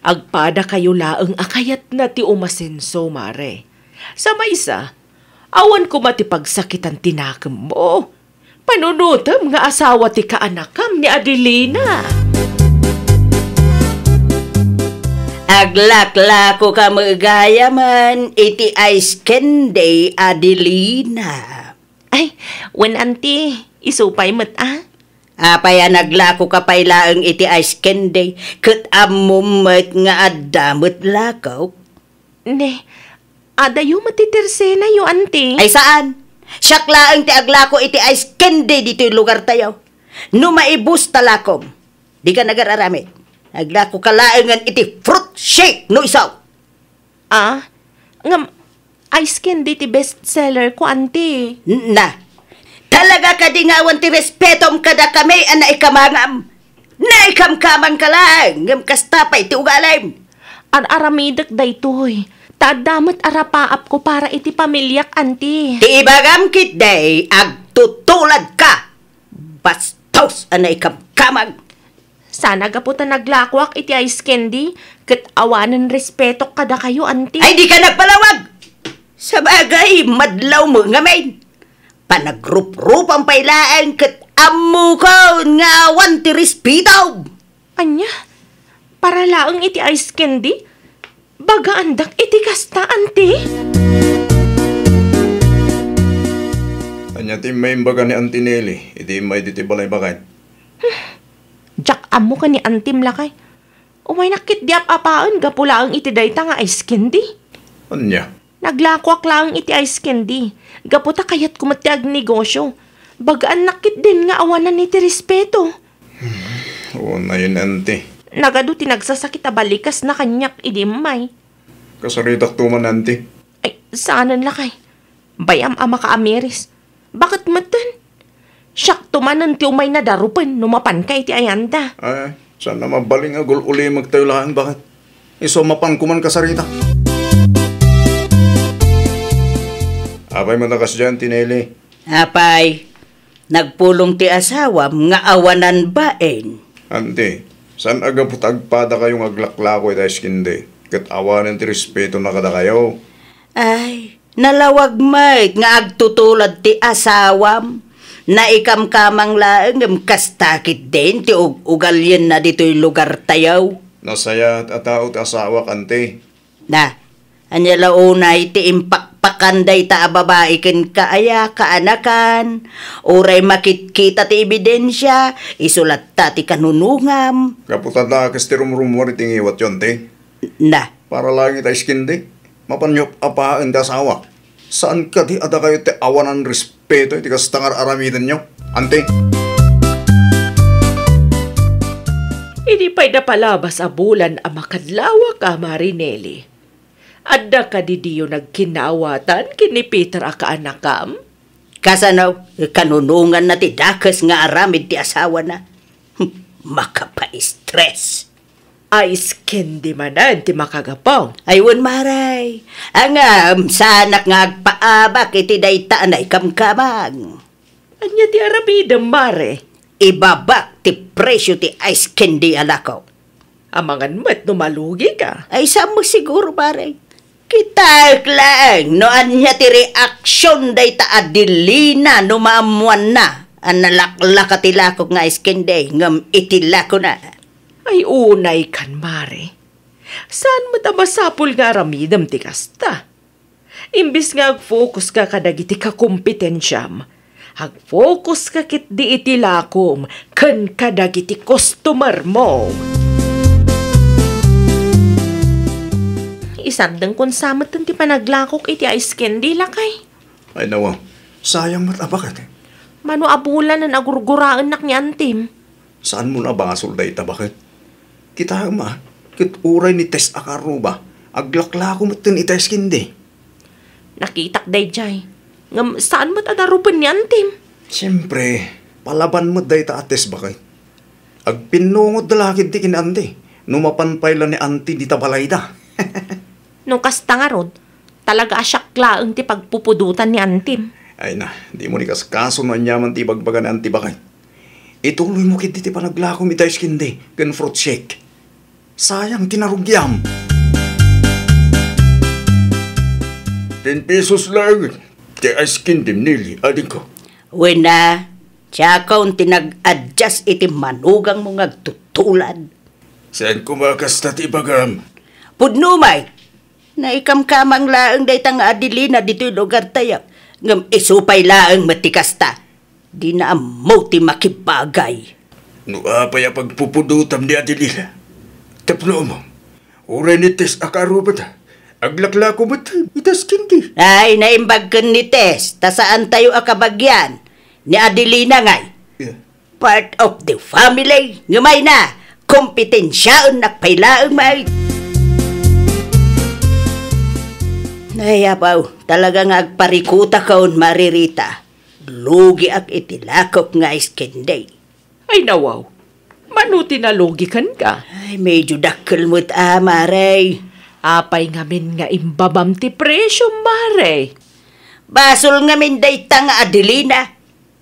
Agpadakayo laeng a kayatna ti umasenso, mare. Sa maysa, awan koma ti pagsakitan ti nakemmo. Panunotem nga asawa ti kaanakam ni Adelina. Aglaklako ka met gayamen iti ice candy, Adelina. Ay, wen, anti, isu pay met a. Apay a naglako ka pay laeng iti ice candy, ket ammom met nga adda met lakok? Ne, adayo met ti tersenayo, anti. Ay, saan? Siak laeng ti aglako iti ice candy ditoy lugartayo. No maibusta lakom, dika nagararamid. Aglako ka laengen iti fruit shake no isu. Ah, ngem ice candy ti best seller ko, anti. Na, talaga kadi nga awan ti respetom kadakami a naikamangam? Naikamkamang ka laeng, ngem kasta pay ti ugalim. Ar-aramidek daytoy, ta adda met arapaap ko para iti pamiliak, anti. Ti ibagam ketdi, agtutulad ka. Bastos a naikamkamang. Sana gapu ta naglakoak iti ice candy, ket awanen respetok kadakayo, anti. Ay, dika nagpalawag! Sabagay, madlawmo ngamin. Panagruprupam pay laeng ket ammokon nga awan ti respeto. Ania? Para laeng iti ice candy? Bagaandak iti kasta, anti? Ania ti immaimbaga ni Auntie Nelly iti immay ditoy balay baket? Diak ammo ken ni antim, lakay. Umaynak ketdi ap-apaen gapu laeng iti dayta nga ice candy. Ania? Naglakoak laeng iti ice candy. Gapu ta kayatko met ti agnegosio. Bagaannak ketdin nga awanan iti respeto. Unayen, anti. Nagadu ti nagsasakit a balikasna kaniak idi immay. Kasaritakto man, anti. Ay, saanen lakay. Bay-am a makaamiris. Baket metten? Siakto manen ti umayna darupen no mapanka iti ayanda. Ay, saan a mabalin nga gul-ulimektayo laeng, baket? Isu a mapanko man kasarita. Apay met a kasdiay, Auntie Nelly? Apay, nagpulong ti asawam nga awanan bain. Auntie, saan a gapu ta agpadakayo nga aglaklako iti ice candy, ket awanen ti respetona kadakayo? Ay, nalawag met nga agtutulad ti asawam. Naikamkamang laeng ngem kasta ketdin ti ug-, ugalienna ditoy lugartayo. Nasayaat a tao ti asawak, anti. Na, ania la unay ti impakpakan dayta a babai kenka aya, kaanakan? Uray makitkita ti ebidensia, isu latta ti kanunongam. Gapu ta dakes ti rumrumuar iti ngiwatyo, anti. Na. Para laeng ita ice candy, mapanyo ap-apaen ti asawak. Saan kadi a dakayo ti awanan respeto iti kasta nga ar-aramidenyo, anti? Idi pay napalabas a bulan a makadlawak a Mari Nelly, adda kadi diyo nagkinnaawatan ken ni Peter a kaanakam? Kasano, kanunonganna ti dakes nga aramid ti asawana. Makapaistres. Ice candy manen ti makagapu. Ay, wen, Mare. Ngem, saanak nga agpaabak iti dayta a naikamkamang. Ania ti aramidem, Mare? Ibabak ti presio ti ice candy a lako. Amangan met no malugika. Ay, saan mo siguro, Mare? Kitaek laeng no ania ti reaksion dayta Adelina no maammoanna a nalaklaka ti lakok nga ice candy ngem iti lakona. Ay, unay kan, Mare. Saan met a masapul nga aramidem ti kasta? Imbes nga agfocus ka kadagiti kakompetensiam, agfocus ka ketdi iti lakom ken kadagiti customer mo. Isardengkon sa met ti panaglakok iti ice candy, lakay. Ay, nawa. Sayang met a baket. Mano a bulanen a gurguraennak ni Antim? Saanmo a basol dayta, baket? Kitaem a, ket uray ni Tess a kaarruba, aglaklako metten iti ice candy. Nakitak daydiay. Ngem saan met a darupen ni Antim? Siempre, palaban met dayta a Tess, baket. Agpinnungotda la ketdi ken Anti no mapan pay la ni Anti dita balayda. No kasta ngarud, talaga a siak laeng ti pagpupudotan ni Antim. Ay na, dimo ni kaskaso no aniaman ti ibagbaga ni Anti, baket. Ituloymo ketdi ti panaglakom iti ice candy ken fruit shake. Sayang ti narugiam. Ten pesos laeng ti ice candy, Nelly, adingko. Wen a, siakon ti nag-adjust iti manugangmo nga agtutulad. Saan koma kasta ti ibagam? Pudno met. Naikamkamang laeng dayta nga Adelina ditoy lugartayo, ngem isu pay laeng met ti kasta. Dina ammo ti makibagay. No apay a pagpupudotam ni Adelina? Tapno ammo, uray ni Tess a kaarrubada, aglaklako met iti ice candy. Ay, naimbag ken ni Tess, ta saantayo a kabagian. Ni Adelina ngay. Yeah. Part of the family. Ngem ay na, kompetensiaennak pay laeng met. Ay, apaw, talaga nga agparikutakon, Mare Rita. Lugiak iti lakok nga ice candy. Ay, nawaw. Mano ti nalugi kenka? Ay, medyo dakkel met a, Mare. Apay ngamin nga imbabam ti presyo, Mare? Basol ngamin dayta nga Adelina.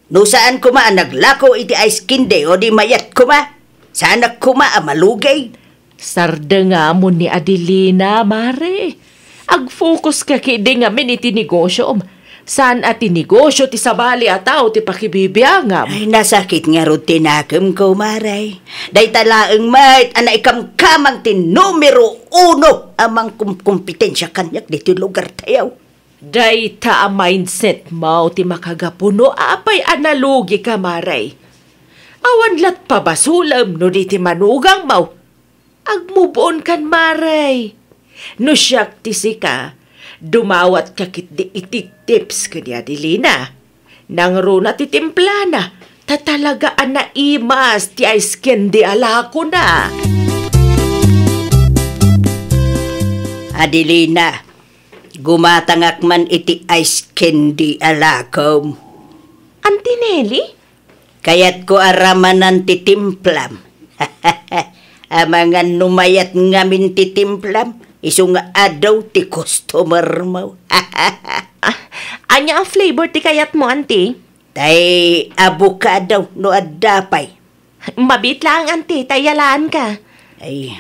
No saan koma a naglako iti ice candy, o di mayat koma, saanak koma a malugi. Sardengam ni Adelina, Mare. Agfocus ka ketdi ngamin iti negosyom. Saan a ti negosyo ti sabali a tao ti pakibibiangam. Ay, nasakit ngarud ti nakemko, Mare. Dayta laeng met a naikamkamang ti numero uno a mangkumkompetensia kaniak ditoy lugartayo. Dayta a mindset mo ti makagapu no apay a nalugika, Mare. Awan lat pabasolem no di ti manugangmo. Agmove on kan, Mare. No siak ti sika, dumawatka ketdi iti tips ken ni Adelina. Nangruna ti timplana, ta talaga a naimas ti ice candy a lakona. Adelina, gumatangak man iti ice candy a lakom. Auntie Nelly? Kayatko a ramanan ti timplam. Amangan no mayat ngamin ti timplam, isu nga adu ti customer mo. Ah, ania a flavor ti kayatmo, Auntie? Tay avocado no adda pay. Mabiit laeng, Auntie, ta iyalaanka. Ay,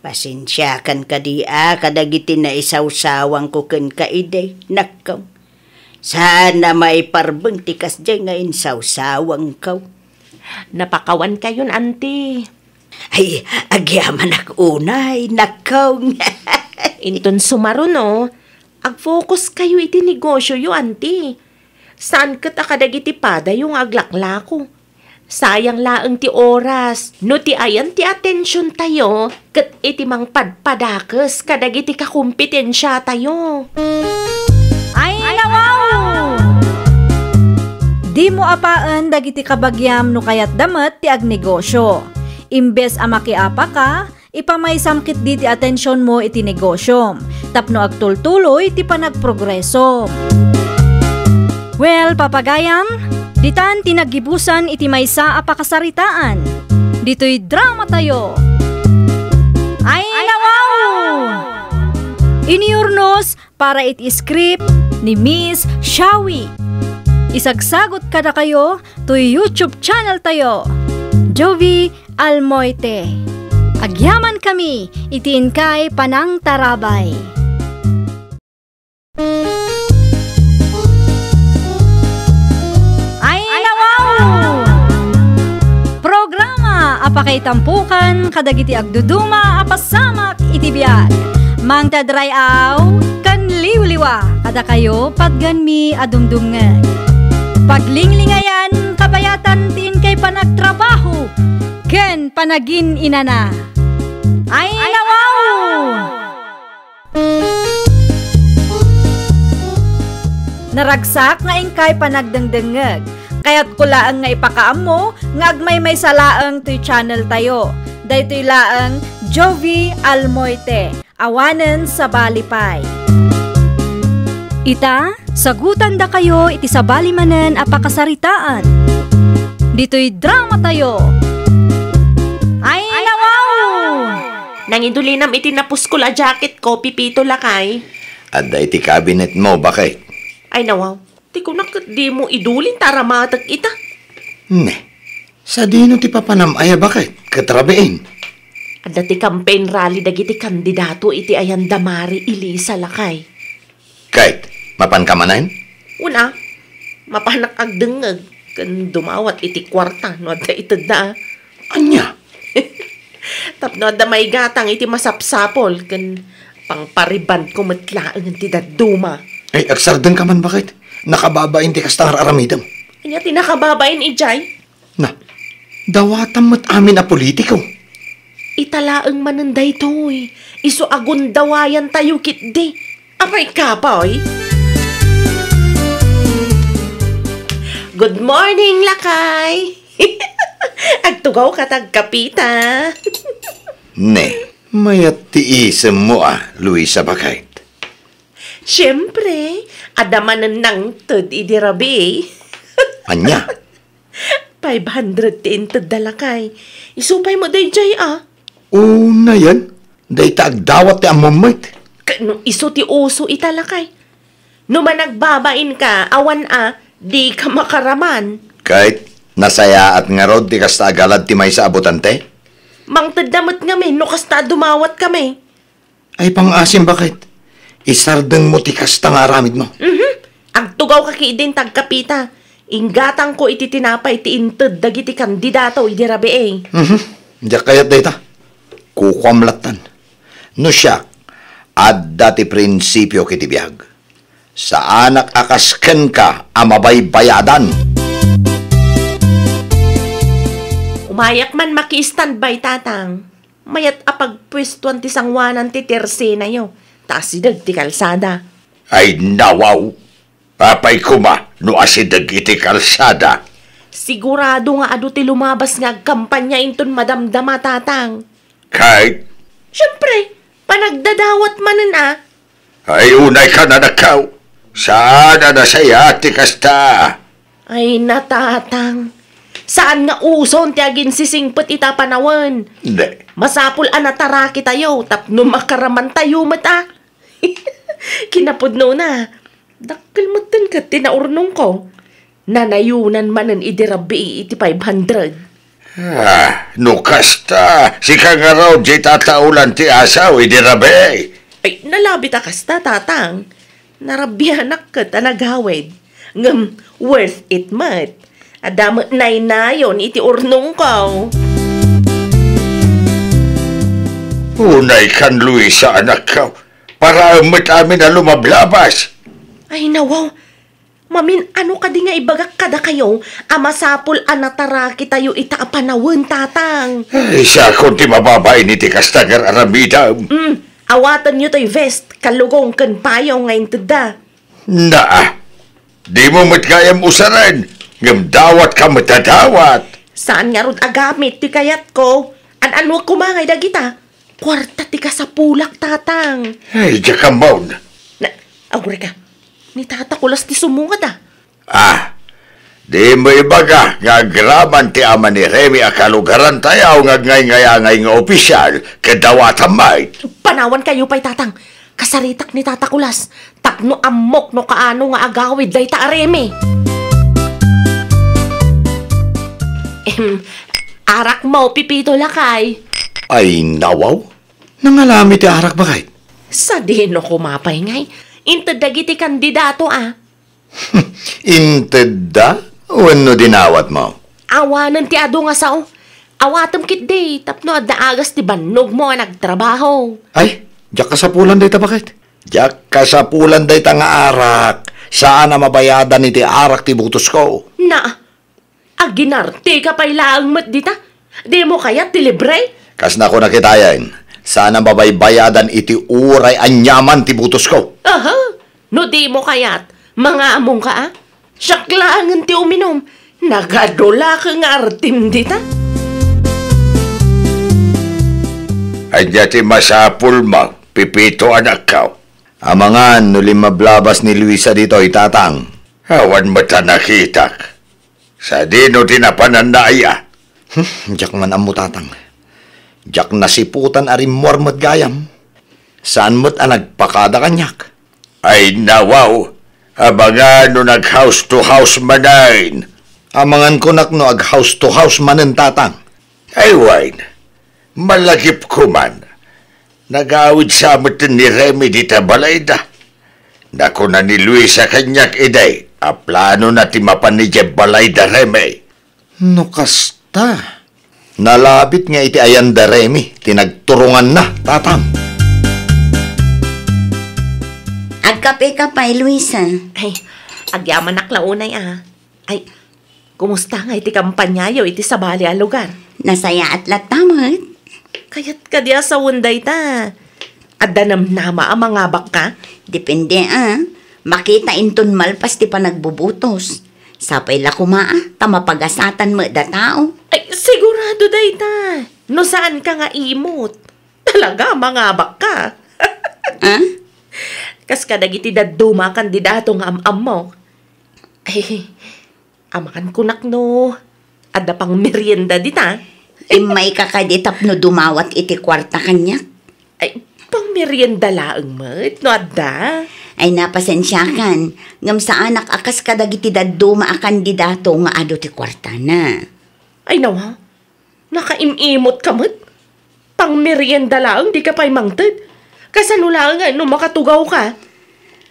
pasensiakan kadi a kadagiti naisawsawangko kenka idi, nakkong. Saan a maiparbeng ti kasdiay nga insawsawangko. Napakawankayon, Auntie. Ay, agyamanak unay, nakkong. Inton sumaruno, agfokuskayo iti negosioyo, Auntie. Saan ket a kadagiti padayo nga aglaklako. Sayang laeng ti oras no ti ayan ti atensiontayo ket iti mangpadpadakes kadagiti kakompetensiatayo. Ay, nawaw! Dimo apaen dagiti kabagiam no kayatda met ti agnegosio. Imbes a makiapaka, ipamaysam ketdi ti atensionmo iti negosiom tapno agtultuloy ti panagprogresom. Well, papagayam, ditan ti naggibusan iti maysa a pakasaritaan. Ditoy dramatayo. Ay, nawaw! Inurnos para iti script ni Miss Shawi. Isagsagot kadakayo toy YouTube channel tayo, Jovi Almoite. Agyamankami iti inkay panangtarabay. Ay, nawaw! Programa a pakaitampukan kadagiti agduduma a pasamak iti biag. Mangted ray-aw ken liwliwa kadakayo patgenmi a dumdumngeg. Paglinglingayan, kabayatan ti inkay panagtrabaho ken panagin-inana. Ay, nawaw! Naragsak nga inkay panagdengdengngeg. Kayatko laeng nga ipakaammo nga agmaymaysa laeng toy channel tayo. Daytoy laeng Jovi Almoite, awanen sabali pay. Ita, sagutandakayo iti sabali manen a pakasaritaan. Ditoy dramatayo. Ay, nawaw! Nangidulinam iti napuskol a jacket ko, Pipito, lakay. Adda iti cabinet mo, baket. Ay, nawaw. Ti kunak ket dimo idulin ta aramatek ita. Ne, sadino ti papanam aya, baket, ket rabiin? Adda ti campaign rally dagiti kandidato iti ayan da Mari Elisa, lakay. Ket, mapanka manen? Una, mapanak agdengngeg ken dumawat iti kuarta no adda itedda. Ania? Tapno adda maigatang iti masapsapul ken pangparibandko met laeng ti dadduma. Ay, agsardengka man, baket? Nakababain ti kasta nga ar-aramidem. Ania ti nakababain idiay? Na, dawatam met amin a politiko. Ita laeng manen daytoy, isu a gundawayantayo ketdi. Apay, kapoy? Good morning, lakay! Agtugawka ta agkapita. Ne, mayat ti isemmo a, Luisa, baket. Siempre, adda manen nangted idi rabii. Ania? Five hundred ti intedda, lakay. Isu pay met daydiay a. Unayen, dayta agdawat ti ammom met. Ket no isu ti uso ita, lakay. No managbabain ka, awan a, di ka makaraman. Ket nasayaat ngarud ti kasta a galad ti maysa a botante? Mangtedda met ngamin no kasta a dumawat kami. Ay, pangaasim, baket? Isardengmo ti kasta nga aramidmo. Mhm. Agtugawka ketdin ta agkapita. Inggatangko iti tinapay ti inted dagiti kandidato idi rabii. Mhm. Diak kayat dayta. Kukuam lattan. No siak, adda ti prinsipio iti biag. Saanak a kas kenka a mabaybayadan. Umayak man maki-standby, Tatang. Mayat a pagpuestuan ti sangoanan ti tersenayo, ta asideg ti kalsada. Ay, nawaw! Apay koma no asideg iti kalsada? Sigurado nga adu ti lumabas nga agkampanya inton madamdama, Tatang. Kay? Siyempre, panagdadawat manen a. Ay, unay ka, anakko. Saan a nasayaat ti kasta. Ay, natatang. Saan nga uson ti aginsisingpet ita panawen? Hindi. Masapul a nataraki tayo tapno makaraman tayo met a. Kinapudnona, dakkel metten ket ti naurnongko. Nanayonan manen idi rabii iti five hundred. Ah, no kasta, sika ngarud diay tataolan ti asaw idi rabii. Ay, nalabit a kasta, Tatang. Narabianak ket a nagawid. Ngem worth it met. Adda met naynayon iti urnongko. Unay kan, Luisa, anakko. Para met amin a lumablabas. Ay, nawaw. Mamin-ano kadi nga ibagak kadakayo a masapul a nataraki tayo ita a panawen, Tatang? Ay, sakon ti mababain iti kasta nga ar-aramidem. Mm, awatenyo toy vest, kalugong ken payong nga intedda. Naa, dimo met gayam usaren, ngem dawatka met a dawat. Saan ngarud a gamit ti kayatko? An-ano koma ngay dagita? Kuarta ti kasapulak, Tatang. Ay, diak ammo. Na, agurayka. Ni Tata Kulas ti sumungad a. Ah, dimo ibaga nga agraman ti ama ni Remy a kalugarantayo nga agngayngayangay nga opisyal ket dawatam met. Panawankayo pay, Tatang. Kasaritak ni Tata Kulas tapno ammok no kaano nga agawid dayta a Remy. Ehem, arakmo, Pipito, lakay. Ay, nawaw. Nangalami ti arak, baket? Sadino koma pay ngay? Inted dagiti kandidato a. Intedda wenno dinawatmo? Awanen ti adu nga sao. Awatem ketdi tapno adda agas ti bannogmo a nagtrabaho. Ay, diak kasapulan dayta, baket. Diak kasapulan dayta nga arak. Saan a mabayadan iti arak ti butosko. Na, aginarteka pay laeng met dita. Dimo kayat ti libre? Kas nakunak itayen, saan a mabaybayadan iti uray aniaman ti butosko. Aha, no dimo kayat, mangamongka a? Siak laengen ti uminum. Nagadulak nga artim dita. Ania ti masapulmo, Pipito, anakko? Amangan no limmablabas ni Luisa ditoy, Tatang. Awan met a nakitak. Sadino ti napananna aya? Hmm, diak man ammo, Tatang. Diak nasiputan a rimmuar met gayam. Saan met a nagpakada kaniak. Ay, nawaw, amangan no nag-house to house manen. Amangan kunak no ag-house to house manen, Tatang. Ay, wen, malagipko man. Nagawid sa met ni Remy dita balayda. Nakuna ni Luisa kaniak idi a planona ti mapan idiay balayda, Remy. No kasta, nalabit nga iti ayan da Remy ti nagturonganna, Tatang. Agkapeka pay, Luisa. Ay, agyamanak la unay a. Ay, kumusta ngay ti kampanyayo iti sabali a lugar? Nasayaat latta met. Kayat kadi a sawen dayta. Adda namnama a mangabakka? Depende a. Makita inton malpas ti panagbubutos. Sapay la koma a, ta mapagasatan met da tao. Ay, sigurado dayta. No saanka nga imot, talaga mangabakka. Ah? Kas kadagiti dadduma a kandidato nga am-ammok. Ay, amangan kunak no adda pangmerienda dita. Immayka kadi tapno dumawat iti kuarta kaniak? Ay, pangmerienda laeng met no adda. Ay, napasensiakan, ngem saanak a kas kadagiti dadduma a kandidato nga adu ti kuartana. Ay, nawa, nakaim-imot ka met. Pangmerienda laeng, dika pay mangted. Kasano laeng no makatugawka?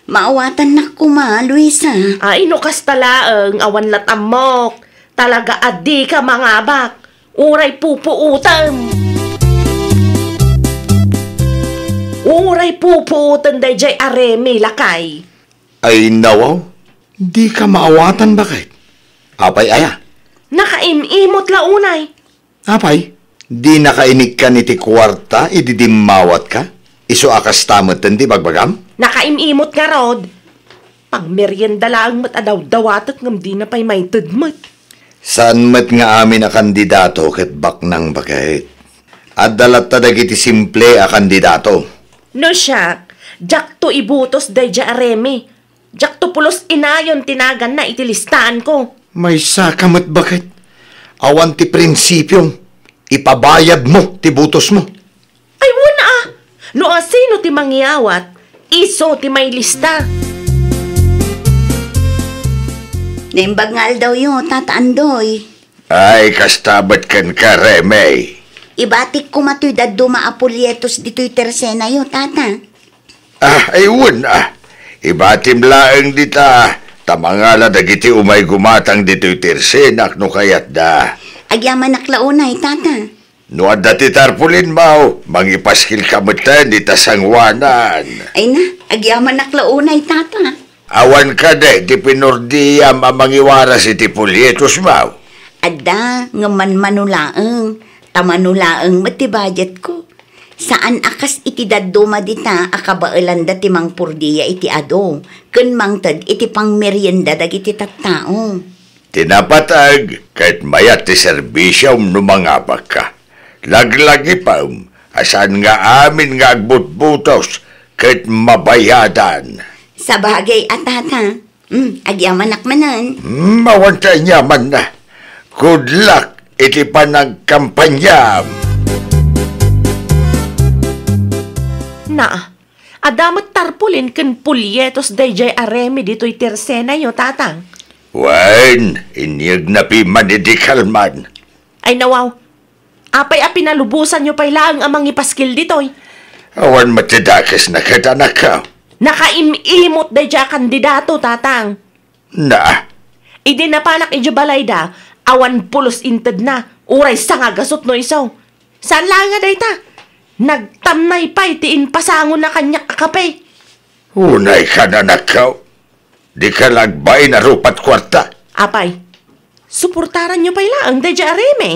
Maawatannak koma, Luisa. Ay, no kasta laeng, awan lat-ammok. Talaga a dika mangabak. Uray pupuoten. Uray pupuoten daydiay a Remy, lakay. Ay, nawaw. Dika maawatan, baket? Apay aya? Nakaim-imot la unay. Apay? Dinaka inikkan iti kuarta idi dimmawatka? Isu a kasta metten ti bagbagam? Nakaim-imot ngarud. Pagmerienda laeng met a dawdawatek ngem dina pay maited met. Saan met nga amin a kandidato ket baknang baket. Adda latta dagiti simple a kandidato. No siak, diakto ibutos daydiay a Remy. Diakto pulos inayon ti naganna iti listaanko. Maysaka met baket. Awan ti prinsipiom. Ipabayadmo ti butosmo. Ay, wen a! No asino ti mangyawat, isu ti mailista. Naimbag nga aldawyo, Tata Andoy. Ay, kasta met kenka, Remy. Ibatik koma toy dadduma a polyetos ditoy tersenayo, Tata. Ah, ay, wen a. Ibatim laeng dita, ta mangala dagiti umay gumatang ditoy tersenak no kayatda. Agyamanak la unay, Tata. No adda ti tarpaulin, maw, mangipaskilka metten ita sangoanan. Ay na, agyamanak la unay, Tata. Awan kadi ti pinurdiam a mangiwaras iti polyetos, maw? Adda, ngem manmano laeng. Ta mano laeng met ti budgetko. Saan a kas iti dadduma dita a kabaelanda ti mangpurdia iti adu ken mangted iti pangmerienda dagiti tattao. Ti napateg ket mayat ti serbisiom no mangabakka. Laglagipem a saan nga amin nga agbutbutos ket mabayadan. Sabagay a, Tata. Hmm, agyamanak manen. Hmm, awan ti aniamanna. Good luck iti panagkampanyam. Na, adda met tarpaulin ken polyetos daydiay a Remy ditoy tersenayo, Tatang. Wen, inyegna piman idi kalman. Ay, nawaw. Apay a pinalubosanyo pay laeng a mangipaskil ditoy? Awan met ti dakesna ket, anakko. Nakaim-imot daydiay a kandidato, Tatang. Na? Idi napanak idiay balayda, awan pulos intedna, uray sangagasut no isu. Saan laeng a dayta? Nagtamnay pay ti impasangona kaniak a kape. Unay ka, anakko. Dika la agbain a rupat kuarta. Apay, suportaranyo pay laeng daydiay a Remy?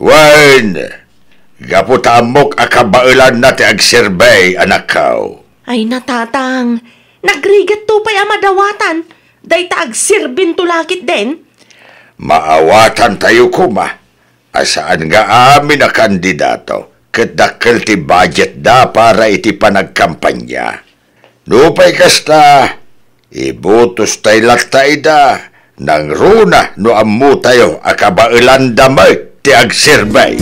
Wen, gapu ta ammok a kabaelanna ti agserbi, anakko. Ay, na, Tatang, nagrigatto pay a madawatan dayta agserbinto la ketdin. Maawatantayo koma a saan nga amin a kandidato ket dakkel ti budgetda para iti panagkampanya. Nupay kasta, ibutostay latta ida, nangruna no ammotayo a kabaelanda met ti agserbi.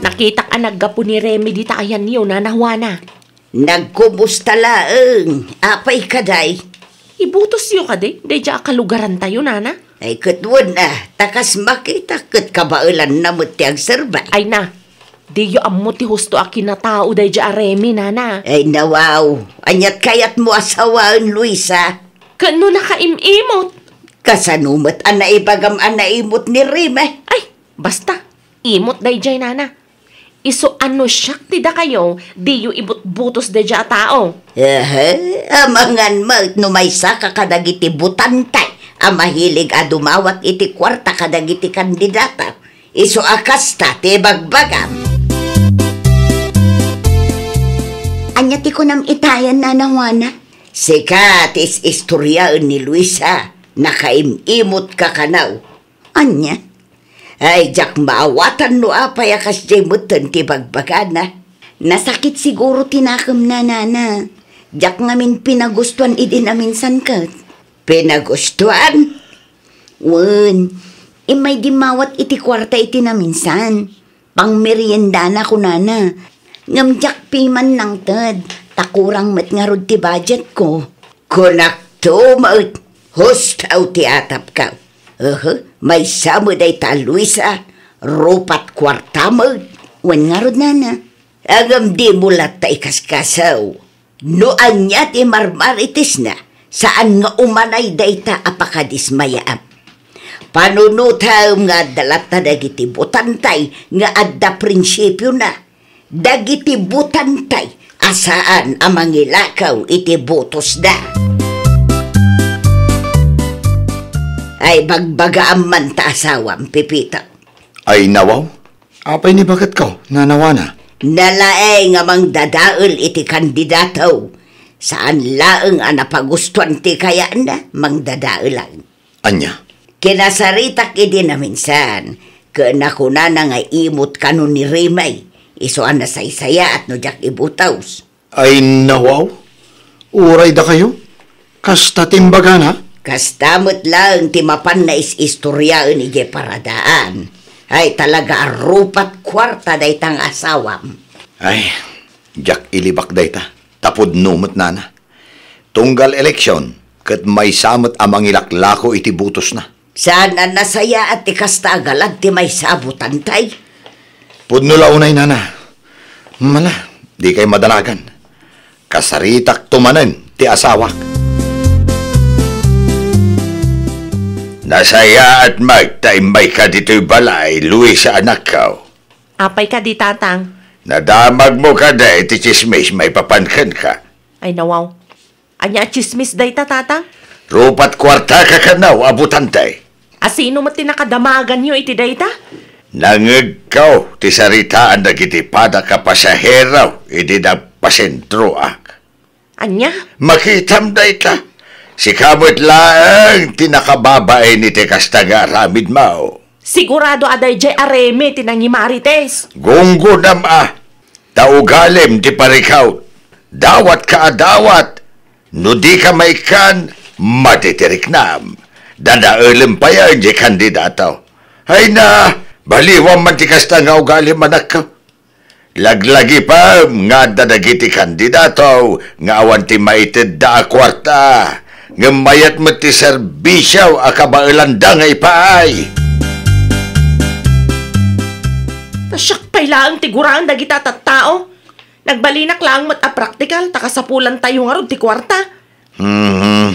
Nakitak a naggapu ni Remy dita ayanyo, Nana Juana. Nagkumusta laeng? Apay kadi? Ibutosyo kadi daydiay a kalugarantayo, Nana? Ay, ket wen a, ta kas makitak ket kabaelanna met ti agserbi. Ay na, diyo ammo ti husto a kinatao daydiay a Remy, Nana. Ay, nawaw. Aniat kayatmo a sawaen, Luisa? Ket no nakaim-imot? Kasano met a naibagam a naimot ni Remy? Ay, basta. Imot daydiay, Nana. Isu a no siak ti dakayo, diyo ibutbutos daydiay a tao. Ehe, amangan met no maysaka kadagiti butante a mahilig a dumawat iti kuarta kadagiti kandidata. Isu a kasta ti ibagbagam. Ania ti kunam itayen, Nana Juana? Sika ti is-istoriaen ni Luisa. Nakaim-imot ka kano. Ania? Ay, diak maawatan no apay a kasdiay metten ti bagbagana. Nasakit siguro ti nakemna, Nana. Diak ngamin pinagustuan idi naminsan ket. Pinagustuan? Wen, immay dimmawat iti kuarta iti naminsan. Pangmeriendana, kunana. Ngem diak piman nangted, ta kurang met ngarud ti budgetko. Kunakto met, husto ti atapko. Uhu, maysa met dayta a Luisa, rupat kuarta met. Wen ngarud, Nana. Ngem dimo latta ikaskaso. No ania ti marmaritesna, saan nga umanay dayta a pakadismayaam. Panunotem nga adda latta dagiti butante nga adda prinsipiona. Dagiti butante a saan a mangilakaw iti butosda. Ay, bagbagaam man ta asawam, Pepito. Ay, nawaw? Apay ni baketko, nanawana? Nalaeng a mangdadael iti kandidato. Saan laeng a napagustuan ti kayatna, mangdadael laeng. Ania? Kinasaritak idi naminsan, ket nakunana nga imot kano ni Remy, isu a nasaysayaat no diak ibutos. Ay, nawaw? Uray dakayo? Kasta ti imbagana? Kasta met laeng ti mapan naisistoriaen idiay paradaan. Ay, talaga a rupat kuarta dayta nga asawam. Ay, diak ilibak dayta. Ta pudno met nana. Tunggal eleksion, ket maysa met a mangilaklako iti butosna. Saan a nasayaat ti kasta a galad ti maysa a butantay? Pudno la unay, nana. Mala, dikay madanagan. Kasaritakto manen ti asawak. Nasayaat met ta immayka ditoy balay, Luisa, anakko. Apay kadi, Tatang? Nadamagmo kadi ti tsismis maipapan kenka? Ay, nawaw. Ania a tsismis dayta, Tatang? Rupat kuartaka kano a butante. A sino met ti nakadamaganyo iti dayta? Nangngegko ti saritaan dagiti padak a pasahero idi nagpasentroak. Ania? Makitam dayta. Sika met laeng ti nakababain iti kasta nga aramidmo. Sigurado a daydiay a Remy ti nangimarites. Gunggonam a, ta ugalim ti parikaw. Dawatka a dawat. No dika maikkan, madi ti riknam. Dadaelem payen diay kandidato. Ay na, baliwam man ti kasta nga ugalim, anakko. Laglagipem nga adda dagiti kandidato nga awan ti maitedda a kuarta, ngem mayat met ti serbisio a kabaelanda nga ipaay. Ta siak pay laeng ti guraen dagita tattao. Nagbalinak laeng met a praktikal ta kasapulantayo ngarud ti kuarta. Hmm,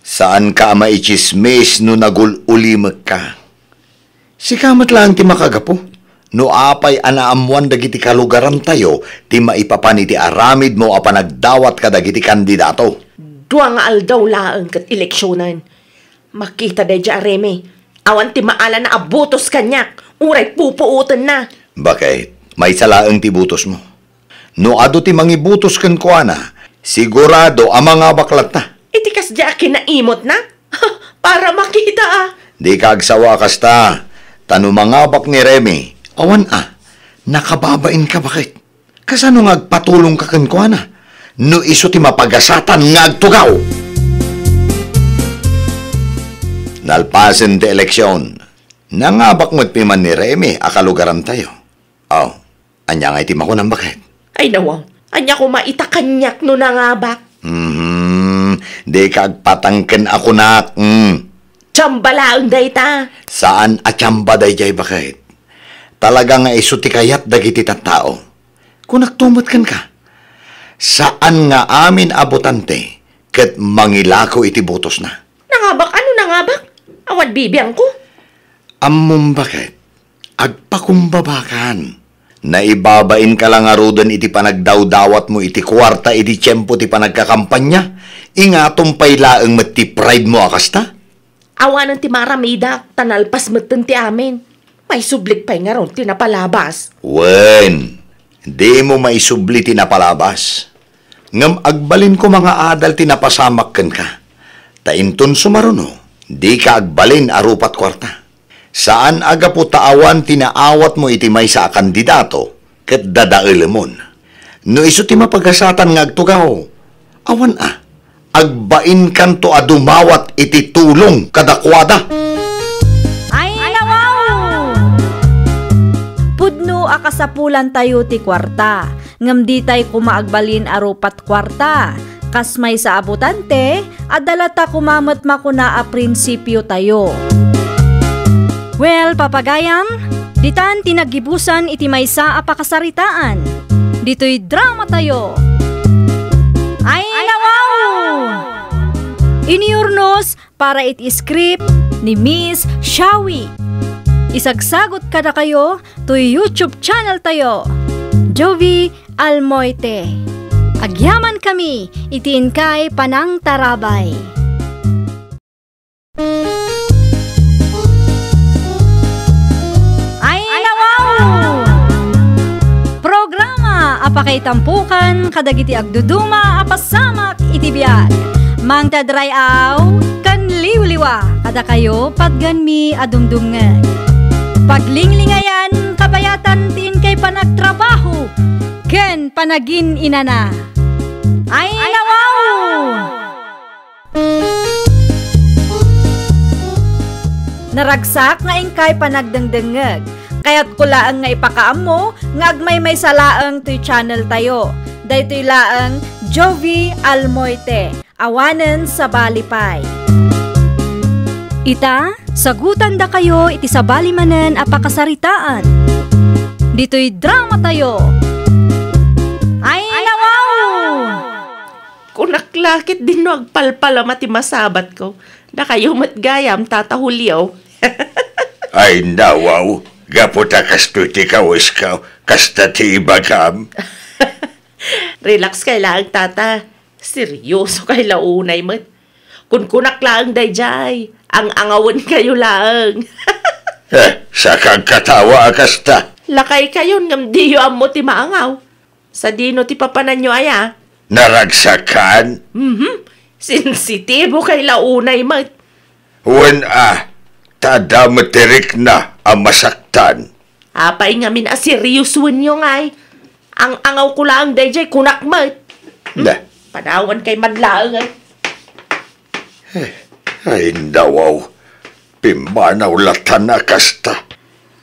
saanka a maitsismis no nagul-ulimekka. Sika met laeng ti makagapu. No apay a naammoan dagiti kalugarantayo ti maipapan iti aramidmo a panagdawat kadagiti kandidato? Dua nga aldaw laeng ket eleksionen. Makita daydiay a Remy. Awan ti maalana a butos kaniak, uray pupuotenna. Baket, maysa laeng ti butosmo. No adu ti mangibutos kenkuana, sigurado a mangabak latta. Iti kasdiay a kinaimotna? Para makita a. Dika agsawa a kasta, ta no mangabak ni Remy, awan a, nakababainka, baket. Kasano nga agpatulongka kenkuana no isu ti mapagasatan nga agtugaw? Nalpasen ti eleksion, nangabak met piman ni Remy a kalugarantayo. Aw, ania ngay ti makunam, baket? Ay, nawaw. Ania koma ita kaniak no nangabak? Mhm. Dika agpatangken a kunak. Mm. Tsamba laeng dayta. Saan a tsamba daydiay, baket. Talaga nga isu ti kayat dagiti tattao. Kunakto met kenka. Saan nga amin a botante ket mangilako iti butosna. Nangabak? Ano nangabak? Awan bibiangko. Ammom, baket. Agpakumbabakan. Naibabainka la ngaruden iti panagdawdawatmo iti kuarta idi tiempo ti panagkakampanya. Ingatom pay laeng met ti pride mo a kasta? Awanen ti maaramidak, ta nalpas metten ti amin. Maisublik pay ngarud ti napalabas. Wen, dimo maisubli ti napalabas. Ngem agbalin koma nga adal ti napasamak kenka. Ta inton sumaruno, dika agbalin a rupat kuarta. Saan a gapu ta awan ti naawatmo iti maysa a kandidato ket dadaelemon. No isu ti mapagasatan nga agtugaw, awan a, agbainkanto a dumawat iti tulong kadakuada. Ay, nawaw! Pudno a kasapulantayo ti kuarta, ngem ditay koma agbalin a rupat kuarta. Kas maysa a botante, adda latta koma met makuna a prinsipiotayo. Well, papagayam, ditan ti naggibusan iti maysa a pakasaritaan. Ditoy dramatayo. Ay, nawaw! Inurnos para iti script ni Miss Shawi. Isagsagot kadakayo toy YouTube channel tayo, Jovi Almoite. Agyamankami iti inkay panangtarabay. Kaitampukan kadagiti agduduma a pasamak iti biag. Mangted ray-aw ken liwliwa kadakayo patgenmi a dumdumngeg. Paglinglingayan, kabayatan ti inkay panagtrabaho ken panagin-inana. Ay, nawaw! Naragsak nga inkay panagdengdengngeg. Kayatko laeng nga ipakaammo nga agmaymaysa laeng toy channel tayo. Daytoy laeng Jovie Almoite, awanen sabali pay. Ita, sagutandakayo iti sabali manen a pakasaritaan. Ditoy drama tayo. Ay, nawaw! Kunak la ket dinno agpalpalama ti masabatko. Dakayo met gayam, Tata Julio. Ay, nawaw, gapu ta kastoy ti kawisko, kasta ti ibagam. Relax kay laeng, Tata. Seryoso kay la unay met. Kunkunak laeng daydiay, ang-angawen kayo laeng. Eh, sakag katawa a kasta. Lakay kayon ngem diyo ammo ti maangaw. Sadino ti papananyo aya? Naragsakan? Mhm. Sensitibo kay la unay met. Wen a, ta adda met ti rikna a masaktan. Apay ngamin a seriosoenyo ngay? Ang-angawko laeng daydiay kunak met. Hmm? Da. Padawan kay man laeng ay. Eh, ay, nawaw. Pimmanaw latan a kasta.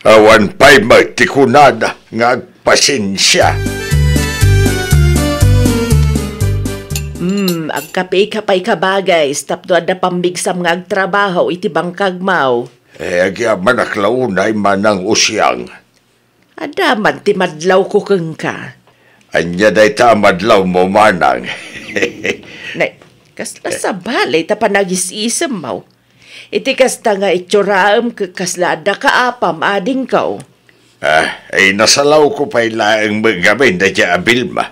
Awan pay met ti kunana nga agpasensia. Hmm, agkape ka pay kabagay, tapno adda pammigsam nga agtrabaho iti bangkagmo. Eh, agyamanak la unay, Manang Usiang. Adda man ti madlawko kenka. Ania dayta a madlawmo, Manang? Nay, kasla sabali ta panagis-isemmo. Iti kasta nga itsurem ket kasla adda kaapam, adingko. Ah, ay nasalawko pay laeng met ngamin daydiay a Vilma.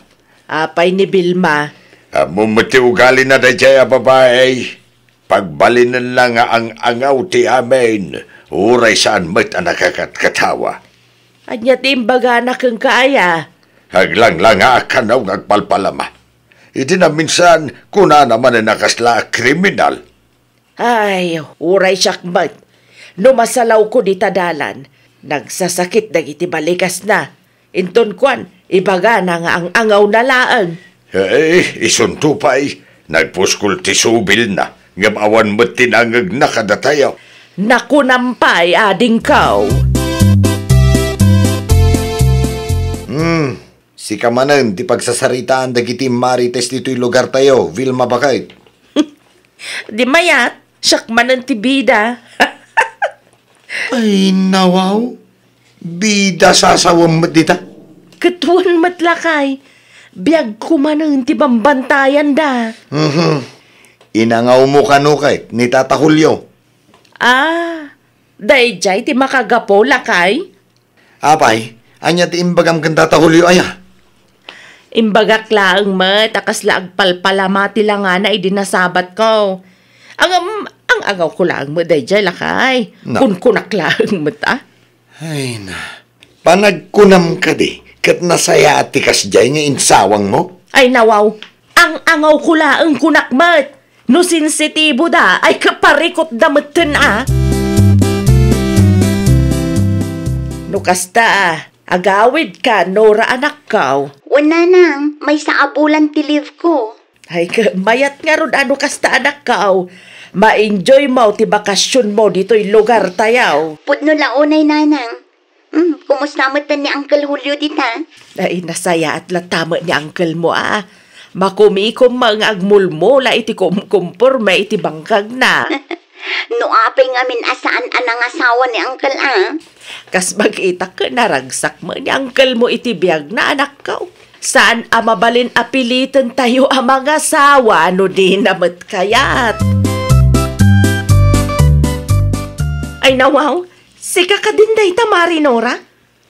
Apay ni Vilma? Ammom met ti ugalina daydiay a babai. Pagbalinenna nga ang-angaw ti amin, uray saan met a nakakatkatawa. Ania ti imbagana kenka aya? Aglanglanga a kano nga agpalpalama. Iti naminsan, kunana manen a kasla a kriminal. Ay, uray siak met. No masalawko dita dalan, nagsasakit dagiti balikasna. Inton kuan, ibagana nga ang-angawna laeng. Eh, isunto pay, nagpuskol ti subilna, ngem awan met ti nangngegna kadatayo. Nakunam pay, adingko. Hmm, sika manen ti pagsasaritaan dagiti marites ditoy lugartayo, Vilma, baket. Di mayat, siak manen ti bida. Ay, nawaw. Bida sasawem met dita. Ket wen met lakay, biagko manen ti bambantayanda. Mhm. Inangawmo kano ket ni Tata Julio? Ah, daydiay ti makagapu, lakay? Apay, ania ti imbagam ken Tata Julio aya? Imbagak laeng met a kasla agpalpalama ti langana idi nasabatko. Ngem, ang-angawko laeng met daydiay, lakay. Na- Kunkunak laeng met, a. Ay na. Panagkunam kadi, ket nasayaat ti kasdiay nga insawangmo? Ay, nawaw. Ang-angawko laeng kunak met. No sensitibo da, ay kaparikot da metten, a. No kasta, a, agawid ka, Nora, anakko. Wen, nanang, maysa a bulan ti leave ko. Ay, ka-, mayat ngarud a no kasta, anakko. Ma-enjoy mo ti bakasyon mo ditoy lugar tayo. Pudno la unay, nanang. Hmm, kumusta met ni Uncle Julio dita? Ay, nasayaat latta met ni uncle mo, a. Makumikom nga agmulmula iti kumkumporme iti bangkagna. No apay ngamin a saan a nangasawa ni uncle, a? Kas makita ket naragsak met ni uncle mo iti biagna, anakko. Saan a mabalin a piliten tayo a mangasawa no di na met kayat. Ay, nawaw, sika kadin dayta, Mari Nora?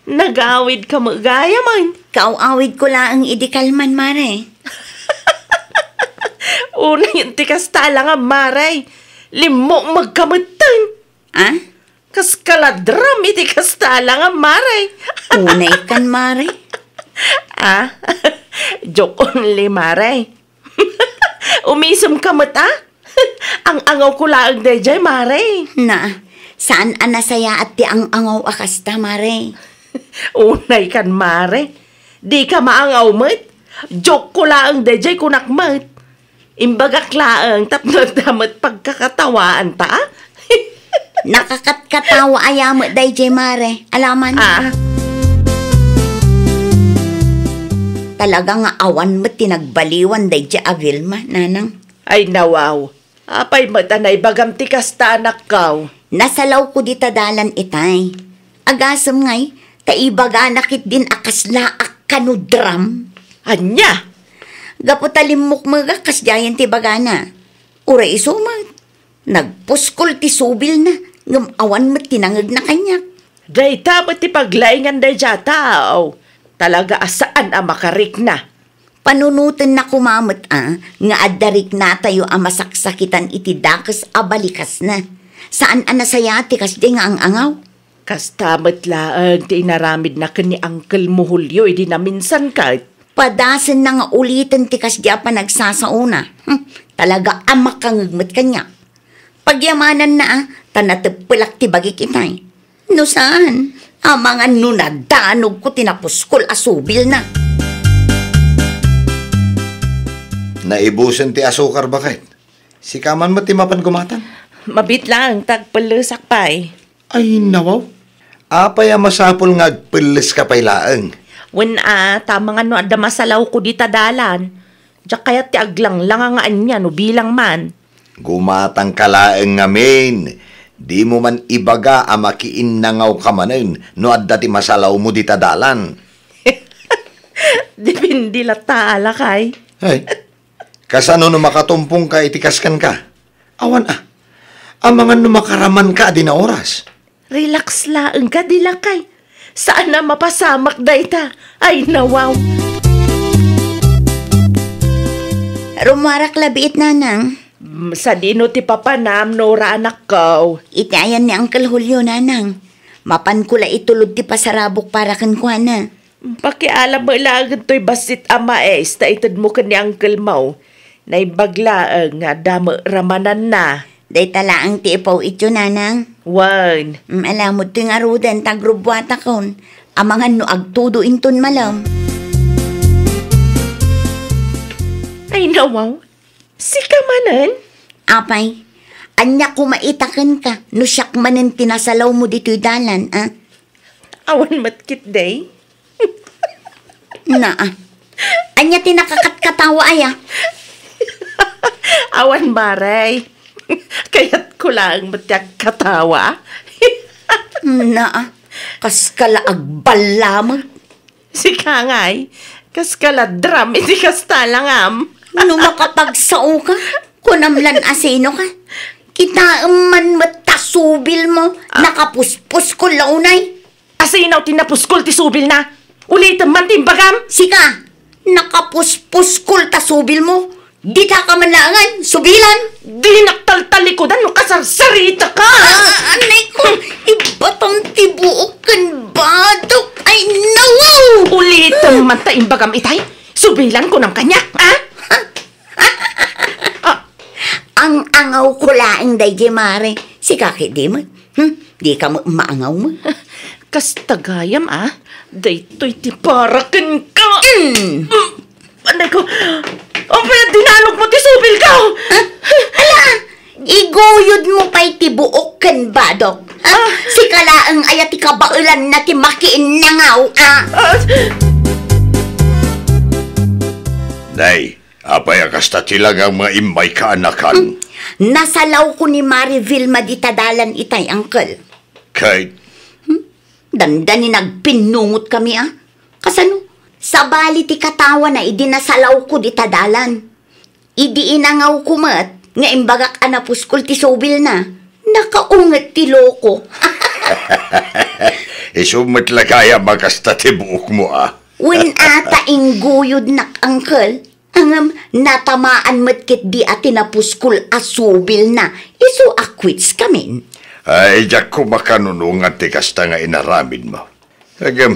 Nagawid ka met gayam. Kaaw-awidko laeng idi kalman, Mare. Unayen ti kasta la nga, Mare. Limmukmeg ka metten. A? Kas kaladram iti kasta la nga, Mare. Unay kan, Mare. A? Joke only, Mare. Umisem ka met, a? Ang-angawko laeng daydiay, Mare. Na, saan a nasayaat ti ang-angaw a kasta, Mare? Unay kan, Mare. Di ka maangaw met. Joke ko laeng daydiay, kunak met. Imbagak laeng tapno adda met pagkakatawaanta, a? Nakakatkatawa aya met daydiay, Mare. Alaman. Ah. Talaga nga awan met ti nagbaliwan daydiay a Vilma, Nanang. Ay, nawaw. Apay met a naibagam ti kasta, anakko? Nasalawko dita dalan itay. Agasem ngay, ta ibagana ketdin a kaslaak kano drum. Ania? Gapu ta limmukmegak kasdiayen ti bagana. Uray isu met, nagpuskol ti subilna, ngem awan met ti nangegna kaniak. Dayta met ti paglaingan daydiay a tao. Talaga a saan a makarikna. Panunotenna koma met a nga adda riknatayo a masaksakitan iti dakes a balikasna. Saan a nasayaat ti kasdiay nga ang-angaw. Kasta met laeng ti inaramidna ken ni Uncle mo Julio idi naminsan ket. Padasenna nga uliten ti kasdiay a panagsasaona. Hmm, talaga a makangeg met kaniak. Pagyamananna a, ta nateppelak ti bagik itay. No saan, amangan no nadanogko ti napuskol a subilna. Naibusen ti asukar, baket. Sika man met ti mapan gumatang? Mabiit laeng ta agpellesak pay. Ay, nawaw. Apay a masapul nga agpelleska pay laeng? Wen a, ta amangan no adda masalawko dita dalan. Diak kayat ti aglanglanga nga ania no bilang man. Gumatangka laeng ngamin. Dimo man ibaga a makiinnangawka manen no adda ti masalawmo dita dalan. Depende latta, lakay. Ay, kasano no makatumpongka iti kaskenka? Awan a. Amangan no makaramanka a di naoras. Relax laengka, di lakay. Saan a mapasamak dayta. Ay, nawaw. Rummuarak la biit, Nanang. Mm, sadino ti papanam, Nora, anakko? Iti ayan ni Uncle Julio, Nanang. Mapanko la itulod ti pasarabok para kenkuana. Pakialam met laeng toy bassit a mais ta itedmo ken ni Uncle mo. Naimbag laeng nga adda met ramananna. Dayta laeng ti ipaw-ityo, Nanang. Wen. Mm, alamod toy ngaruden ta agrubbuatakon. Amangan no agtudo inton malem. Ay, nawaw. Sika manen? Apay, ania koma ita kenka no siak manen ti nasalawmo ditoy dalan, a? Awan met ketdi. Naa. Ania ti nakakatkatawa aya? Awan, Mare. Kayatko laeng met ti agkatawa. Naa. Kaska la agballamag. Sika ngay, kaska la drum iti kasta langam. No makapagsaoka, kunam lan a sinoka. Kitaem man met ta subilmo, ah, nakapuspuskol la unay. Asino ti napuskol ti subilna? Ulitem man ti imbagam. Sika, nakapuspuskol ta subilmo. Dita ka man laengen, subilan. Dinak taltalikudan no kasarsaritaka. Ah, anay ko, ibatam ti buok ken badok. Ay, nawaw! Ulitem man ta imbagam itay. Subilan kunam kaniak, a? Ah. Ang-angawko laeng daydiay, Mare. Sika ketdi met. Hmm? Dika met maangaw met. Kasta gayam, a? Daytoy ti para kenka. Mm. Anay ko, apay a dinanogmo ti subilko? Ha? Ala, iguyodmo pay ti buok ken badok. Ha? Ah. Sika laeng aya ti kabaelanna ti makiinnangaw, a? Ah. Nay, apay a kasta ti langam nga immay kaanakan? Hmm? Nasalawko ni Mare Vilma dita dalan itay, Uncle. Kay? Hmm? Dandani nagpinnungotkami, a? Kasano? Sabali ti katawana idi nasalawko dita dalan. Idi inangawko met nga imbagak a napuskol ti subilna, nakaunget ti loko. Isu met la gayam a kasta ti buokmo, a? Wen a ta ingguyodnak, Uncle. Ngem natamaan met ketdi a ti napuskol a subilna, isu a quits kamin. Ay, diak koma kanunongan ti kasta nga inaramidmo. Ngem,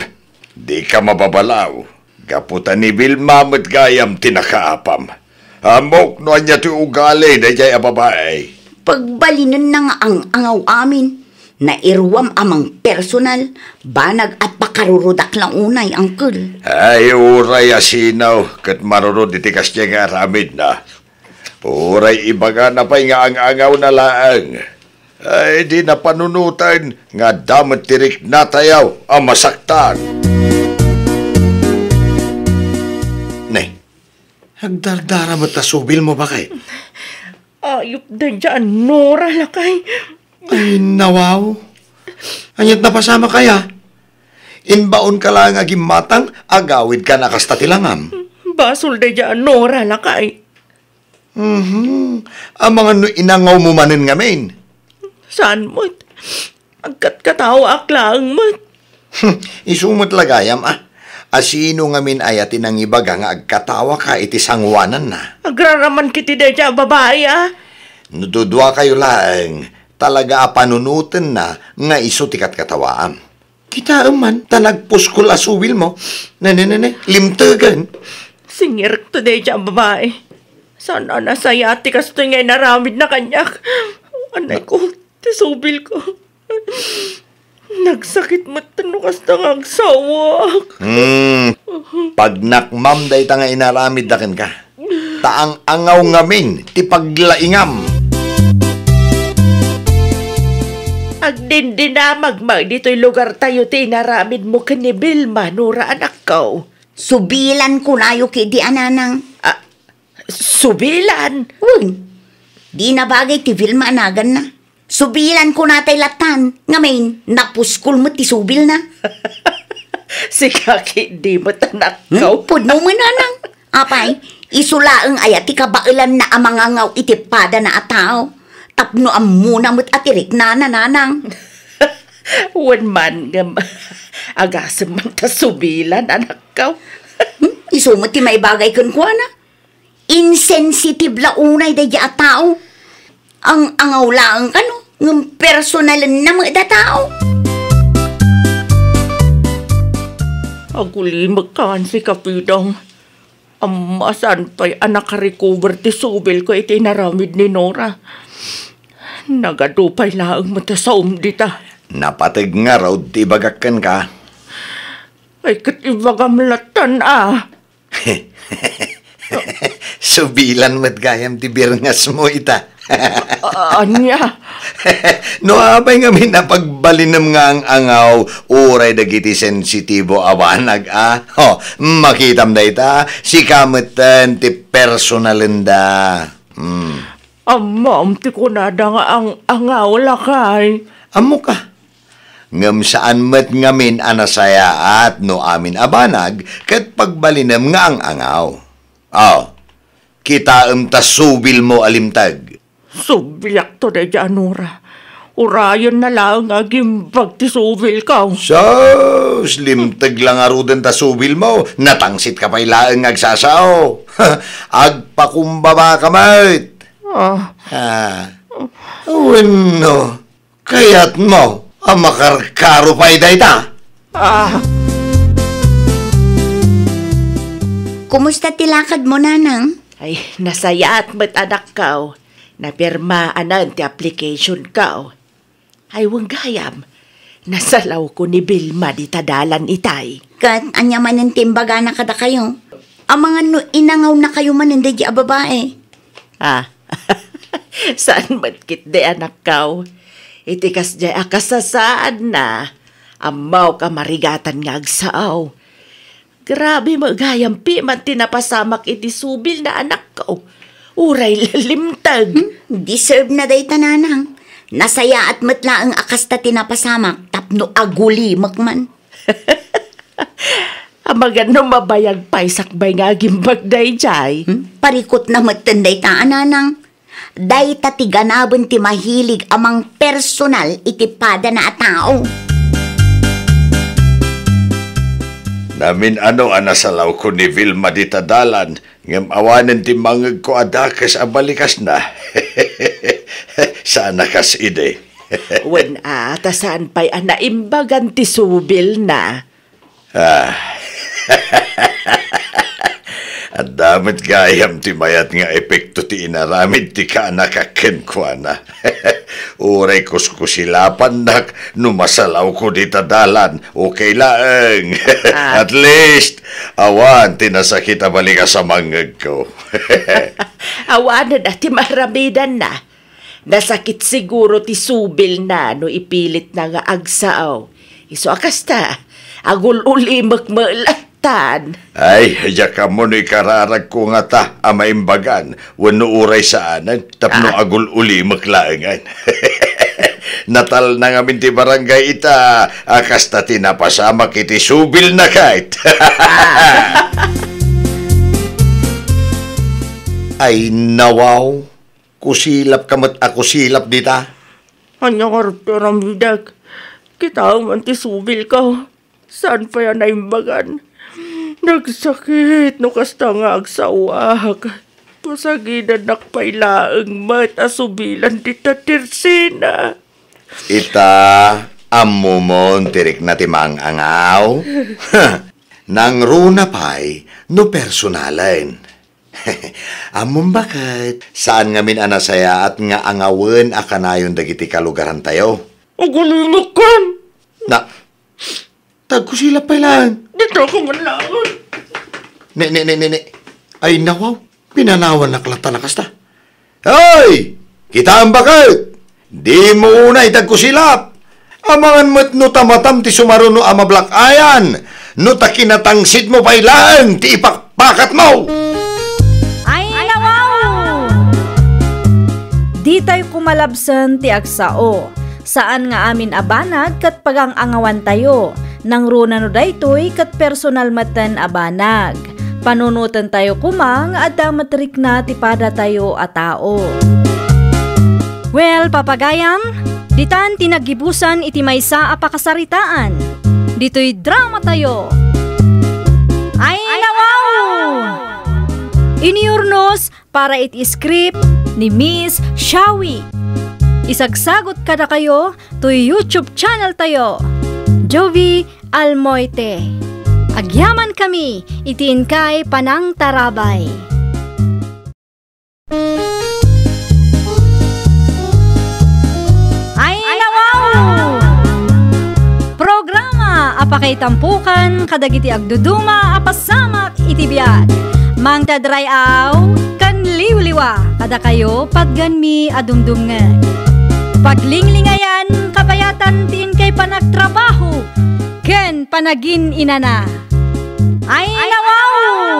dika mababalaw. Gapu ta ni Vilma met gayam ti nakaapam. Ammok no ania ti ugali daydiay a babai. Pagbalinenna nga ang-angaw amin. Nairuam a mangpersonal, banag a pakarurudak la unay, Uncle. Ay, uray a sino, ket marurod iti kasdiay nga aramidna. Uray ibagana pay nga ang-angawna laeng. Ay, di napanunoten nga adda met ti riknatayo a masaktan. Ne, agdardara met ta subilmo, baket? Ayup daydiay a Nora, lakay. Ay, nawaw. Ania't napasamak aya? Imbaonka laeng a gimmatang, agawidka a kasta ti langam. Basol daydiay a Nora, lakay. Mhm. Amangan no inangawmo manen ngamin? Saan met? Agkatkatawaak laeng met. Isu met la gayam, a. A sino ngamin aya ti nangibaga nga agkatawaka iti sangoananna? Agraraman ketdi daydiay a babai, a. No duduakayo laeng, talaga a panunotenna nga isu ti katkatawaam. Kitaem man, ta nagpuskol a subilmo. Ne, ne, ne, ne, limtegen. Singirekto daydiay a babai. Saan a nasayaat ti kastoy nga inaramidna kaniak. Anay ko, ti subilko. Nagsakit met no kasta nga agsawak. Hmm, pagnakmam dayta nga inaramidda kenka. Ta ang-angaw ngamin ti paglaingam. Agdindinamag met ditoy lugartayo ti inaramidmo ken ni Vilma, Nora, anakko. Subilan kunayo ketdi a nanang. Ah, subilan? Wen. Dina bagay ti Vilma a naganna. Subilan kunatay lattan, ngamin, napuskol met ti subilna. Sika ketdi met, anakko. Hmm, pudno met, nanang. Apay, isu laeng aya ti kabaelanna a mangangaw iti padana a tao, tapno ammona met a ti riknana, nanang. Wen man, ngem agasem man ta subilan, anakko. Hmm, isu met ti maibagay kenkuana. Insensitive la unay daydiay a tao. Ang-angaw laeng kano, ngem personalenna met a tao. Agulimek kan si Kapidong. Amma, saan pay a nakarecover ti subilko iti inaramid ni Nora. Nagadu pay laeng met a saom dita. Napateg ngarud ti ibagak kenka. Ay, ket ibagam lattan, a. Subilan met gayam ti birngasmo ita. A-, ania? No apay ngamin a pagbalinem nga ang-angaw, uray dagiti sensitibo a banag, a? Ho, makitam dayta, sika metten ti personalenda. Hmm. Ammom ti kunada nga ang-angaw, lakay. Ammok a. Ngem saan met ngamin a nasayaat no amin a banag ket pagbalinem nga ang-angaw. Aw, kitaem ta subilmo a limteg. Subliakto daydiay a Nora. Urayenna laeng nga agimbag ti subilko. Sus, limteg la ngaruden ta subilmo. Natangsitka pay laeng nga agsasao. Agpakumbabaka met. Ah. Ah. Wenno, kayatmo a makarkaro pay dayta? Ah. Kumusta ti lakadmo, nanang? Ay, nasayaat met, anakko. Napirmaanan ti applicationko. Ay, wen gayam, nasalawko ni Vilma dita dalan itay. Ket ania manen ti imbagana kadakayo? Amangan no inangawnakayo manen daydiay a babai. Ah, saan met ketdi, anakko. Iti kasdiay a kasasaadna, ammok a marigatan nga agsao. Grabe met gayam piman ti napasamak iti subilna, anakko. Uray la limteg. Hmm, deserve na dayta, nanang. Nasayaat met laeng a kasta ti napasamak tapno agulimek man. Amangan no mabayag pay sakbay nga agimbag daydiay. Hmm? Parikutna metten dayta a nanang. Dayta ti ganaben ti mahilig a mangpersonal iti padana a tao. Namin-ano a nasalawko ni Vilma dita dalan, ngem awanen ti mangngegko a dakes a balikasna. Saan a kas idi. Wen a, ta saan pay a naimbagan ti subilna. Ah. Adda met gayam ti mayat nga epekto ti inaramid ti kanaka kenkuana. Uray kuskusilapannak no masalawko dita dalan, okay laeng. Ah. At least, awan ti nasakit a balikas a mangngegko. Awanen a ti maaramidanna. Nasakit siguro ti subilna no ipilitna nga agsao. Isu a kasta, agul-ulimek met lattan. Ay, diak ammo no ikararagko ngata a maimbagan wenno uray saanen tapno Ah. agul-ulimek laengen. Natalna ngamin ti barangay ita a kasta ti napasamak iti subilna ket. Ay, nawaw. Kusilapka met a kusilap dita. Ania ngarud ti aramidek? Kitaem man ti subilko. Saan pay a naimbagan? Nagsakit no kasta nga agsaoak. Pasagidannak pay laeng met a subilan dita tersina. Ita, ammomon ti rikna ti maang-angaw? Nangruna pay no personalen. Ammom baket, saan ngamin a nasayaat nga angawen a kanayon dagiti kalugarantayo. Agul-ulimek ken. Na, tagkusilap pay laeng. Dita ka man laeng. Ne, ne, ne, ne, ne. Ay, nawaw. Pinanawannak latta a kasta. Hoy! Kitaem baket! Dimo unay tagkusilap! Amangan met no tamatam ti sumaruno a mablak-ayan, no ta kinatangsitmo pay laeng ti ipakpakatmo! Ay, nawaw! Ditayo kumalabsen ti agsao. Saan nga amin a banag ket pagang-angawantayo. Nangruna no daytoy ket personal metten a banag. Panunotentayo koma nga adda met rikna ti padatayo a tao. Well, papagayam, ditan ti naggibusan iti maysa a pakasaritaan. Ditoy dramatayo. Ay, nawaw! Iniurnos para iti script ni Miss Shawi. Isagsagot kadakayo toy YouTube channel tayo, Jovi Almoite. Agyamankami iti inkay panangtarabay. Ay, nawaw! Programa a pakaitampukan kadagiti agduduma a pasamak iti biag. Mangted ray-aw ken liwliwa kadakayo patgenmi a dumdumngeg. Paglinglingayan kabayatan ti inkay panagtrabaho ken panagin-inana. Ay, nawaw!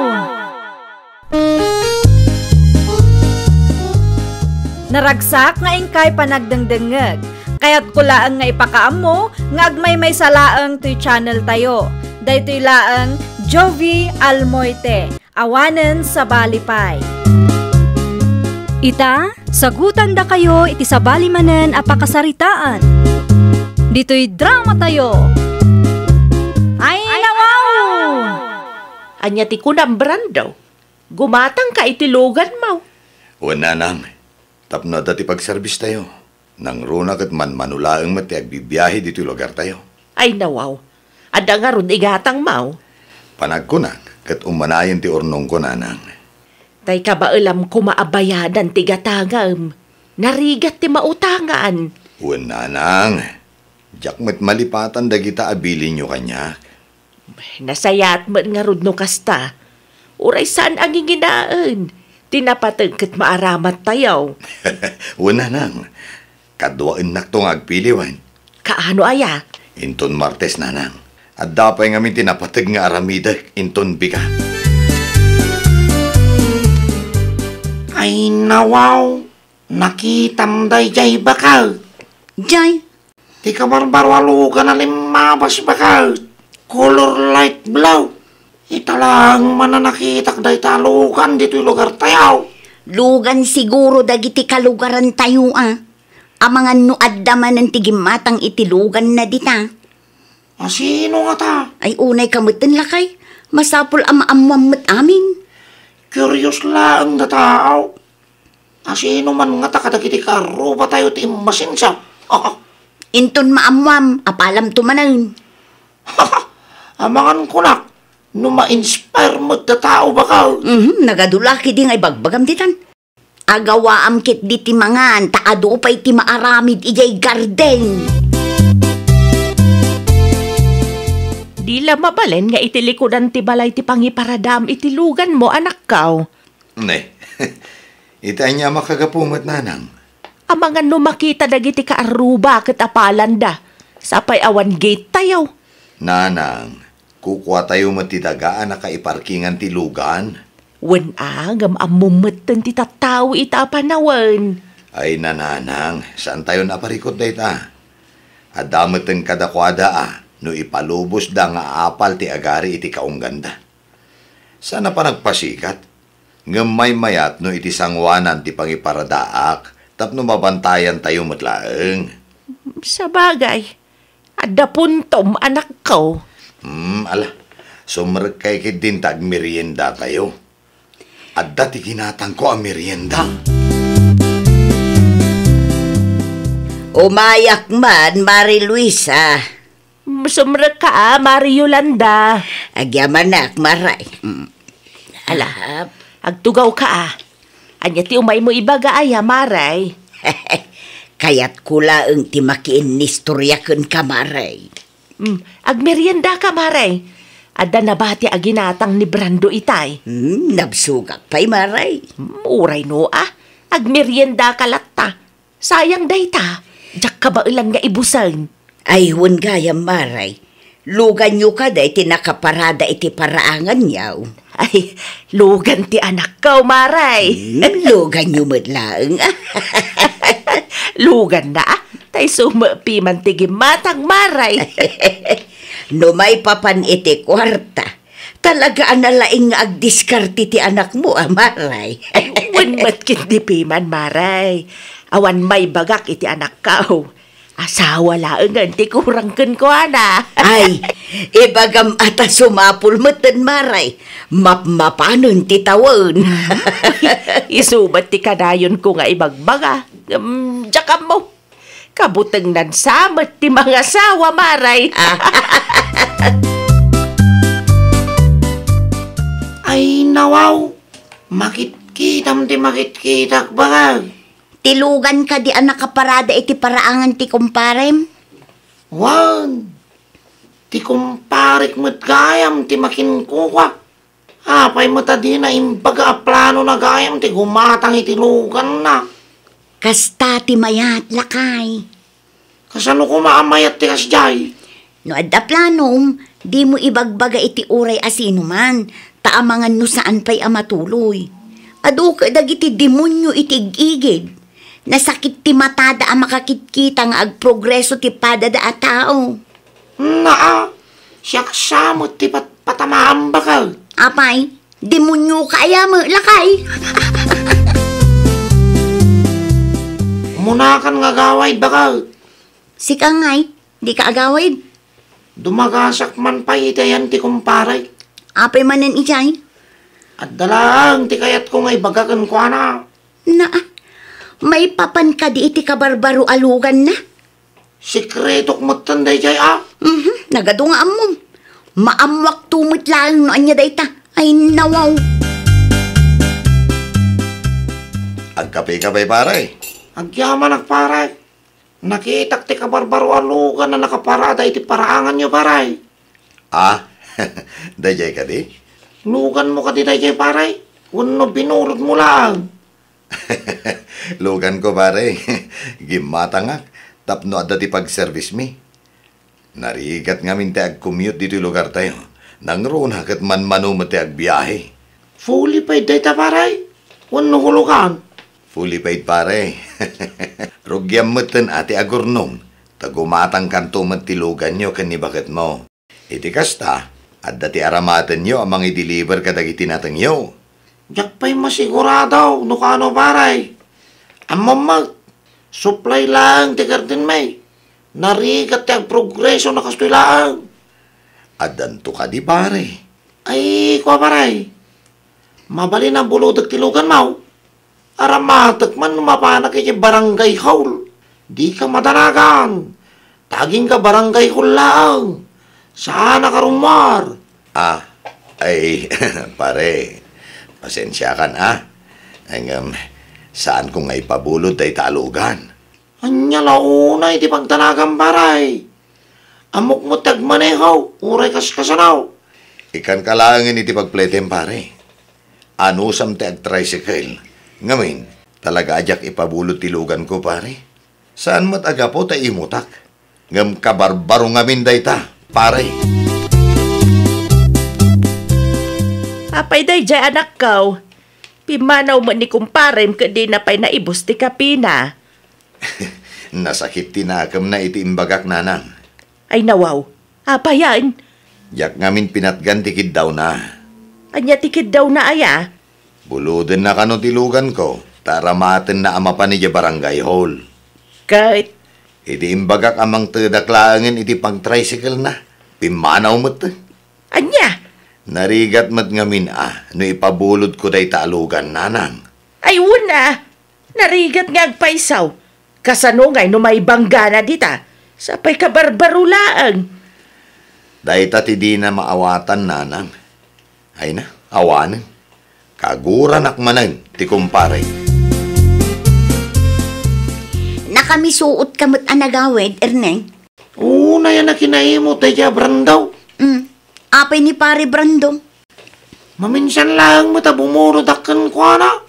Naragsak nga inkay panagdengdengngeg. Kayatko laeng nga ipakaammo nga agmaymaysa laeng toy channel tayo. Daytoy laeng Jovi Almoite, awanen sabali pay. Ita, sagutandakayo iti sabali manen a pakasaritaan. Ditoy drama tayo. Ay, nawaw! Ania ti kunam, Brando? Gumatangka iti luganmo. Wen, nanang, tapno adda ti pagserbistayo. Nangruna ket manmano laeng met ti agbibiahe ditoy lugartayo. Ay, nawaw. Adda ngarud igatangmo? Panagkunak ket umanayen ti urnongko, nanang. Tay kabaelam koma a bayadan ti gatangem. Narigat ti mautangan. Wen, nanang. Diak met malipatan dagita a bilinyo kaniak. Nasayaat met ngarud no kasta. Uray saan a nginginaen ti napateg ket maaramat tayo. Wen, nanang. Kaduaennakto nga agpili wen. Kaano aya? Inton Martes, nanang. Adda pay ngamin ti napateg nga aramidek inton bigat. Ay, nawaw. Nakitam daydiay baket. Jay. Ti kabarbaro a lugan a limmabas baket. Color light blue. Ita laeng man a nakitak dayta a lugan ditoy lugartayo. Lugan siguro dagiti kalugarantayo a. Amangan no adda manen ti gimmatang iti luganna dita. Asino ngata? Ay, unay ka metten, lakay. Masapul a maammoam met amin. Curious laeng data, aw. Asino man ngata kadagiti kaarrubatayo ti immasinsa? Inton maammoam, apalamto manen. Amangan kunak, No ma-inspire met ta tao, baka. Mhm, nagadu la ketdi nga ibagbagam ditan. Agawaam ketdi ti mangan, ta adu pay ti maaramid idiay garden. Di la mabalin nga iti likudan ti balay ti pangiparadaam iti luganmo, anakko. Ne, iti ania a makagapu met, nanang? Amangan no makita dagiti kaarruba ket apalanda, sapay awan gate tayo. Nanang, kukuatayo met ti daga a nakaiparkingan ti lugan. Wen a, ngem ammom metten ti tattao ita a panawen. Ay, nanang, saantayon a parikut dayta. Adda metten kadakuada a, no ipalubosda nga apal ti agari iti kaungganda. Saan a panagpasikat, ngem maymayat no iti sangoanan ti pangiparadaak tapno mabantayantayo met laeng. Sabagay, adda puntom, anakko. Hmm, ala, sumrekkay ketdin ta agmeriendatayo. Adda ti ginatangko a merienda. Umayak man, Mari Luisa. Sumrekka a, Mari Yolanda. Agyamanak, Maray. Mm. Ala, agtugawka a. Ania ti umaymo ibaga aya, Maray? Kayatko laeng ti makiinnistorya kenka, Maray. Mm, agmeriendaka, Maray. Adda nabati a ginatang ni Brando itay. Mm, nabsogak pay, Maray. Mm, uray no a, agmeriendaka latta. Sayang dayta, diak kabaelan nga ibusen. Ay, wen gayam, Maray. Luganyo kadi ti nakaparada iti paraanganyo. Ay, lugan ti anakko, Maray. Hmm, luganyo met laeng. Luganna, a. Tay sumepi man ti gimmatang, Maray. No maipapan iti kuarta, talaga a nalaing nga agdiskarte ti anakmo, a, Maray. Ay, wen met ketdi piman, Maray. Awan maibagak iti anakko. Asawa laengen ti kurang kenkuana. Ay, ibagam a ta sumapul metten, Maray. Mapmapanen ti tawen. Isu met ti kadayonko nga ibagbaga. Ngem, diak ammo. Kabutengnan sa met ti mangasawa, Maray. Ay, nawaw. Makitkitam ti makitkitak, bakag. Ti lugan kadi a nakaparada iti paraangan ti kumparem? Wen, ti kumparek met gayam ti makinkua. Apay met a dina imbaga a planona gayam ti gumatang iti luganna? Kasta ti mayat, lakay. Kasano koma a mayat ti kasdiay? No adda planom, dimo ibagbaga iti uray a sinuman, ta amangan no saan pay a matuloy. Adu ket dagiti demonio iti ig-igid. Nasakit ti matada a makakitkita nga agprogreso ti padada a tao. Naa, siak sa met ti patpatamaam, bakag. Apay, demonioka aya met, lakay? Munakan nga agawid, bakag. Sika ngay, dika agawid? Dumagasak man pay iti ayan ti kumparek. Apay manen idiay? Adda laeng ti kayatko nga ibaga kenkuana. Naa, maipapan kadi iti kabarbaro a luganna? Sekretok metten daydiay a? Mhm, nagadu nga ammom. Maammoakto met laeng no ania dayta. Ay, nawaw. Agkapeka pay, pare? Agyamanak, pare. Nakitak ti kabarbaro a lugan a nakaparada iti paraanganyo, pare. Ah, daydiay kadi? Luganmo kadi daydiay, pare? Wenno binurotmo laeng? Luganko, pare. Gimmatangak tapno adda ti pagservismi. Narigat ngamin ti agcommute ditoy lugartayo. Nangruna ket manmano met ti agbiahe. Fully paid dayta, pare? Wenno hulugan? Fully paid, pare. Rugiam metten a ti agurnong, ta gumatangkanto met ti luganyo ken ni baketmo. Iti kasta, adda ti aramatenyo a mangideliver kadagiti natengyo. Diak pay masigurado no kano, pare. Ammom met, supply laeng ti gardenmi. Narigat ti agprogresona kastoy laeng. Addanto kadi, pare? Ay, kua, pare. Mabalin a bulodek ti luganmo. Aramatek man no mapanak iti barangay hall. Dika madanagan. Tagingga barangay hall laeng. Saanak a rummuar. Ah, Ay, pare, pasensiakan, a. Ay, ngem, saanko nga ipabulod dayta a lugan. Ania la unay ti pagdanagam, pare? Ammok met ti agmaneho, uray kaskasano. Ikkanka laengen iti pagpletem, pare. Anusam ti agtricycle. Ngamin, talaga a diak ipabulod ti luganko, pare. Saan met a gapu ta imutak. Ngem kabarbaro ngamin dayta, pare. Apay daydiay, anakko? Pimmanaw met ni kumparem ket dina pay naibus ti kapina. Nasakit ti nakemna iti imbagak, nanang. Ay, nawaw. Apayen? Diak ngamin pinatgan ti kiddawna. Ania ti kiddawna aya? Bulodenna kano ti luganko, ta aramatenna a mapan idiay barangay hall. Ket? Idi imbagak a mangtedak laengen iti pagtricycle-na, pimmanaw met. Ania? Narigat met ngamin a no ipabulodko dayta a lugan, nanang. Ay, wen a! Narigat nga agpayso. Kasano ngay no maibanggana dita? Sapay kabarbaro laeng. Dayta ti dina maawatan, nanang. Ay na, awanen. Kaguranak manen ti kumpare. Nakamisuot ka met a nagawid, Erneng? Unay a nakinaimut daydiay a Brando. Mm. Apay ni Pare Brando? Maminsan laeng met a bumurodak kenkuana.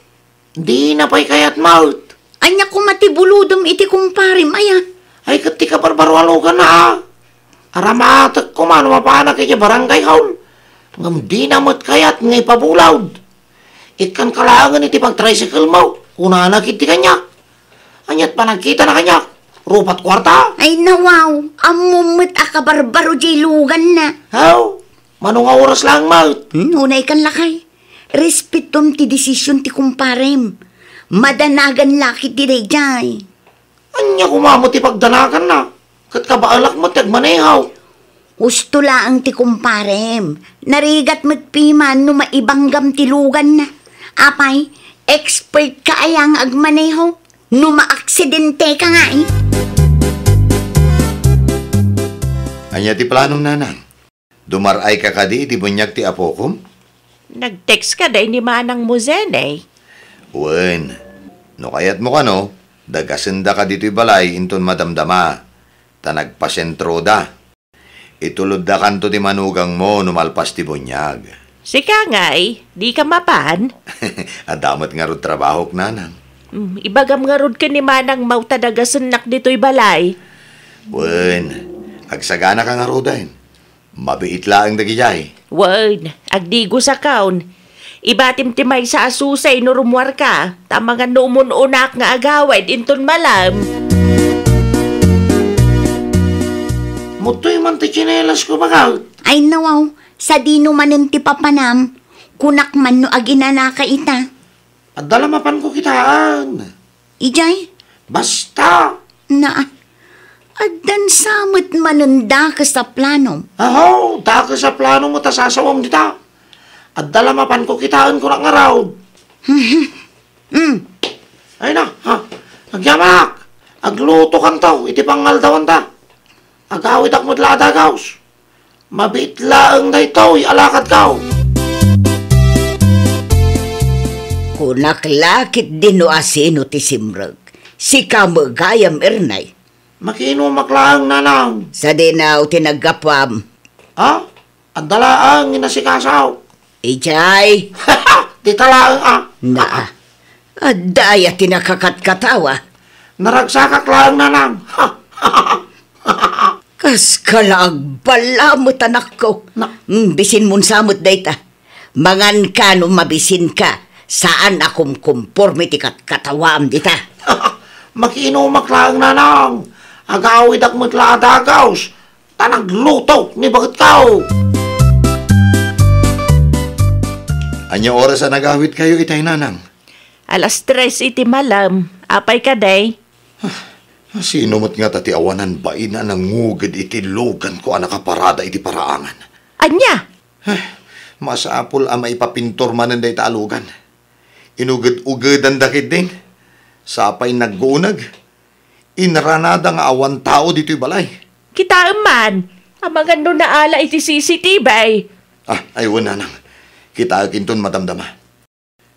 Dina pay kayat met. Ania koma ti bulodem iti kumparem aya? Ay, ket ti kabarbaro a luganna, a. Aramatek koma no mapanak idiay barangay hall. Ngem dina met kayat nga ipabulod. Ikkanka laengen iti pagtricycle-mo, kunana ketdi kaniak. Aniat panagkitana kaniak? Rupat kuarta? Ay, nawaw, ammom met a kabarbaro diay luganna. Haw, mano nga oras laeng met? Hmm, unaykan lakay. Respetuam ti desisyon ti kumparem. Madanagan la ketdi daydiay. Ania koma met ti pagdanaganna? Ket kabaelak met ti agmaneho. Husto laeng ti kumparem. Narigat met piman no maibanggam ti luganna. Apay, expert ka aya nga agmaneho? No maaksidente ka nga, eh. Ania ti planom, nanang? Dumar-ay ka kadi iti buniag ti apokom? Nag-text ka day ni manang mo, Zenny? Wen, no kayatmo kano, dagasendaka ditoy balay inton madamdama. Ta nagpasentroda. Ituloddakanto ti manugangmo no malpas ti buniag. Sika ngay, dika mapan? Adda met ngarud trabahok, nanang. Mm, ibagam ngarud ken ni manang mo ta dagasennak ditoy balay. Wen, agsaganaka ngaruden. Mabiit laeng dagidiay. Wen, agdigosakon. Ibatim ti maysa a susay no rummuarka, ta amangan no umun-unak nga agawid inton malem. Muttoy man ti tsinelasko, baket. Ay, nawaw, sadino manen ti papanam? Kunak man no aginanaka ita. Adda la mapanko kitaen. Idiay? Basta! Na, addan sa met manen dakes a plano. Aho, dakes a plano met a sasawem dita. Adda la mapanko kitaen, kunak ngarud. Hmm. Ay na, ha? Agyamanak! Aglutokanto iti pangaldawanta. Agawidak met la a dagaws. Mabiit laeng daytoy a lakadko. Kunak la ketdi no asino ti simrek. Sika met gayam, Ernay. Makiinumak laeng, nanang. Sadino ti naggapuam? Ha? Adda laeng inasikaso. Idiay? Dita laeng, a. Na, adda aya ti nakakatkatawa? Naragsakak laeng, nanang. Kaska la agballa met, anakko. Na- Mm, bisinmon sa met dayta. Manganka no mabisinka. Saan a kumkumporme ti katkatawaam dita. Makiinumak laeng, nanang. Agawidak met la a dagaws. Ta nagluto ni baketko. Ania oras a nagawidkayo itay, nanang? Alas tres iti malem. Apay kadi? Ah, sino met ngata ti awanan baina a nanguged iti luganko a nakaparada iti paraangan? Ania? Eh, masapul a maipapintor manen dayta a lugan. Inuged-ugedanda ketdin. Sapay nagguuneg. Inranada nga awan tao ditoy balay. Kitaem man, amangan no naala iti C C T V. Ah, ay, wen, nanang. Kitaek inton madamdama.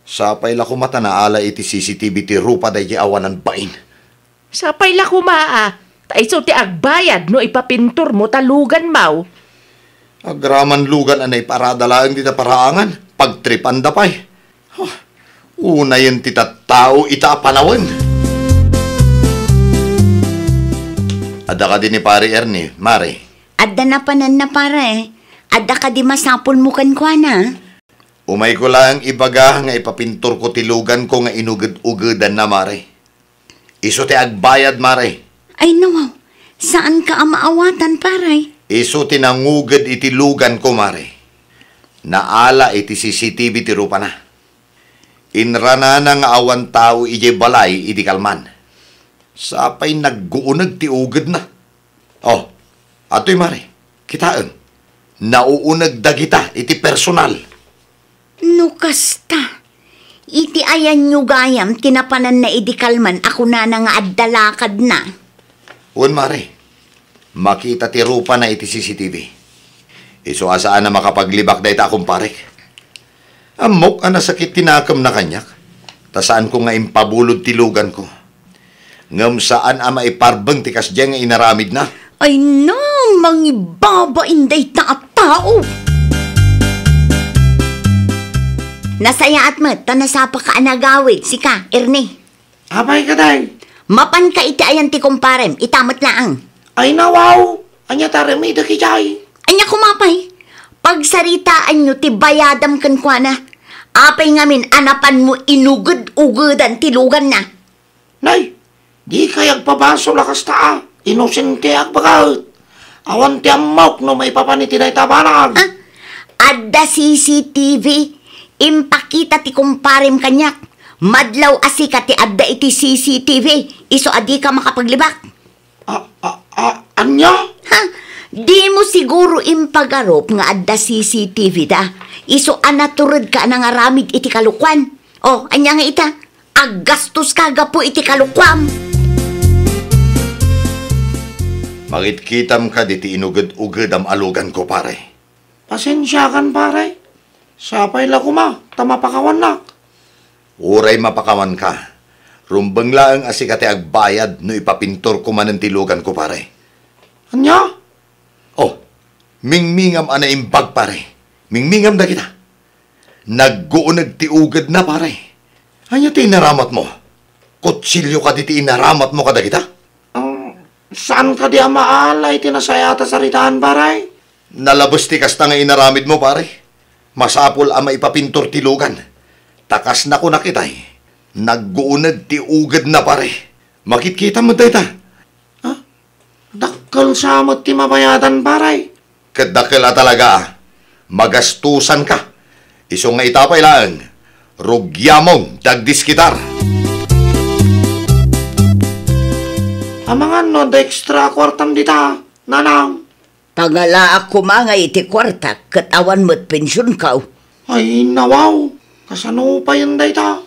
Sapay la koma ta naala iti C C T V ti rupa daydi awanan bain. Sapay la koma, a. Ta isu ti agbayad no ipapinturmo ta luganmo. Agraman lugan a naiparada laeng dita paraangan. Pagtripanda pay. Huh. Unayen ti tattao ita a panawen. Adda kadi ni Pare Ernie, Mare? Adda napananna, Pare. Adda kadi masapulmo kenkuana? Umayko laeng ibaga nga ipapinturko ti luganko nga inuged-ugedanna, Mare. Isu ti agbayad, Mare. Ay, nawaw. Saanka a maawatan, Pare. Isu ti nanguged iti luganko, Mare. Naala iti C C T V ti rupana. Inranana nga awan tao idiay balay idi kalman. Sapay nagguuneg ti ugedna. Oh, atoy, Mare, kitaem. Nauuneg dagita iti personal. No kasta, iti ayanyo gayam ti napananna idi kalman a kunana nga adda lakadna? Wen, Mare. Makita ti rupana iti C C T V. Isu a saan a makapaglibak dayta a kumparek. Ammok a nasakit ti nakemna kaniak, ta saanko nga impabulod ti luganko. Ngem saan a maiparbeng ti kasdiay nga inaramidna. Ay na, mangibabain dayta a tao! Nasayaat met ta nasapaka a nagawid, sika, Ernie. Apay, kaday? Mapanka iti ayan ti kumparem, ita met laeng. Ay, nawaw, ania ti aramidek idiay? Ania koma pay? Pagsaritaanyo ti bayadam kenkuana. Apay ngamin a napanmo inuged-ugedan ti luganna? Nay, dikay agpabasol a kasta a. Inosenteak baket. Awan ti ammok no maipapan iti dayta a banag. Ah, adda C C T V. Impakita ti kumparem kaniak. Madlaw a sika ti adda iti C C T V. Isu a dika makapaglibak. A, a, a, ania? Ha? Dimo siguro impagarup nga adda C C T V da. Isu a naturedka a nangaramid iti kalokuan. O, ania nga ita? Aggastoska gapu iti kalokuam. Makitkitam kadi ti inuged-ugedam a luganko, pare. Pasensiakan, pare. Sapay la koma ta mapakawannak. Uray mapakawanka, rumbeng laeng a sika ti agbayad no ipapinturko manen ti luganko, pare. Ania? Oh, mingmingam a naimbag, pare. Mingmingam dagita. Nagguuneg ti ugedna, pare. Ania ti inaramatmo? Kutsilio kadi ti inaramatmo kadagita? Ah, saan kadi a maala iti nasayaat a saritaan, pare? Nalabes ti kasta nga inaramidmo, pare. Masapul a maipapintur ti lugan. Ta kas nakunak itay, nagguuneg ti ugedna, pare. Makitkitam met dayta. Ha? Dakkel sa met ti mabayadan, pare. Ket dakkel a talaga, magastusanka. Isu nga ita pay laeng, rugiamon ti agdiskitar. Amangan no adda extra a kuartam dita, nanang? Pangalaak koma nga iti kuartak ket awan met pensionkaw. Ay, nawaw. Kasano payen dayta?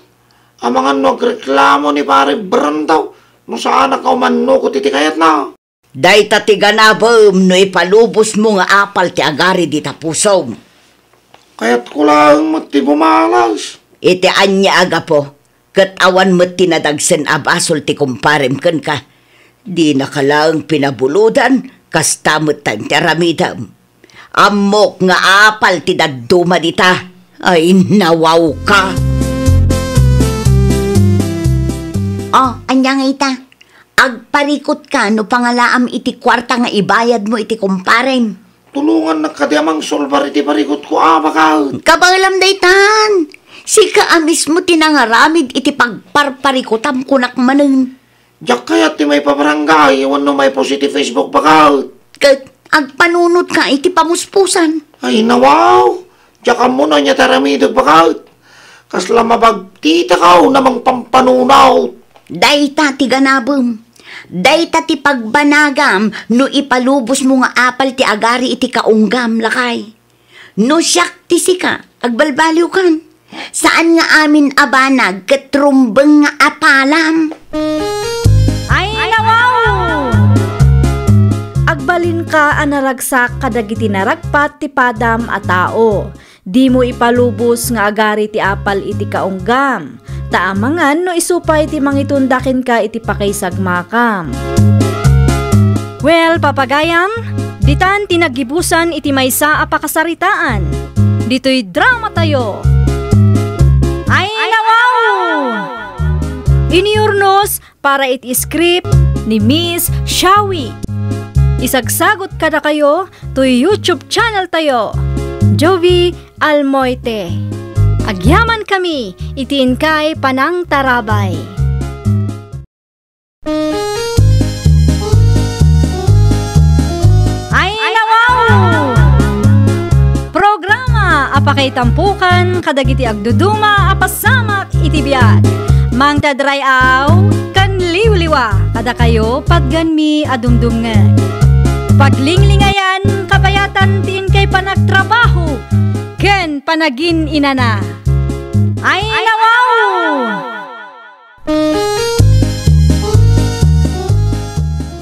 Amangan no agreklamo ni Pare Brando no saanak a umannukot iti kayatna. Dayta ti ganabem no ipalubosmo nga apal ti agari dita pusom. Kayatko laeng met ti bumalas. Iti ania a gapu, ket awan met ti nadagsen a basol ti kumparem kenka. Dinaka laeng pinabulodan, kasta met ti aramidem. Ammok nga apal ti dadduma dita. Ay, nawawka. Oh, ania nga ita? Agparikutka no pangalaam iti kuarta nga ibayadmo iti kumparem. Tulongannak kadi a mangsolbar iti parikutko a baket. Kabaelam daytan. Sika a mismo ti nangaramid iti pagparparikutam kunak manen. Diak kayat ti maipabarangay wenno maipost iti Facebook baket. Ket agpanunotka iti pamuspusan. Ay, nawaw. Diak ammo no ania ti aramidek baket. Kasla mabagtitakaw a mangpampanunot. Dayta ti ganabem. Dayta ti pagbanagam no ipalubosmo nga apal ti agari iti kaunggam, lakay. No siak ti sika, agbalbaliwkan. Saan nga amin a banag ket rumbeng nga apalam. Ay, nawaw! Agbalinka ka a naragsak kadagiti naragpat ti padam a tao. Dimo ipalubos nga agari ti apal iti kaunggam, ta amangan no isu pay ti mangitunda kenka iti pakaisagmakam. Well, papagayam, ditan ti naggibusan iti maysa a pakasaritaan. Ditoy drama tayo. Ay, nawaw! Inurnos para iti script ni Miss Shawi. Isagsagot kadakayo toy YouTube channel tayo, Jovi Almoite. Agyaman kami iti inkay panangtarabay. Ay, nawaw! Programa a pakaitampukan kadagiti agduduma a pasamak iti biag. Mangted ray-aw ken liwliwa kadakayo patganmi a dumdumngeg. Paglinglingayan kabayatan ti inkay panagtrabaho ken panagin-inana. Ay, nawaw!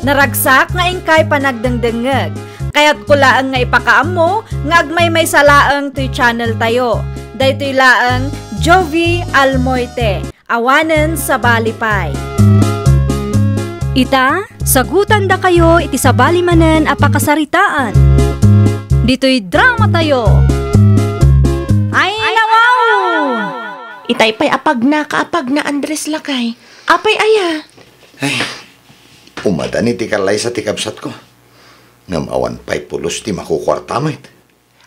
Naragsak nga inkay panagdengdengngeg. Kayatko laeng nga ipakaammo nga agmaymaysa laeng toy channel tayo. Daytoy laeng Jovi Almoite, awanen sabali pay. Ita, sagutandakayo iti sabali manen a pakasaritaan. Ditoy drama tayo. Ay, nawaw! Itay pay a pagna ka a pagna, Andres, lakay. Apay aya? Ay, umadani ti kallaysa ti kabsatko. Ngem awan pay pulos ti makukuarta met.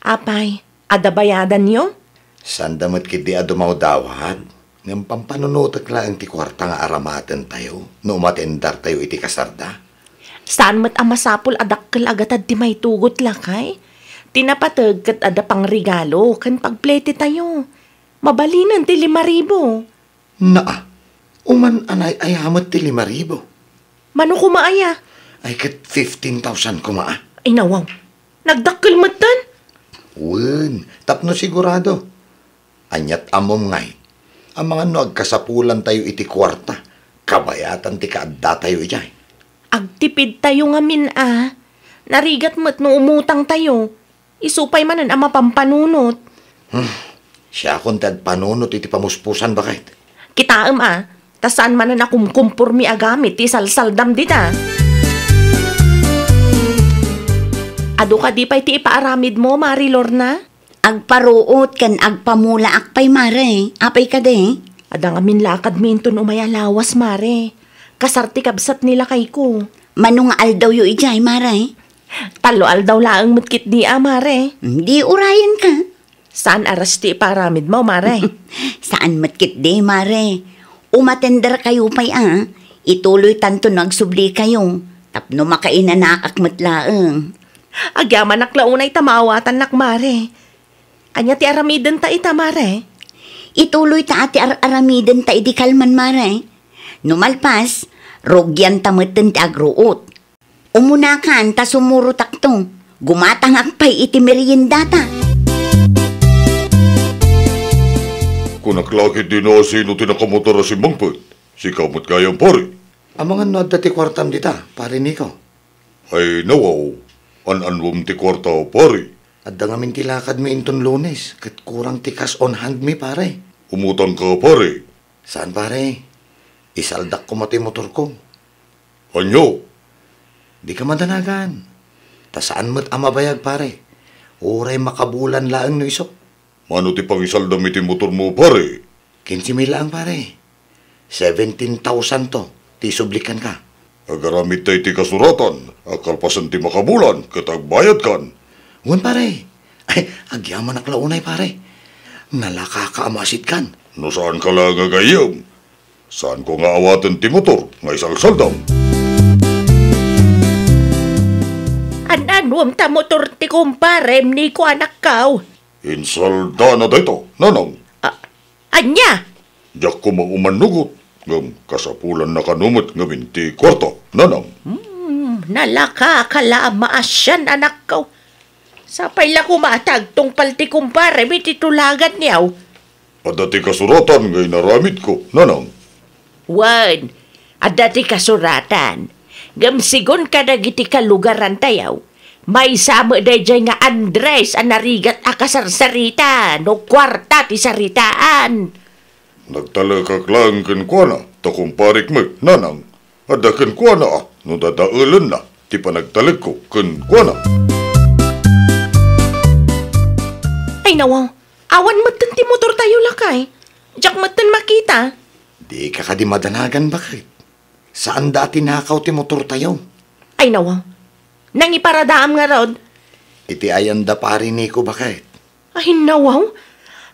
Apay, adda bayadanyo? Saanda met ketdi a dumawdawat. Ngem pampanunotek laeng ti kuarta nga aramatentayo no umatendartayo iti kasarda. Saan met a masapul a dakkel a gatad ti maitugot, lakay? Ti napateg ket adda pangregalo ken pagpletetayo. Mabalinen ti lima ribu. Naa, uman a naay-aya met ti lima ribu. Mano koma aya? Ay, ket fifteen thousand koma, a. Ay, nawaw. Nagdakkel metten? Wen, tapno sigurado. Ania't ammom ngay, amangan no agkasapulantayo iti kuarta, kabayatan ti kaaddatayo idiay. Agtipidtayo ngamin a. Narigat met no umutangtayo. Isu pay manen a mapampanunot. Hmm. Siakon ti agpanunot iti pamuspusan, baket. Kitaem a, ta saan manen a kumkumpormi a gamit ti salsaldam dita. Adu kadi pay ti ipaaramidmo, Mari Lorna? Agparuot ken agpamulaak pay, Mare. Apay kadi? Adda ngamin lakadmi inton umay a lawas, Mare. Kasar ti kabsat ni lakayko. Mano nga aldawyo idiay, Mare? Tallo aldaw laeng met ketdi a, Mare. Di urayenka. Saan a ras ti ipaaramidmo, Mare? Saan met ketdi, Mare. Umatenderkayo pay a, ituloytanto no agsublikayo. Tapno makainanakak met laeng. Agyamanak la unay ta maawatannak, Mare. Ania ti aramidenta ita, Mare? Ituloyta a ti ar-aramidenta idi kalman, Mare. No malpas, rugianta metten ti agruot. Umunakan ta sumurotakto. Gumatangak pay iti meriendata. Kunak la ketdi no asino ti nakamotor a simmangpet. Sika met gayam, pare. Amangan no adda ti kuartam dita, Pare Nico. Ay, nawaw. An-anuem ti kuarta, pare? Adda ngamin ti lakadmi inton Lunes, ket kurang ti cash on hand mi, pare. Umutangka, pare? Saan, pare. Isaldak koma ti motorko. Ania? Dika madanagan. Ta saan met a mabayag, pare. Uray makabulan laeng no isu. Mano ti pangisaldam iti motormo, pare? Kinse mil laeng, pare. Seventeen thousand to ti isublikkanka. Agaramidta iti kasuratan a kalpasan ti makabulan ket agbayadkan. Wen, pare. Ay, agyamanak la unay, pare. Nalakaka a maasitkan. No saanka la nga gayyem, saanko nga awaten ti motor nga isalsaldam. An-anuem ta motor ti kumparem, Nico, anakkaw? Insaldana dayta, nanang. A-, ania? Diak koma umannugot, ngem kasapulanna kano met ngamin ti kuarta, nanang. Hmm, nalakaka la a maasian, anakko. Sapay la koma ta agtungpal ti kumparem iti tulaganyo. Adda ti kasuratan nga inaramidko, nanang. Wen, adda ti kasuratan. Ngem sigun kadagiti kalugarantayo, Maysa met daydiay nga Andres a narigat a kasarsarita no kuarta ti saritaan. Nagtalekak laeng kenkuana, ta kumparek met, nanang. Adda kenkuana a no dadaelenna ti panagtalekko kenkuana. Ay nawaw, awan metten ti motortayo, lakay. Diak metten makita. Dika kadi madanagan, baket? Saanda a tinakaw ti motortayo. Ay nawaw, nangiparadaam ngarud? Iti ayanda pari Nico, baket. Ay nawaw,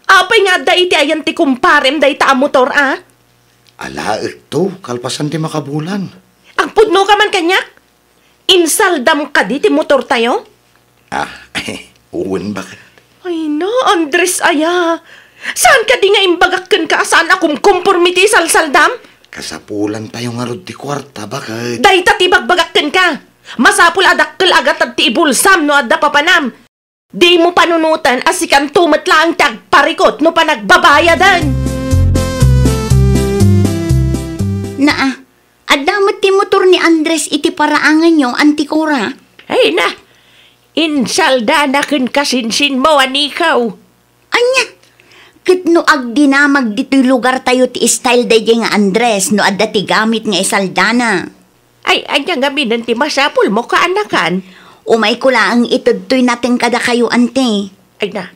apay nga adda iti ayan ti kumparem dayta a motor a? Alaekto, kalpasan ti makabulan. Agpudnoka man kaniak? Insaldam kadi ti motortayo? Ah, wen, baket. Ay na, Andres aya. Saan kadi nga imbagak kenka a saan a kumkumpormi ti isalsaldam? Kasapulantayo ngarud ti kuarta, baket. Dayta ti ibagbagak kenka. Masapul a dakkel a gatad ti ibulsam no adda papanam. Dimo panunoten a sikanto met laeng ti agparikut no panagbabayaden. Naa, adda met ti motor ni Andres iti paraanganyo, Anti Cora? Ay na, insaldana ken kasinsinmo a Nico. Ania? Ket no agdinamag ditoy lugartayo ti style daydiay nga Andres no adda ti gamit nga isaldana. Ay, ania ngamin ti masapulmo, kaanakan? Umayko laeng itedtoy nateng kadakayo, Anti. Ay na,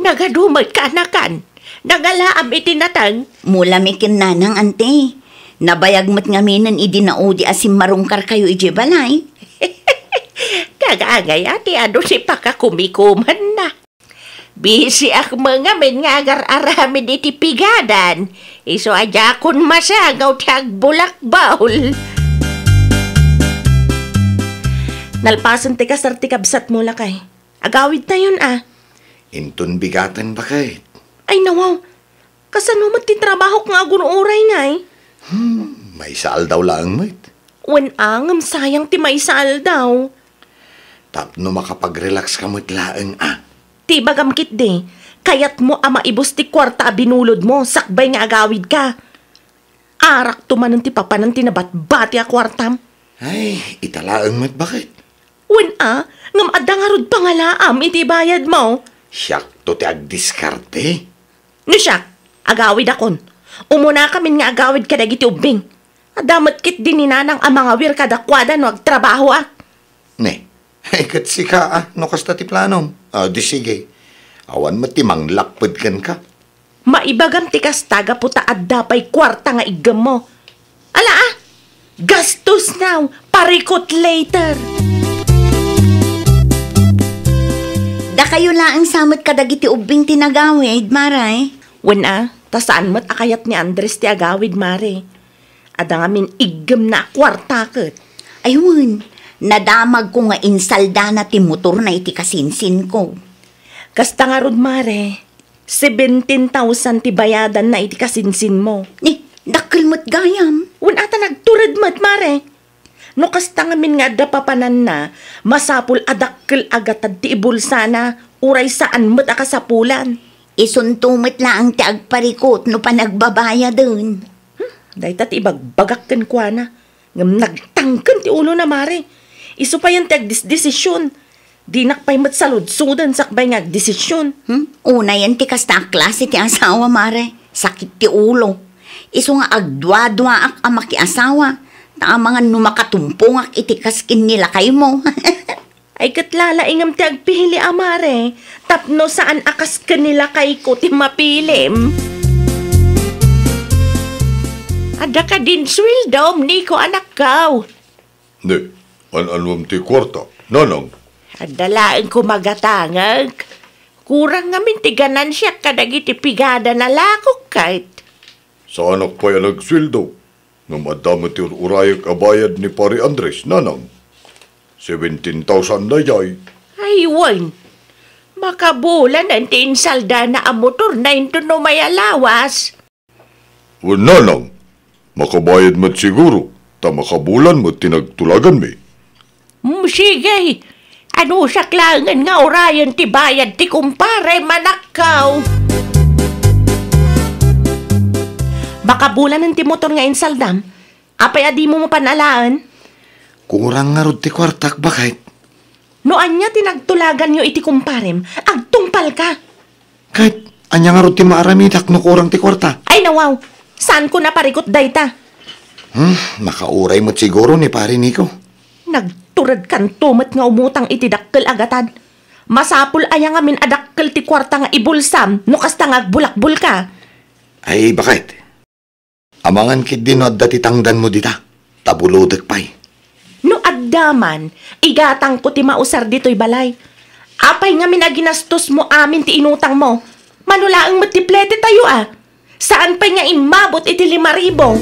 nagadu met, kaanakan. Nangalaam iti nateng. Mulami ken nanang, Anti. Nabayag met ngaminen idi naudi a simmarungkarkayo idiay balay. Kagagay, Ati, adu ti pakakumikumanna. Bisiak met ngamin nga agar-aramid iti pigadan. Isu a diakon masangaw ti agbulakbol. Nalpasen ti kasar ti kabsatmo, lakay. Agawidtayon a. Inton bigaten, baket. Ay, nawaw. Kasano met ti trabahok nga agur-uray ngay? Hmm, maysa aldaw laeng met. Wen a, ngem sayang ti maysa aldaw. Tapno makapag-relax ka met laeng a. Ti bagam ketdi, kayatmo a maibus ti kuarta a binulodmo sakbay nga agawidka. Arakto manen ti papanan ti nabatbati a kuartam. Ay, ita laeng met, baket. Wen a, ngem adda ngarud pangalaam iti bayadmo. Siakto ti agdiskarte. No siak, agawidakon. Umunakamin nga agawid kadagiti ubbing. Adda met ketdi ni nanang a mangawir kadakuada no agtrabaho a. Ne, ket sika a, no kasta ti planom. A, di sige. Awan met ti manglapped kenka. Maibagam ti kasta gapu ta adda pay kuarta nga iggemmo. Ala a! Gastos now, parikut later! Dakayo laeng sa met kadagiti ubbing ti nagawid, Mare. Wen a, ta saan met a kayat ni Andres ti agawid, Mare. Adda ngamin iggemna a kuarta ket. Ay wen, nadamagko nga insaldana ti motorna iti kasinsinko. Kasta ngarud, Mare, seventeen thousand ti bayadanna iti kasinsinmo. Ni, dakkel met gayam. Wen a ta nagtured met, Mare. No kasta ngamin nga adda papananna, masapul a dakkel a gatad ti ibulsana, uray saan met a kasapulan. Isunto met laeng ti agparikut no panagbabayaden. Hmm, dayta ti ibagbagak kenkuana. Ngem nagtangken ti ulona, Mare. Isu payen ti agdisdesision. Dinak pay met saludsoden sakbay nga agdesisyon. Hmm? Unayen ti kasta a klase ti asawa, Mare. Sakit ti ulo. Isu nga agduaduaak a makiasawa. Ta amangan no makatumpongak iti kas ken ni lakaymo. Ay, ket lalaingem ti agpili a, Mare. Tapno saan a kas ken ni lakayko ti mapilim. Adda kadin sueldom, Nico, anakko. Ne, an-anuem ti kuarta, nanang? Adda laeng koma gatangek. Kurang ngamin ti ganansiak kadagiti pigada a lakok ket. Saanak pay a nagsueldo, ngem adda met ti ur-urayek a bayad ni Pari Andres, nanang. Seventeen thousand daydiay. Ay, wen. Makabulanen ti insaldana a motorna inton umay a lawas. Wen, nanang, makabayad met siguro, ta makabulan met ti nagtulaganmi. Mm, sige, anusak laengen nga urayen ti bayad ti kumpare, manakkaw. Makabulanen ti motor nga insaldam, apay a dimo mapan alaen? Kurang ngarud ti kuartak, baket. No ania ti nagtulaganyo iti kumparem, agtungpalka. Ket ania ngarud ti maaramidak no kurang ti kuarta? Ay, nawaw. Saanko naparikut dayta. Hmm, makauray met siguro ni Pare Nico. Nagturedkanto met nga umutang iti dakkel a gatad. Masapul aya ngamin a dakkel ti kuarta nga ibulsam no kasta nga agbulakbulka? Ay, baket. Amangan ketdi no adda ti tangdanmo dita, ta bulodek pay. No adda man, igatangko ti mausar ditoy balay. Apay ngamin a ginastosmo amin ti inutangmo? Mano laeng met ti plete tayo a. Saan pay nga immabot iti lima ribu?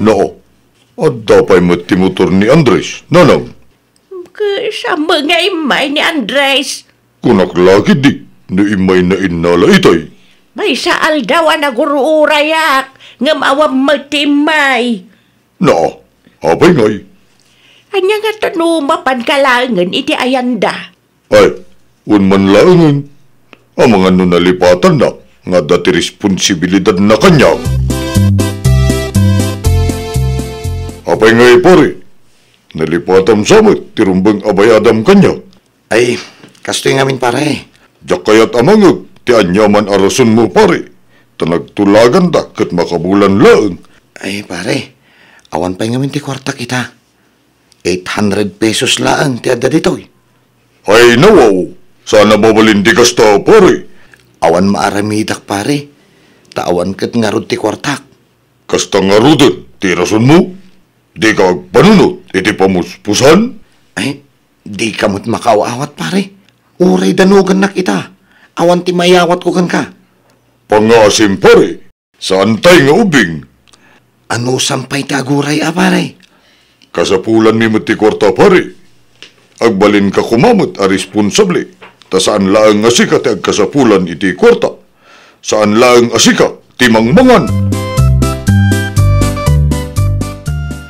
Nao, adda pay met ti motor ni Andres, nanang. Ket saan met nga immay ni Andres? Kunak la ketdi, no immayna innala itay. Maysa aldaw a nagur-urayak, ngem awan met ti immay. Naa, apay ngay? Ania ngata no mapanka laengen iti ayanda? Ay, wen man laengen. Amangan no nalipatanna nga adda ti responsibilidanna kaniak. Apay ngay, pare? Nalipatam sa met ti rumbeng a bayadam kaniak. Ay, kastoy ngamin, pare. Diak kayat a mangngeg ti aniaman a rasonmo, pare. Ta nagtulaganta ket makabulan laeng. Ay, pare, awan pay ngamin ti kuartak ita. Eight hundred pesos laeng ti adda ditoy. Ay, nawaw, saan a mabalin ti kasta, pare. Awan maaramidak, pare. Ta awan ket ngarud ti kuartak. Kasta ngaruden ti rasonmo? Dika agpanunot iti pamuspusan? Ay, dika met makaaw-awat, pare. Uray danugannak ita. Awan ti mayawatko kenka. Pangngaasim, pare. Saantay nga ubing. Anusam pay ti aguray a, pare? Kasapulanmi met ti kuarta, pare. Agbalinka koma met a responsable, ta saan laeng a sika ti agkasapulan iti kuarta. Saan laeng a sika ti mangmangan.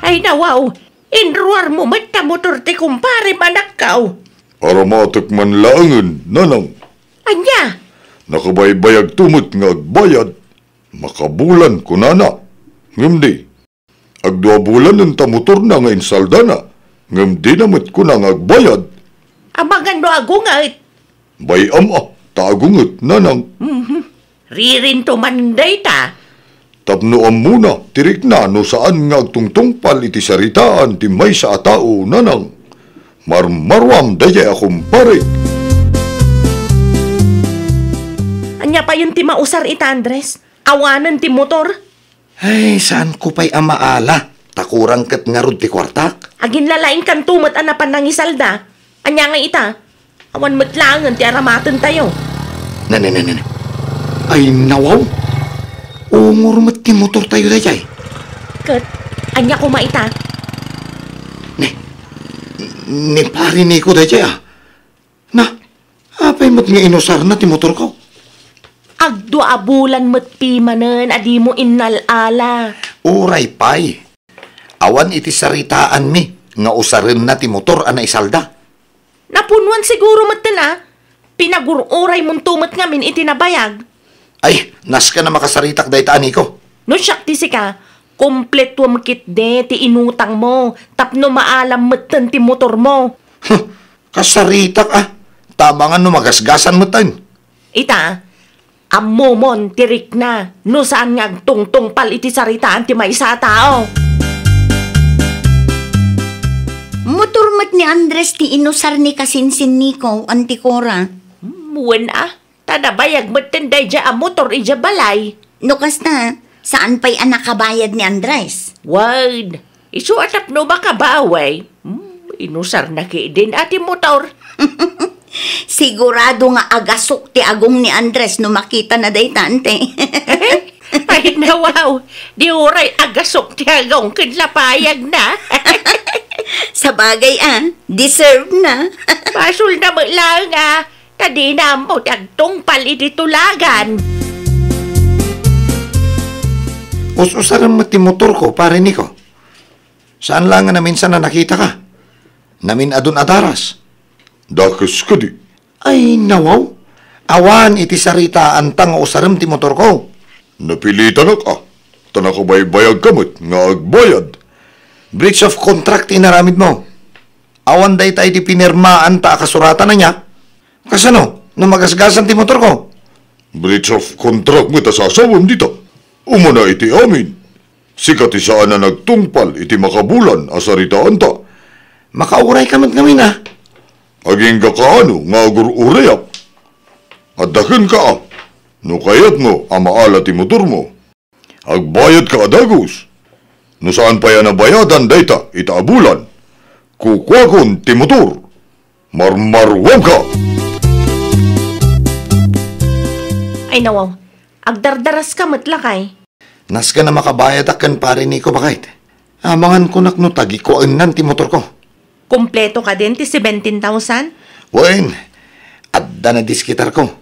Ay, nawaw, inruarmo met ta motor ti kumpare, manakkaw. Aramatek man laengen, nanang. Ania? Nakabaybayagto met nga agbayad. Makabulan, kunana. Ngem di. Agdua bulanen ta motorna nga insaldana, ngem dina met kuna nga agbayad. Amangan no agunget? Bay-am a, ta agunget, nanang. Mhm. Ririnto man dayta. Tapno ammona ti rikna no saan nga agtungtungpal iti saritaan ti maysa a tao, nanang. Marmaruam daydiay a kumpare. Ania payen ti mausar ita, Andres? Awanen ti motor? Ay, saanko pay a maala, ta kurang ket ngarud ti kuartak. Aginlalaingkanto met a napan nangisalda. Ania nga ita? Awan met laengen ti aramatentayo. Ne, ne, ne, ne, ne. Ay, nawaw. Ungor met ti motortayo daydiay. Ket, ania koma ita? Ne, ni Pare Nico daydiay, a. Na, apay met nga inusarna ti motorko? Agdua a bulan met pimanen a dimo innal-ala. Uray pay. Awan iti saritaanmi nga usarenna ti motor a naisalda. Napunuan siguro metten a. Pinagur-uraymonto met ngamin iti nabayag. Ay, nasken a makasaritak dayta, a Nico. No siak ti sika, kumpletuem ketdi ti inutangmo tapno maalam metten ti motormo. Huh, kasaritak a, ta amangan no magasgasan metten. Ita, ammomon ti rikna no saan nga agtungtungpal iti saritaan ti maysa a tao. Motor met ni Andres ti inusar ni kasinsin Nico, Auntie Cora. Hmm, wen a. Ta nabayag metten daydiay a motor idiay balay. No kasta, saan pay a nakabayad ni Andres? Wen, isu a tapno makabawi. Hmm, inusarna ketdin a ti motor. Sigurado nga agasok ti agong ni Andres no makitana dayta, ante. Ay, nawaw. Di uray agasok ti agong ken lapayagna. Sabagay a, deserve na. Basolna met laeng a, ta dina ammo ti agtungpal iti tulagan. Us-usarem met ti motorko, Pare Nico. Saan laeng a naminsan a nakitaka. Namin-adun a daras. Dakes kadi. Ay, nawaw. Awan iti saritaanta nga usarem ti motorko. Napilitanak a, ta nakabaybayagka met nga agbayad. Breach of contract ti inaramidmo. Awan dayta iti pinirmaanta a kasuratan ania? Kasano no magasgasan ti motorko? Breach of contract met a sasawem dita. Umuna iti amin. Sika ti saan a nagtungpal iti makabulan a saritaanta. Makauraykam met ngamin a. Agingga kaano nga agur-urayak? Adda kenka a. No kayatmo a maala ti motormo, agbayadka a dagus. No saan pay a nabayadan dayta ita a bulan, kukuakon ti motor. Marmaruamka! Ay, nawaw. Agdardaraska met, lakay. Nasken a makabayadak ken Pare Nico, baket. Amangan kunak no tagikuaennan ti motorko. Kompleto kadin ti seventeen thousand? Wen, adda nadiskitarko.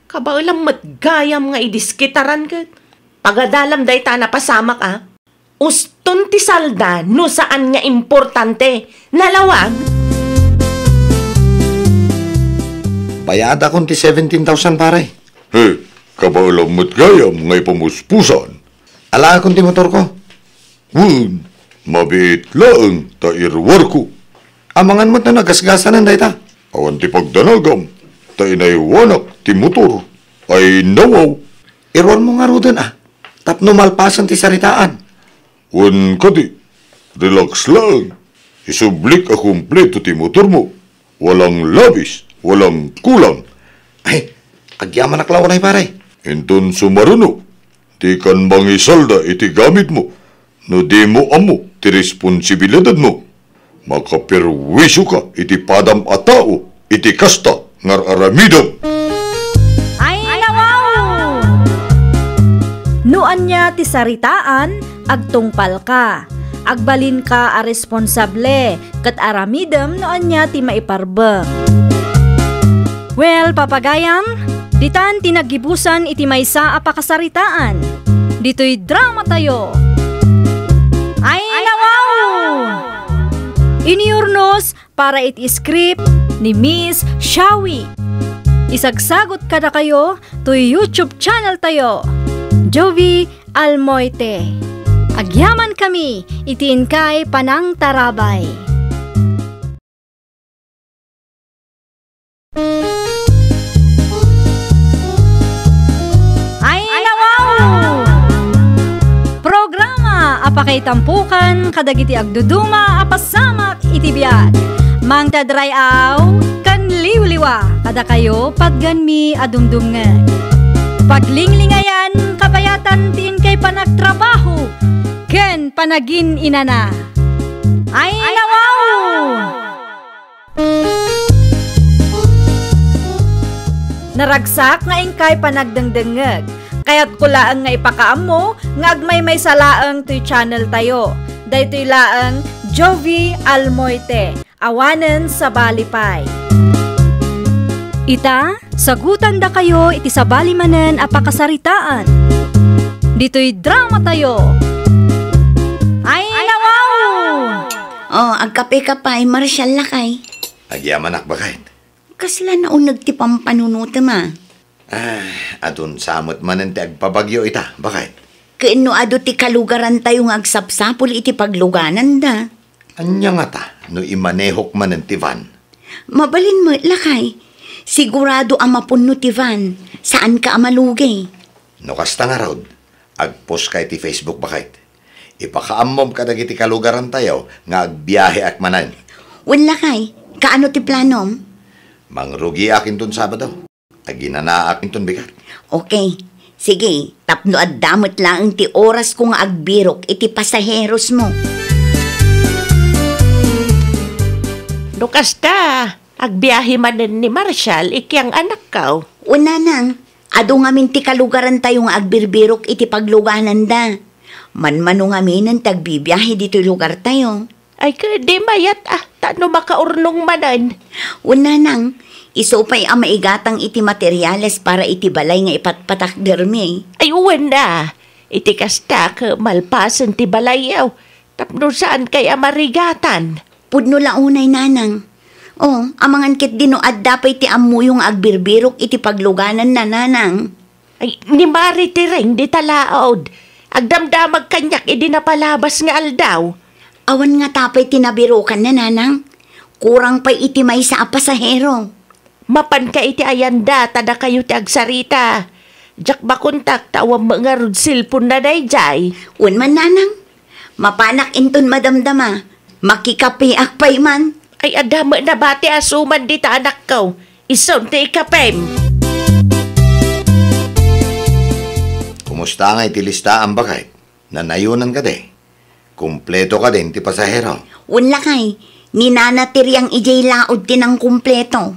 Kabaelam met gayam nga idiskitaran ket. Pagadalam dayta a napasamak a. Uston ti salda no saan nga importante. Nalawag? Bayadakon ti seventeen thousand, pare. He, kabaelam met gayam nga ipamuspusan. Alaekon ti motorko. Wen, mabiit laeng ta iruarko. Amangan met no nagasgasanen dayta. Awan ti pagdanagam, ta inaywanak ti motor. Ay, nawaw. Iruarmo ngaruden a, tapno malpasen ti saritaan. Wen kadi, relax laeng. Isublik a kumpleto ti motormo. Walang labis, walang kulang. Ay, agyamanak la unay, pare. Inton sumaruno, dikan mangisalda iti gamitmo no dimo ammo ti responsibilidadmo. Makaperwisioka iti padam a tao iti kasta nga ar-aramidem. Ay, nawaw! No ania ti saritaan, agtungpalka. Agbalinka a responsable, ket aramidem no ania ti maiparbeng. Well, papagayam, ditan ti naggibusan iti maysa a pakasaritaan. Ditoy dramatayo. Ay, nawaw! Inurnos para iti script ni Miss Shawi. Isagsagot kadakayo toy YouTube channel tayo, Jovi Almoite. Agyamankami iti inkay panangtarabay. Ay, nawaw! Programa a pakaitampukan kadagiti agduduma a pasamak iti biag. Mangted ray-aw ken liwliwa kadakayo patgenmi a dumdumngeg. Paglinglingayan, kabayatan ti inkay panagtrabaho ken panagin-inana. Ay, nawaw! Naragsak nga inkay panagdengdengngeg. Kayatko laeng nga ipakaammo nga agmaymaysa laeng toy channel tayo. Daytoy laeng Jovi Almoite, awanen sabali pay. Ita, sagutandakayo iti sabali manen a pakasaritaan. Ditoy dramatayo. Ay, nawaw! Oh, agkape ka pay, Marshall, lakay. Agyamanak, baket. Kasla nauneg ti pampanunotem a? Ah, adun sa met manen ti agpabagyo ita, baket. Ken no adu ti kalugarantayo nga agsapsapul iti paglugananda? Ania ngata no imanehok manen ti van? Mabalin met, lakay. Sigurado a mapunno ti van. Saanka a malugi. No kasta ngarud, agpost ka iti Facebook, baket. Ipakaammom kadagiti kalugarantayo nga agbiaheak manen. Wen, lakay, kaano ti planom? Mangrugiak inton Sabado. Aginanaak inton bigat. Okay. Sige, tapno adda met laeng ti orasko nga agbirok iti pasaherosmo. No kasta, agbiahe manen ni Marshall ikiang anakko. O, nanang, adu ngamin ti kalugarantayo nga agbirbirok iti paglugananda. Manmano ngaminen ti agbibiahe ditoy lugartayo. Ay, ket di mayat a, ta no makaurnong manen. Wen, nanang, isu pay a maigatang iti materiales para iti balay nga ipatpatakdermi. Ay, wen a, iti kasta, ket malpasen ti balayyo, tapno saankay a marigatan. Pudno la unay, nanang. O, amangan ketdi no adda pay ti ammoyo nga agbirbirok iti paglugananna, nanang. Ay, ni Mari ti ring dita laud. Agdamdamag kaniak idi napalabas nga aldaw. Awan ngata pay ti nabirokanna, nanang. Kurang pay iti maysa a pasahero. Mapanka iti ayanda ta dakayo ti agsarita. Diak makontak ta awan met ngarud cellphone-na daydiay. Wen man, nanang. Mapanak inton madamdama. Makikapeak pay man. Ay, adda met nabati a suman dita, anakko. Isun ti ikapem. Kumusta ngay ti listaam, baket? Nanayonan kadi? Kumpleto kadin ti pasahero? Wen, lakay, ni Nana ti Riang idiay laod ti nangkumpleto.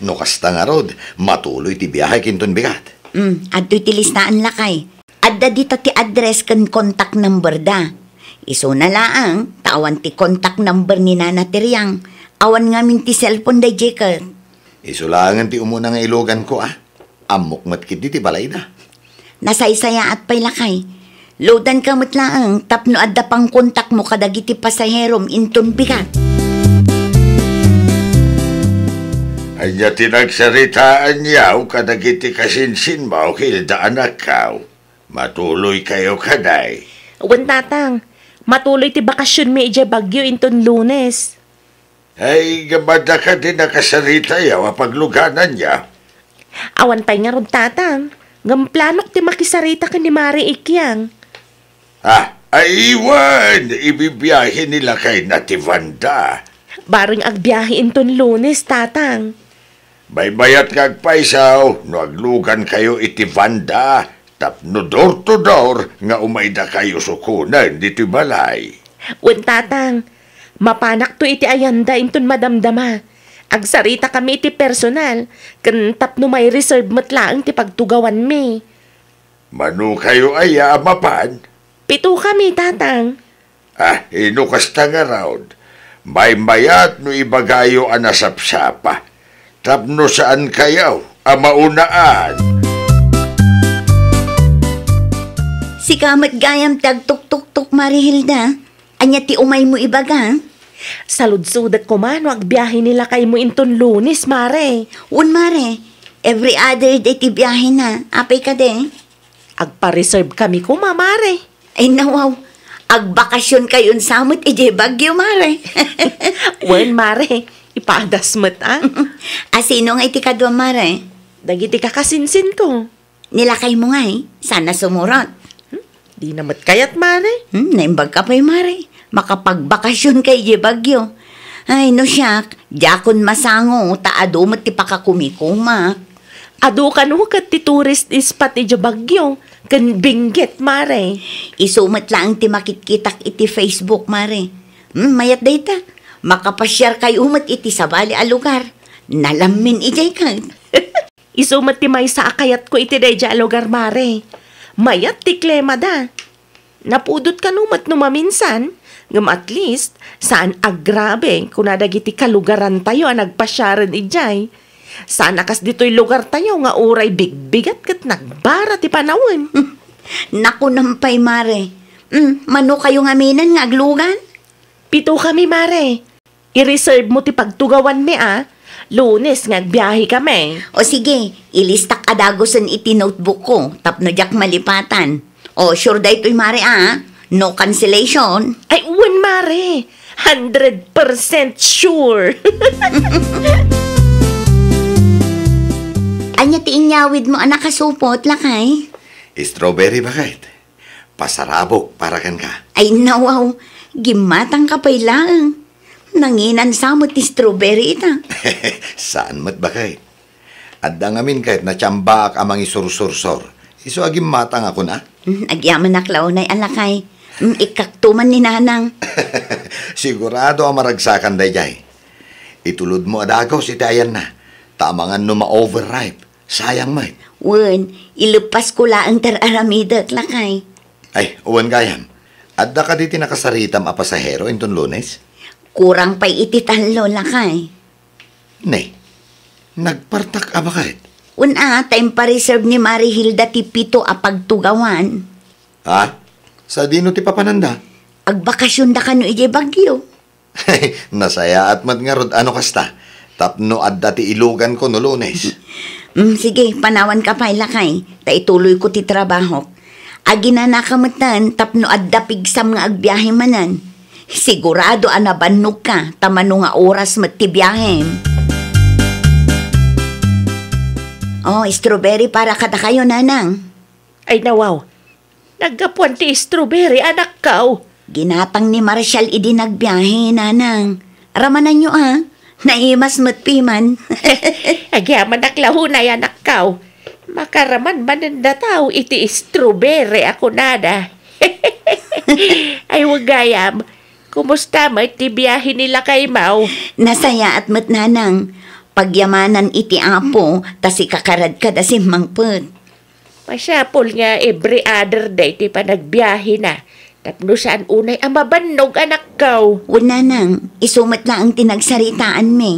No kasta ngarud, matuloy ti biahe kinton bigat. Mm, adtoy ti listaan, lakay. Adda dita ti address ken contact number da. Isuna laeng, ta awan ti contact number ni Nana ti Riang. Awan ngamin ti cellphone daydiay ket. Isu laengen ti umuna nga iluganko, a. Ammok met ketdi ti balayda. Nasaysayaat pay, lakay. Loadanka met laeng tapno adda pangkontakmo kadagiti pasaherom inton bigat. Ania ti nagsaritaanyo kadagiti kasinsinmo, Hilda, anakko? Matuloykayo kadi? Wen, tatang. Matuloy ti bakasionmi idiay Baguio inton Lunes. Ay, ngem adda kadi nakasaritayo a paglugananyo? Awan pay ngarud, tatang. Ngem planok ti makisarita ken ni Mare Ikyang. Ah, ay, wen, ibibiahe ni lakayna ti vanda. Bareng agbiahe inton Lunes, tatang. Maymayat nga agpayso no aglugankayo iti vanda tapno door to door nga umaydakayo sukonen ditoy balay. Wen, tatang, mapanakto iti ayanda inton madamdama. Agsaritakami iti personal, ken tapno mai-reserve met laeng ti pagtugawanmi. Manokayo aya a mapan? Pitokami, tatang. Ah, no kasta ngarud, maymayat no ibagayo a nasapsapa, tapno saankayo a maunaan. Sika met gayam ti agtuktuktok, Mare Hilda. Ania ti umaymo ibaga? Saludsodek koma no agbiahe ni lakaymo inton Lunes, Mare. Wen, Mare. Every other day ti biahena. Apay kadi? Agpa-reserve kami koma, Mare. Ay, nawaw. Agbakasionkayon sa met idiay Baguio, Mare. Wen, Mare. Ipadas met, a. A, sino nga iti kadua, Mare? Dagiti kakasinsinko. Ni lakaymo ngay, saan a sumurot. Hmm? Dina met kayat, Mare. Hmm, naimbagka pay, Mare. Makapagbakasionka idiay Baguio. Ay, no siak, diakon masango, ta adu met ti pakakumikumak. Adu kano ket ti tourist spot idiay Baguio, ken Benguet, Mare. Isu met laeng ti makitkitak iti Facebook, Mare. Hmm, mayat dayta. Makapasiarkayo met iti sabali a lugar. Nalammin idiay ket. Isu met ti maysa a kayatko iti daydiay a lugar, Mare. Mayat ti klimada. Napudot kano met no maminsan, ngem at least, saan a grabe, kuna dagiti kalugarantayo a nagpasiaren idiay. Saan a kas ditoy lugartayo nga uray bigbigat ket nagbara ti panawen. Nakunam pay, Mare. Mm, manokayo ngaminen nga aglugan? Pitokami, Mare. I-reserve mo ti pagtugawanmi, a. Lunes nga agbiahekami. O sige, ilistak a dagusen iti notebook ko tapno diak malipatan. O, sure daytoy, Mare, a. No cancellation. Ay, wen, Mare. Hundred percent sure. Ania ti inyawidmo a nakasupot, lakay? Strawberry, baket. Pasarabok para kenka. Ay, nawaw. Gimmatangka pay laeng. Nanginan sa met ti strawberry ita. Saan met, baket. Adda ngamin ket natiambaak a mangisursursor. Isu a gimmatangakon, a. Mm, agyamanak la unay a lakay. Mm, ikkakto man ni Nanang. Sigurado a maragsakan daydiay. Itulodmo a dagus iti ayanna. Ta amangan no ma-overripe. Sayang met. Wen, ileppasko laeng ti ar-aramidek, lakay. Ay, wen gayam. Adda kadi ti nakasaritam a pasahero inton Lunes? Kurang pay iti tallo, lakay. Ne, nagpartak a baket? Wen a, ta impa-reserve ni Mare Hilda ti pito a pagtugawan. Ha? Sadino ti papananda? Agbakasionda kano idiay Baguio. Nasayaat met ngarud a no kasta, tapno adda ti iluganko no Lunes. Mm, sige, panawanka pay, lakay, ta ituloyko ti trabahok. Aginanaka metten tapno adda pigsam nga agbiahe manen. Sigurado a nabannogka, ta mano nga oras met ti biahem. Oh, strawberry para kadakayo, Nanang. Ay, nawaw. Naggapuan ti strawberry, anakkaw. Ginatang ni Marshall idi nagbiahe, Nanang. Ramananyo, a. Naimas met piman. Agyamanak la unay, anakkaw. Makaraman manen dataw iti strawberry a kunada. Ay, wen gayam. Kumusta met ti biahe ni lakaymaw? Nasayaat met, Nanang. Pagyamanan iti Apo, ta sika kadi kada simmangpet. Masapul nga every other day ti panagbiahena, tapno saan unay a mabannog, anakkaw. Wen, Nanang, isu met laeng ti nagsaritaanmi.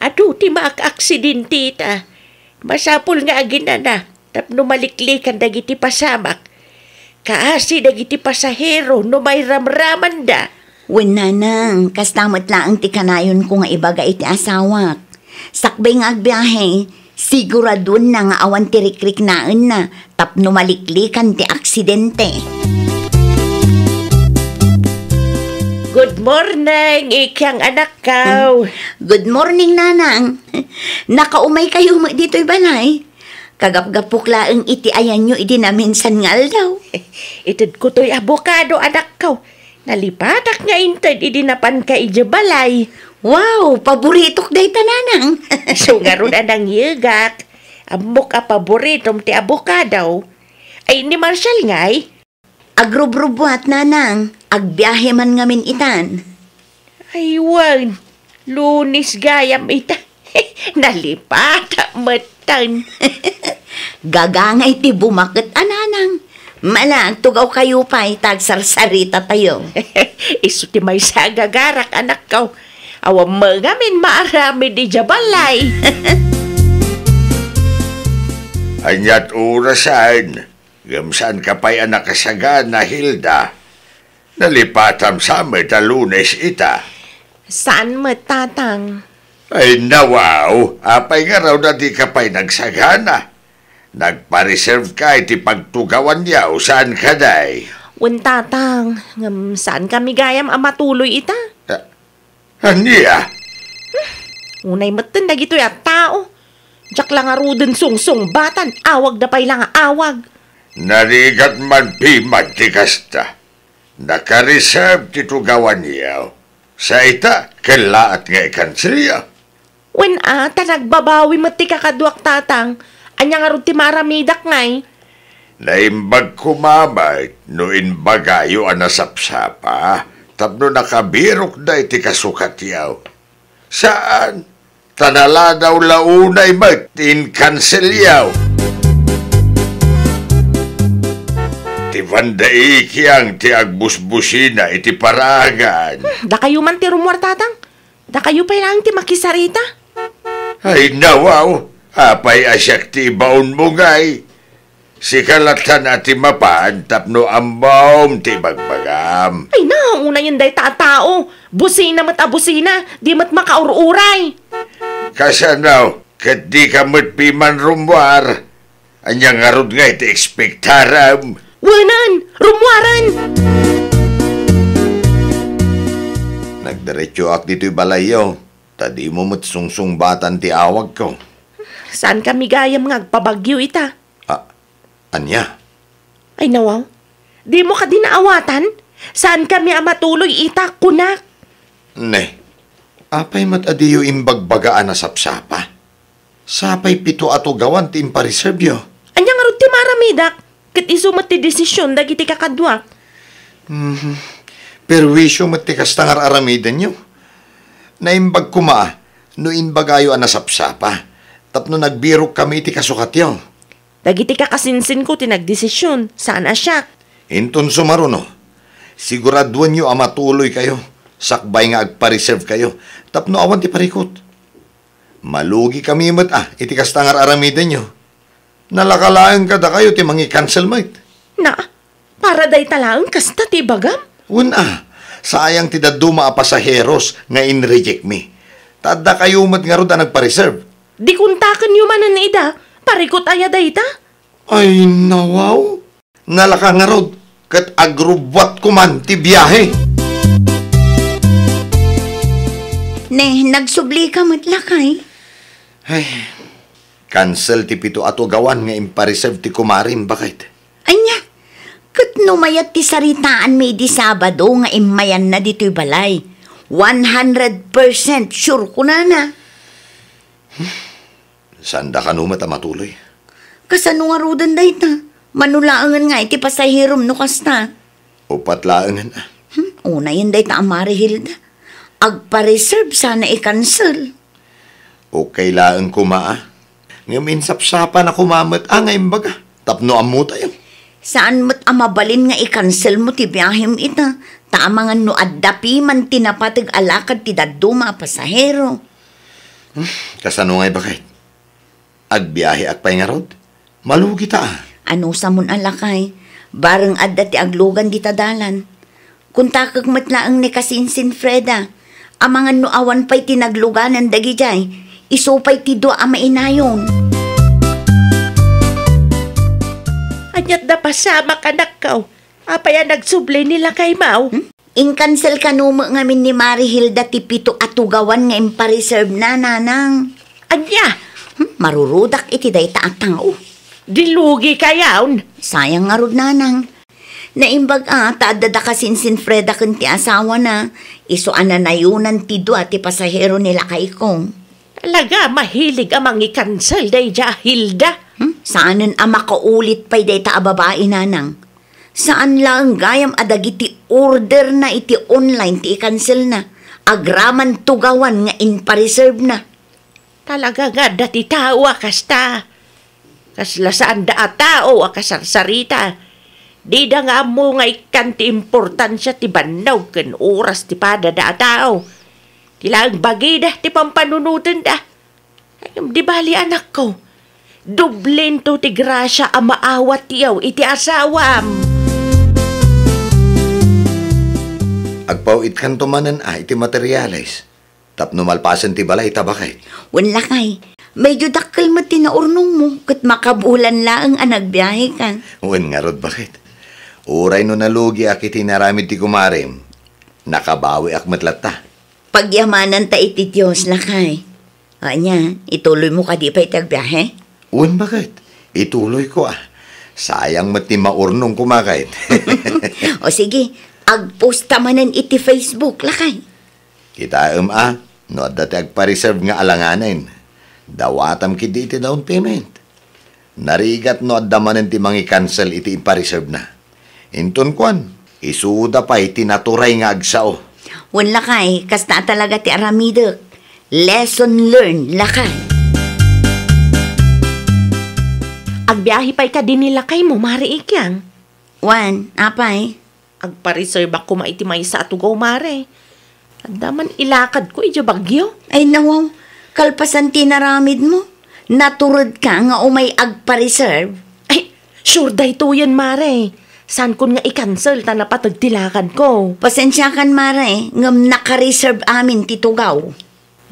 Adu ti maak-aksidente ita. Masapul nga aginana tapno maliklikan dagiti pasamak. Kaasi dagiti pasahero no mairamramanda. Wen, Nanang, kasta met laeng ti kanayonko nga ibaga iti asawak. Sakbay nga agbiahe, siguraduenna nga awan ti rikriknaenna tapno maliklikan ti aksidente. Good morning, ikyang anakkaw. Good morning, Nanang. Nakaumay kayo met ditoy balay? Kagapgapok laeng iti ayanyo idi naminsan nga aldaw. Itedko toy abokado, anakkaw. Nalipatak nga inted idi napanka idiay balay. Wow, paboritok dayta, Nanang. Isu ngarud a nangyegak. Ammok a paboritom ti abokado. Ay, ni Marshall ngay? Agrubrubuat, Nanang. Agbiahe man ngamin itan. Ay, wen. Lunes gayam ita. Nalipatak metten. Gagangay ti bumaket a, Nanang. Mala, agtugaw kayo pay, ta agsarsarita tayo. Isu ti maysa a gagarak, anakkaw. Awan met ngamin maaramid idiay balay. Aniat orasan? Ngem saanka pay a nakasagana, Hilda? Nalipatam sa met a Lunes ita. Saan met, Tatang. Ay, nawaw, apay ngarud a dika pay nagsagana? Nagpa-reserve ka iti pagtugawanyo, saan kadi? Wen, Tatang, ngem saan kami gayam a matuloy ita? Ah, Ania? Unay metten dagitoy a tao. Diak la ngaruden sungsungbatan, awagda pay la nga awag. Narigat man piman ti kasta. Naka-reserve ti tugawanyo. Sa ita, kellaat nga ikanselyo. Wen a, ta nagbabawi met ti kakaduak, Tatang. Ania ngarud ti maaramidak ngay? Naimbag koma met no imbagayo a nasapsapa tapno nakabirokda iti kasukatyo. Saan, ta naladaw la unay met ti inkanselyo. Ti Banda Ikiang ti agbusbusina iti paraangan. Dakayo man ti rummuar, Tatang. Dakayo pay laeng ti makisarita. Ay, nawaw, apay a siak ti ibaonmo ngay? Sika lattan a ti mapan tapno ammom ti ibagbagam. Ay, naunayen dayta a tao. Busina met a busina, di met makaur-uray. Kasano, ket dika met piman rummuar? Ania ngarud ngay ti ekspektaram? Wenan, rummuaren! Nagdiretsoak ditoy balayyo, ta dimo met sungsungbatan ti awagko. Saan kami gayam nga agpabagyo ita? Ah, ania? Ay, nawaw. Dimo kadi naawatan? Saan kami a matuloy ita, kunak? Ne, apay met a diyo imbagbaga a nasapsapa? Sapay pito a tugawan ti impareservyo. Ania ngarud ti maaramidak? Ket isu met ti desisyon dagiti kakaduak. Mhm. Perwisyo met ti kasta nga ar-aramidenyo. Naimbag koma no imbagayo a nasapsapa tapno nagbirokkami iti kasukatyo. Dagiti kakasinsinko ti nagdesisyon, saan a siak. Inton sumaruno, siguraduenyo a matuloykayo sakbay nga agpareservekayo tapno awan ti parikut. Malugikami met a iti kasta nga ar-aramidenyo. Nalaka laeng kadakayo ti mangi-cancel met. Na, para dayta laeng kasta ti ibagam? Wen a, sayang ti dadduma a pasaheros nga inrejectmi. Ta addakayo met ngarud a nagpareserve. Di kontakenyo manen ida, parikut aya dayta? Ay, nawaw. Nalaka ngarud, ket agrubbuatko man ti biahe. Ne, nagsublika met, lakay. Ay, cancel ti pito a tugawan nga impareserve ti kumarim, baket. Ania? Ket no mayat ti saritaanmi idi Sabado nga immayanna ditoy balay, one hundred percent sure kunana. Saanda kano met a matuloy. Kasano ngaruden dayta? Mano laengen nga iti pasaherom no kasta? Upat laengen, a. Hmm, unayen dayta a Mari Hilda. Agpareserve sana i-cancel. Okay laeng koma, a. Ngem insapsapana koma met, a, nga imbaga. Tapno ammotayo. Saan met a mabalin nga i-cancel mo ti biahem ita, ta amangan no adda piman ti napateg a lakad ti dadduma a pasahero. Hmm, kasano ngay, baket? Agbiaheak pay ngarud? Malugi ta, a. Anusamon a, lakay, bareng adda ti aglugan dita dalan. Kontakek met laeng ni kasinsin Freda. Amangan no awan pay ti nagluganan dagidiay, isu pay ti dua a mainayon. Ania't napasamak, anakko? Apay a nagsubli ni lakaymo? Hmm? Incancel kano met ngamin ni Mari Hilda ti pito a tugawan nga impareserve na, nanang. Ania? Hmm, marurudak iti dayta a tao. Di lugi kayon? Sayang ngarud, nanang. Naimbag a, ta adda da kasinsin Freda ken ti asawana, isu a nanayonan ti dua ti pasahero ni lakayko. Talaga, mahilig a mangi-cancel daydiay a Hilda. Hmm? Saanen a makaulit pay dayta a babai, nanang. Saan laeng gayam a dagiti order na iti online ti i-cancel na, agraman tugawan nga impareserve na. Talaga nga adda ti tao a kasta. Kasla saanda a tao a kasarsarita. Dida nga ammo nga ikkan ti importansia ti bannog ken oras ti padada a tao. Ti laeng bagida ti pampanunotenda. Ngem di bali, anakko, doblento ti grasia a maawatyo iti asawam. Agpaw-itkanto manen a iti materiales tapno malpasen ti balay ta baket. Wen lakay, medyo dakkel met ti naurnongmo ket makabulan laeng a nagbiahekan. Wen ngarud, baket. Uray no nalugiak iti inaramid ti kumarem, nakabawiak met latta. Pagyamananta iti Dios, lakay. Ania, ituloymo kadi pay ti agbiahe? Wen, baket. Ituloyko, a. Sayang met ti maurnong kumakayt. O sige, agposta manen iti Facebook, lakay. Kitaem, a, no adda ti agpareserve nga alanganen. Dawatam ketdi iti down payment. Narigat no adda manen ti mangi-cancel iti impareserve na. Inton kuan, isuda pay ti naturay nga agsao. Wen lakay, kasta a talaga ti aramidek. Lesson learned, lakay. Agbiahe pay kadi ni lakaymo, Mare Ikyang? Wen, apay? Agpareserve ak koma iti maysa a tugaw, Mare. Adda man ilakadko idiay Baguio. Ay, nawaw. Kalpasan ti naramidmo, naturedka nga umay agpareserve? Ay, sure daytoyen, Mare. Saankon nga i-cancel ta napateg ti lakadko. Pasensiakan, Mare, ngem naka-reserve amin ti tugaw.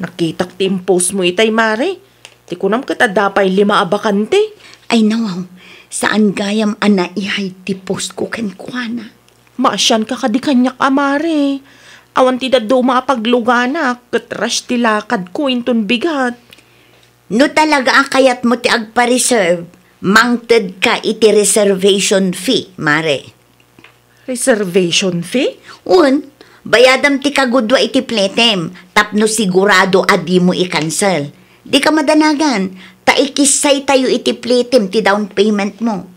Nakitak ti impost mo itay, Mare. Ti kunam ket adda pay lima a bakante. Ay, nawaw. Saan gayam a naihay ti post ko kenkuana. Maasianka kadi kaniak a, Mare. Awan ti dadduma a pagluganak, ket rush ti lakadko inton bigat. No talaga a kayatmo ti agpa-reserve, mangtedka iti reservation fee, Mare. Reservation fee? Wen, bayadam ti kagudua iti flightem, tapno sigurado a dimo i-cancel. Dika madanagan, ta ikissaytayo iti flightem ti down payment mo.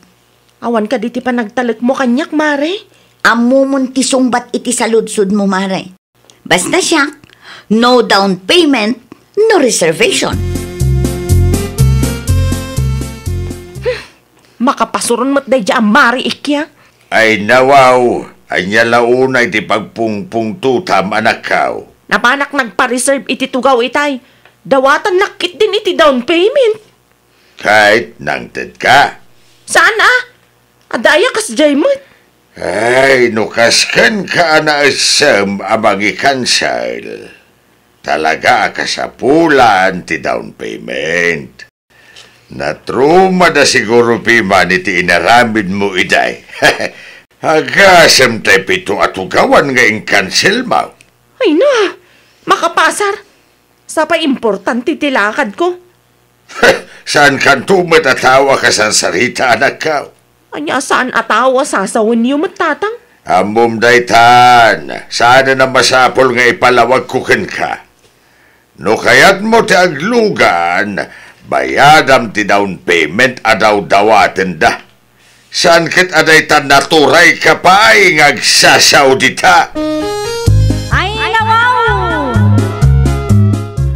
Awan kadi ti panagtalekmo kaniak, Mare? Ammomon ti sungbat iti saludsodmo, Mare. Basta siak, no down payment, no reservation. Hmm, makapasuron met daydiay a Mare Ikyang. Ay, nawaw, ania la unay ti pagpungpungtotam, anakko? Napanak nagpa-reserve iti tugaw itay. Dawatannak ketdin iti down payment. Ket nangtedka? Saan a? Adda aya kasdiay met? Ay, no kaskenka a naessem a mangi-cancel, talaga a kasapulan ti down payment. Natrumada siguro piman iti inaramidmo itay. Agasem tay pito a tugawan nga in-cancel mo. Ay na, makapasar. Sa pay importante ti lakadko. Saankanto met a tao a kasarsarita, anakko? Ania, saan a tao a sasawenyo met, Tatang? Ammom daytan, saanen a masapul nga ipalawagko kenka. No kayatmo ti aglugan, bayadam ti down payment a dawdawatenda. Saan ket a dayta naturayka pay nga agsasao dita? Ay, nawaw!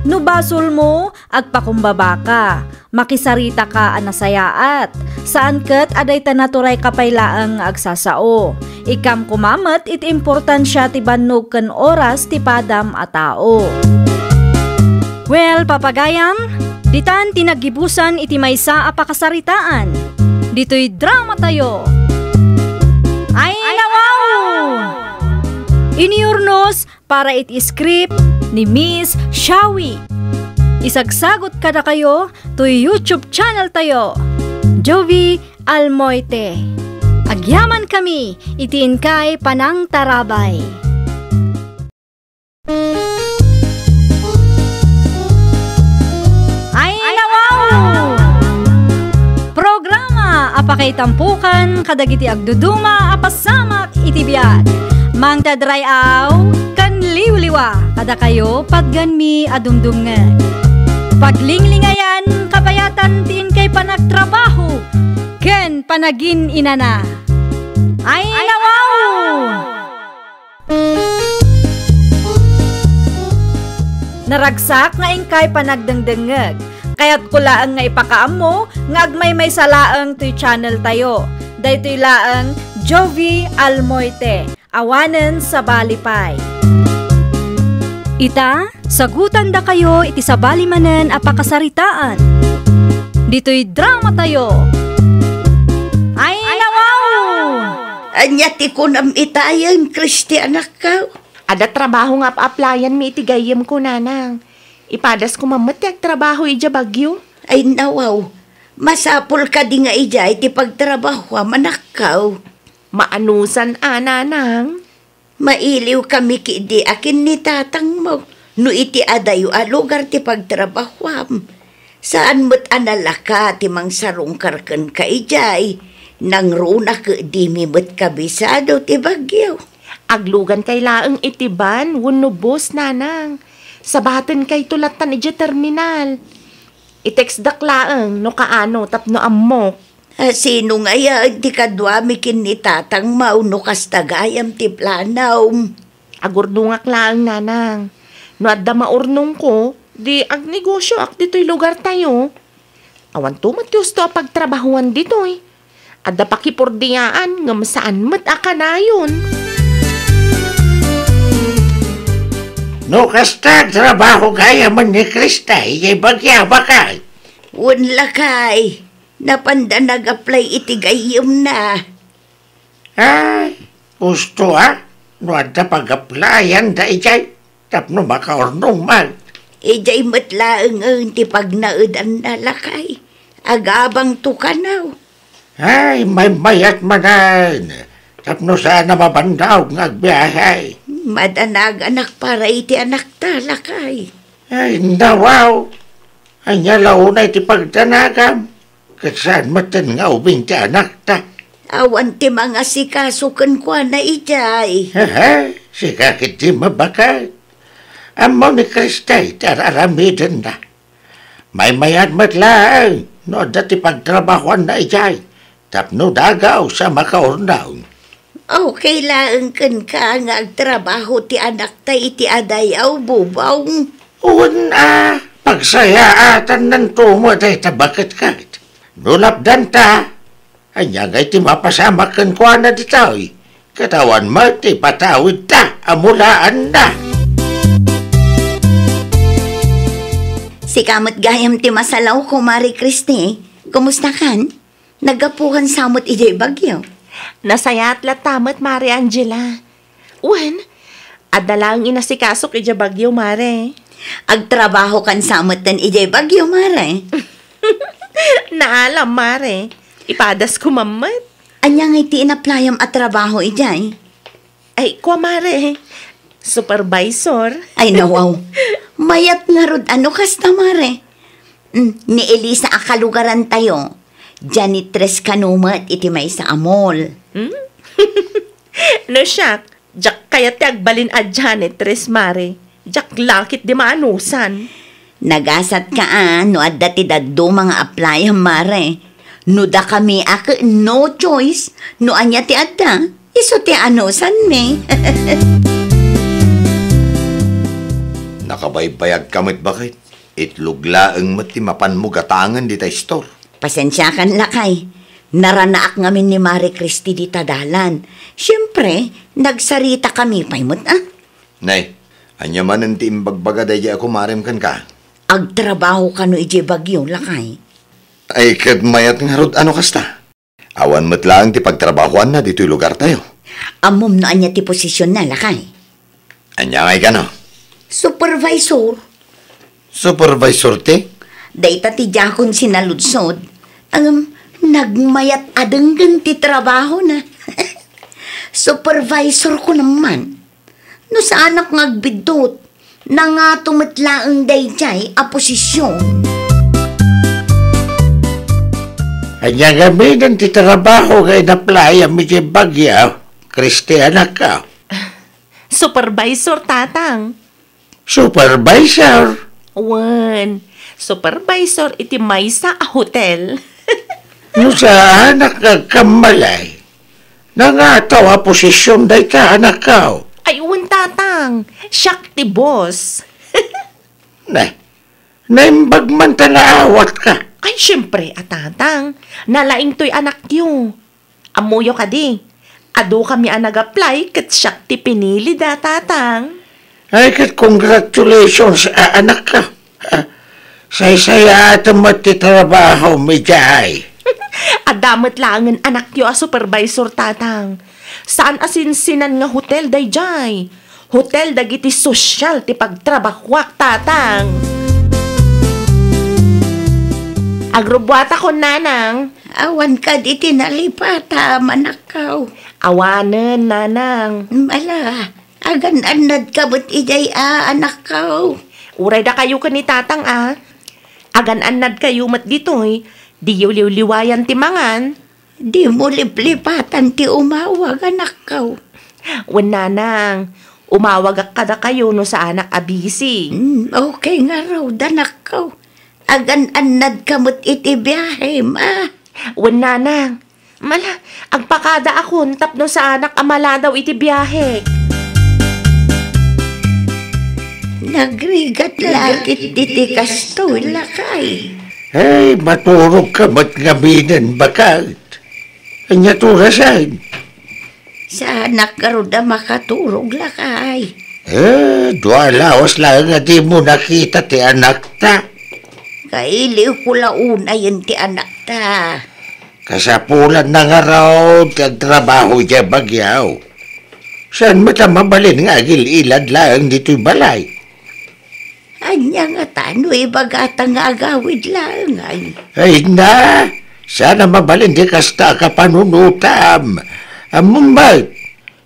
No basolmo, agpakumbabaka. Makisaritaka a nasayaat. Saan ket a dayta naturayka pay laeng nga agsasao. Ikkam koma met iti importansia ti bannog ken oras ti padam a tao. Well, papagayam, ditan ti naggibusan iti maysa a pakasaritaan. Ditoy dramatayo. Ay, nawaw! Inurnos para iti script ni Miss Shawi. Isagsagot kadakayo toy YouTube channel tayo, Jovi Almoite. Agyamankami iti inkay panangtarabay. Ay, nawaw! Programa a pakaitampukan kadagiti agduduma a pasamak iti biag. Mangted ray-aw ken liwliwa kadakayo, patganmi a dumdumngeg. Paglinglingayan, kabayatan ti inkay panagtrabaho ken panagin-inana. Ay, nawaw! Naragsak nga inkay panagdengdengngeg. Kayatko laeng nga ipakaammo nga agmaymaysa laeng toy channel tayo. Daytoy laeng Jovi Almoite, awanen sabali pay. Ita, sagutandakayo iti sabali manen a pakasaritaan. Ditoy dramatayo. Ay, nawaw! Ania ti kunam itayen, Kristi, anakko? Adda trabaho nga ap-applyan-mi iti gayyemko, nanang. Ipadas koma met ti agtrabaho idiay Baguio. Ay, nawaw. Masapul kadi nga idiay ti pagtrabahoam, anakko? Maanusan a, nanang. Mailiwkami ketdi a ken ni tatangmo no iti adayo a lugar ti pagtrabahoam. Saan met a nalaka ti mangsarungkar kenka idiay. Nangruna ketdimi met kabisado ti Baguio. Aglugankay laeng iti van wenno bus, nanang. Sabatenkayto lattan idiay terminal. I-textdak laeng no kaano tapno ammok. A, sino ngayen ti kaduami ken ni tatangmo no kasta gayam ti planom? Agurnongak laeng, nanang. No adda maurnongko, di agnegosioak ditoy lugartayo. Awanto met ti husto a pagtrabahoan ditoy. Adda pakipurdiaan ngem saan met a kanayon. No kasta, trabaho gayamen ni Krista idiay Baguio, baket? Wen, lakay. Napanda nag-apply iti gayyemna. Ay, husto a, no adda pag-applyanda idiay tapno makaurnong man. Idiay met laengen ti pagnaedanna, lakay. Agabangto kano. Ay, maymayat manen, tapno saan a mabandaog nga agbiahe. Madanaganak para iti anakta, lakay. Ay, nawaw. Ania la unay ti pagdanagam? Ket saan metten nga ubing ti anakta? Awan ti mangasikaso kenkuana idiay. Hehe, sika ketdi, baket. Ammo ni Krista ti ar-aramidenna. Maymayat met laeng no adda ti pagtrabahoanna idiay tapno dagaw sa makaurnong. Okay laeng kenka nga agtrabaho ti anakta iti adayaw, Bubong. Wen a, pagsayaatannanto met dayta, baket, ket no lapdanta, ania ngay ti mapasamak kenkuana ditoy? Ket awan met ti ipatawidta a mulaanna. Sika met gayam ti masalaw, Kumare Kristi. Kumustakan? Naggapukan sa met idiay Baguio? Nasayaat latta met, Mare Angela. Wen, adda laeng inasikasok idiay Baguio, Mare. Agtrabahokan sa metten idiay Baguio, Mare? Naalam, Mare. Ipadas koma met. Ania ngay ti inaplayam a trabaho idiay? Ay, kua, Mare. Supervisor. Ay, nawaw. Mayat ngarud, ano kasta, Mare? Mm, ni Elisa a kalugarantayo, janitress kano met iti maysa a mall. Hmm? No siak, diak kayat ti agbalin a janitress, Mare. Diak lakit di maanusan. Nagasat ka a, no adda ti dadduma nga apply-am, Mare. No dakami a ket no choice, no ania ti adda, isu ti anusanmi. Nakabaybayag ka met, baket. Itlog laeng met ti mapanmo gatangen dita store. Pasensiakan, lakay. Naranaak ngamin ni Mare Christy dita dalan. Siempre, nagsarita kami pay met, ah. Nay, ania manen ti imbagbaga daydiay a kumarem kenka? Agtrabaho kano idiay Baguio, lakay. Ay, ket mayat ngarud, ano kasta? Awan met laeng ti pagtrabahoanna ditoy lugartayo. Ammom no ania ti posisionna, lakay? Ania ngay kano? Supervisor. Supervisor ti? Dayta ti diakon sinaludsod. Ngem, nagmayat a denggen ti trabahona. Supervisor ko naman. No saanak nga agbiddut, nangato met laeng daydiay a posision. Ania ngamin ti trabaho nga inapply-am idiay Baguio, Christy, anakko? Supervisor, Tatang. Supervisor? Wen, supervisor iti maysa a hotel. No saanak nga agkammalay, nangato a posision dayta, anakko? Ay, wen, Tatang. Siak ti boss. Ne, naimbag man ta naawatka. Ay, siempre, a Tatang. Nalaingtoy anakyo. Ammoyo kadi, adu kami a nag-apply ket siak ti pinilida, Tatang. Ay, ket congratulations, a, anakko. Ah, saysayaatem met ti trabahom idiay. Adda met laengen anakyo a supervisor, Tatang. Saan a sinsinan nga hotel daydiay. Hotel dagiti sosyal ti pagtrabahoak, Tatang. Agrubbuatakon, Nanang. Awan kadi ti nalipatam, anakko? Awanen, Nanang. Ala, agan-annadka met idiay a, anakko? Uray dakayo ken ni Tatang a. Agan-annadkayo met ditoy, diyo liwliwayan ti mangan. Dimo liplipatan ti umawag, anakko. Wen, Nanang, umawagak kadakayo no saanak a busy. Hmm, okay ngarud, anakko. Agan-annadka met iti biahem, a? Wen, Nanang. Ala, agpakadaakon tapno saanak a maladaw iti biahek. Nagrigat la ketdi ti kastoy, lakay. Ay, maturogka met ngaminen, baket. Ania ti orasen? Saanak ngarud a makaturog, lakay. Eh, dua lawas laeng a dimo nakita ti anakta. Kailiwko la unayen ti anakta. Kasapulanna ngarud ti agtrabaho idiay Baguio. Saan met a mabalin nga agil-ilad laeng ditoy balay? Ania ngata no ibagata nga agawid laeng, ay? Ay na, saan a mabalin ti kasta a kapanunotam. Ammom met,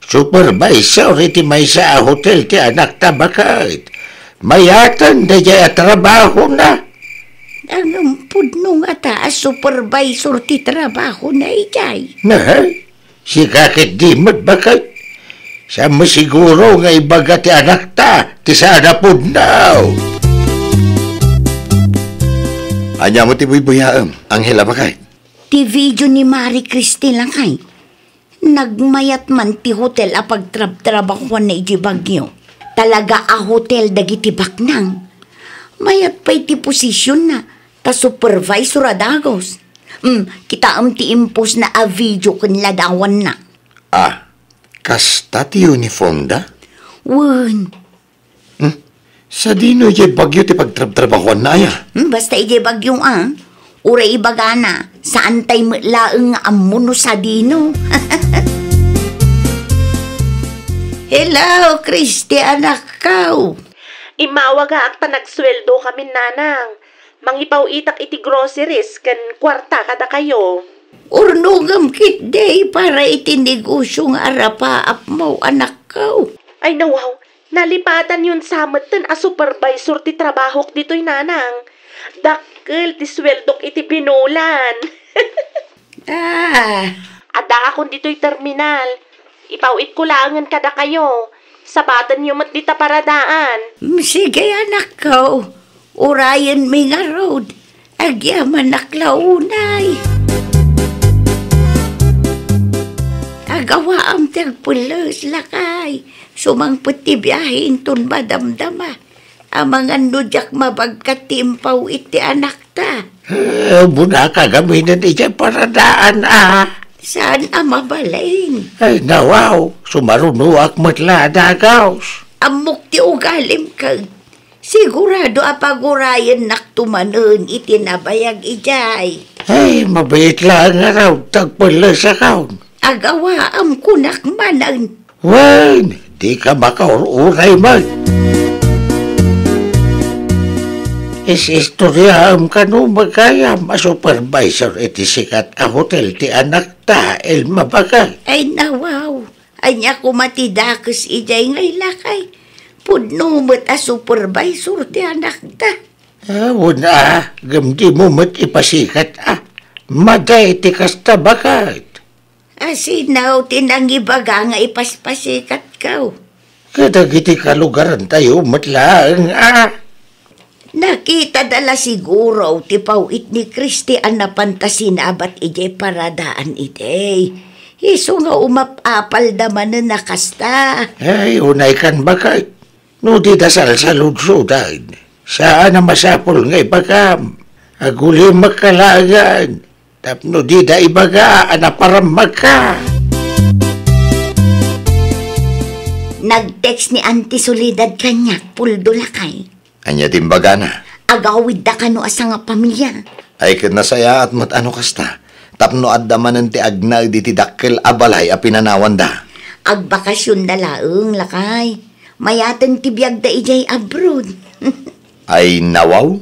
supervisor iti maysa a hotel ti anakta, baket. Mayaten daydiay a trabahona. Ngem pudno ngata a supervisor ti trabahona idiay? Nahay? Sika ketdi met, baket. Saan met siguro nga ibaga ti anakta ti saan a pudno? Ania met ti buybuyaem, Angela, baket? Ti video ni Mare Christy, lakay. Nagmayat man ti hotel a pagtrabtrabahuanna idiay Baguio. Talaga a hotel dagiti baknang. Mayat pay ti posisionna, ta supervisor a dagus. Hmm, kitaem ti impostna a video ken ladawanna. Ah, kasta ti uniformda? Wen. Hmm? Sadino idiay Baguio ti pagtrabtrabahuanna aya? Hmm, basta idiay Baguio, ah. Uray ibagana, saantay met laeng nga ammo no sadino. Hello, Christy, anakko. Imawagak ta nagsueldo kami, Nanang. Mangipaw-itak iti groceries ken kuarta kadakayo. Urnongam ketdi para iti negosio nga arapaapmo, anakko. Ay, nawaw, Nalipatanyon sa metten a supervisor ti trabahok ditoy, nanang. Dakkel ti sueldok iti binulan. Ah. Addaakon ditoy terminal. Ipaw-itko laengen kadakayo. Sabatenyo met dita paradaan. Mm, sige, anakko. Urayenmi ngarud. Agyamanak la unay. Agawaam ti agpelles, lakay. Sumangpet ti biahe inton madamdama. Amangan no diak mabagkat ti impaw-it ti anakta. Eh, umuna ka gaminen idiay paradaan, a. Saan a mabalin? Ay, nawaw, sumarunoak met la a dagaws. Ammok ti ugalim, ket sigurado a pagurayennakto manen iti nabayag idiay. Ay, mabiit laeng ngarud ta agpellesakon. Agawaam, kunak manen. Wen, dika makaur-uray met. Is-istoriaem kano met gayam a supervisor iti sikat a hotel ti anakta, Elma, baket. Ay, nawaw. Ania koma ti dakes idiay ngay, lakay? Pudno met a supervisor ti anakta. Ah, wen a, ngem dimo met ipasikat a. Madi ti kasta, baket. Asino ti nangibaga nga ipaspasikatko? Kadagiti kalugarantayo met laeng, a. Nakitada la siguro ti paw-it ni Christy a napanta sinabat idiay paradaan idi. Isu nga umap-apalda manen a kasta. Ay, unaykan, baket. No dida salsaludsodan, saan a masapul nga ibagam. Agulimekka laengen tapno dida ibaga a naparammagka. Nag-text ni Auntie Soledad kaniak, Puldo, lakay. Ania ti imbagana? Agawidda kano a sangapamilia. Ay, ket nasayaat met a no kasta, tapno adda manen ti agnaed iti dakkel a balay a pinanawanda. Agbakasionda laeng, lakay. Mayaten ti biagda idiay abroad. Ay, nawaw?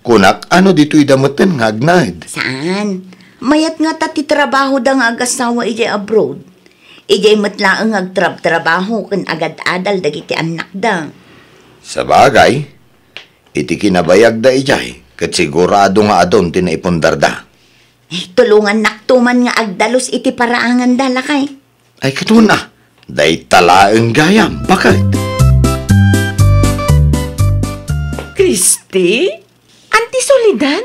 Kunak, ano ditoy da metten nga agnaed? Saan? Mayat ngata ti trabahoda nga agasawa idiay abroad. Idiay met laeng nga agtrabtrabaho ken agad-adal dagiti annakda. Sabagay, iti kinabayagda idiay, ket sigurado nga adun ti naipundarda. Eh, tulongannakto man nga agdalus iti paraanganda, lakay. Ay, ket wen a, dayta laeng gayam, baket. Christy? Auntie Soledad?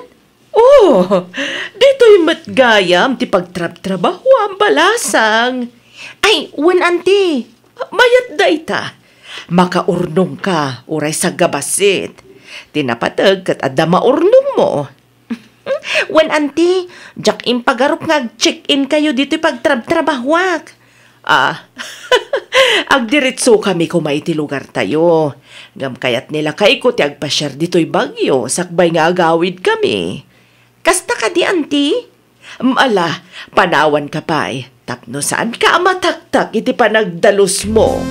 Oh, ditoy met gayam ti pagtrabtrabahoam, balasang. Ay, wen, Auntie. Mayat dayta. Makaurnongka, uray sagabassit. Ti napateg ket adda maurnongmo. Wen, Auntie, diak impagarup nga ag-check-in kayo ditoy pagtrabtrabahoak. Ah, agdiretsokami koma iti lugartayo. Ngem kayat ni lakayko ti agpasiar ditoy Baguio sakbay nga agawidkami. Kasta kadi, Auntie? Mm, ala, panawanka pay. Tapno saanka a mataktak iti panagdalusmo.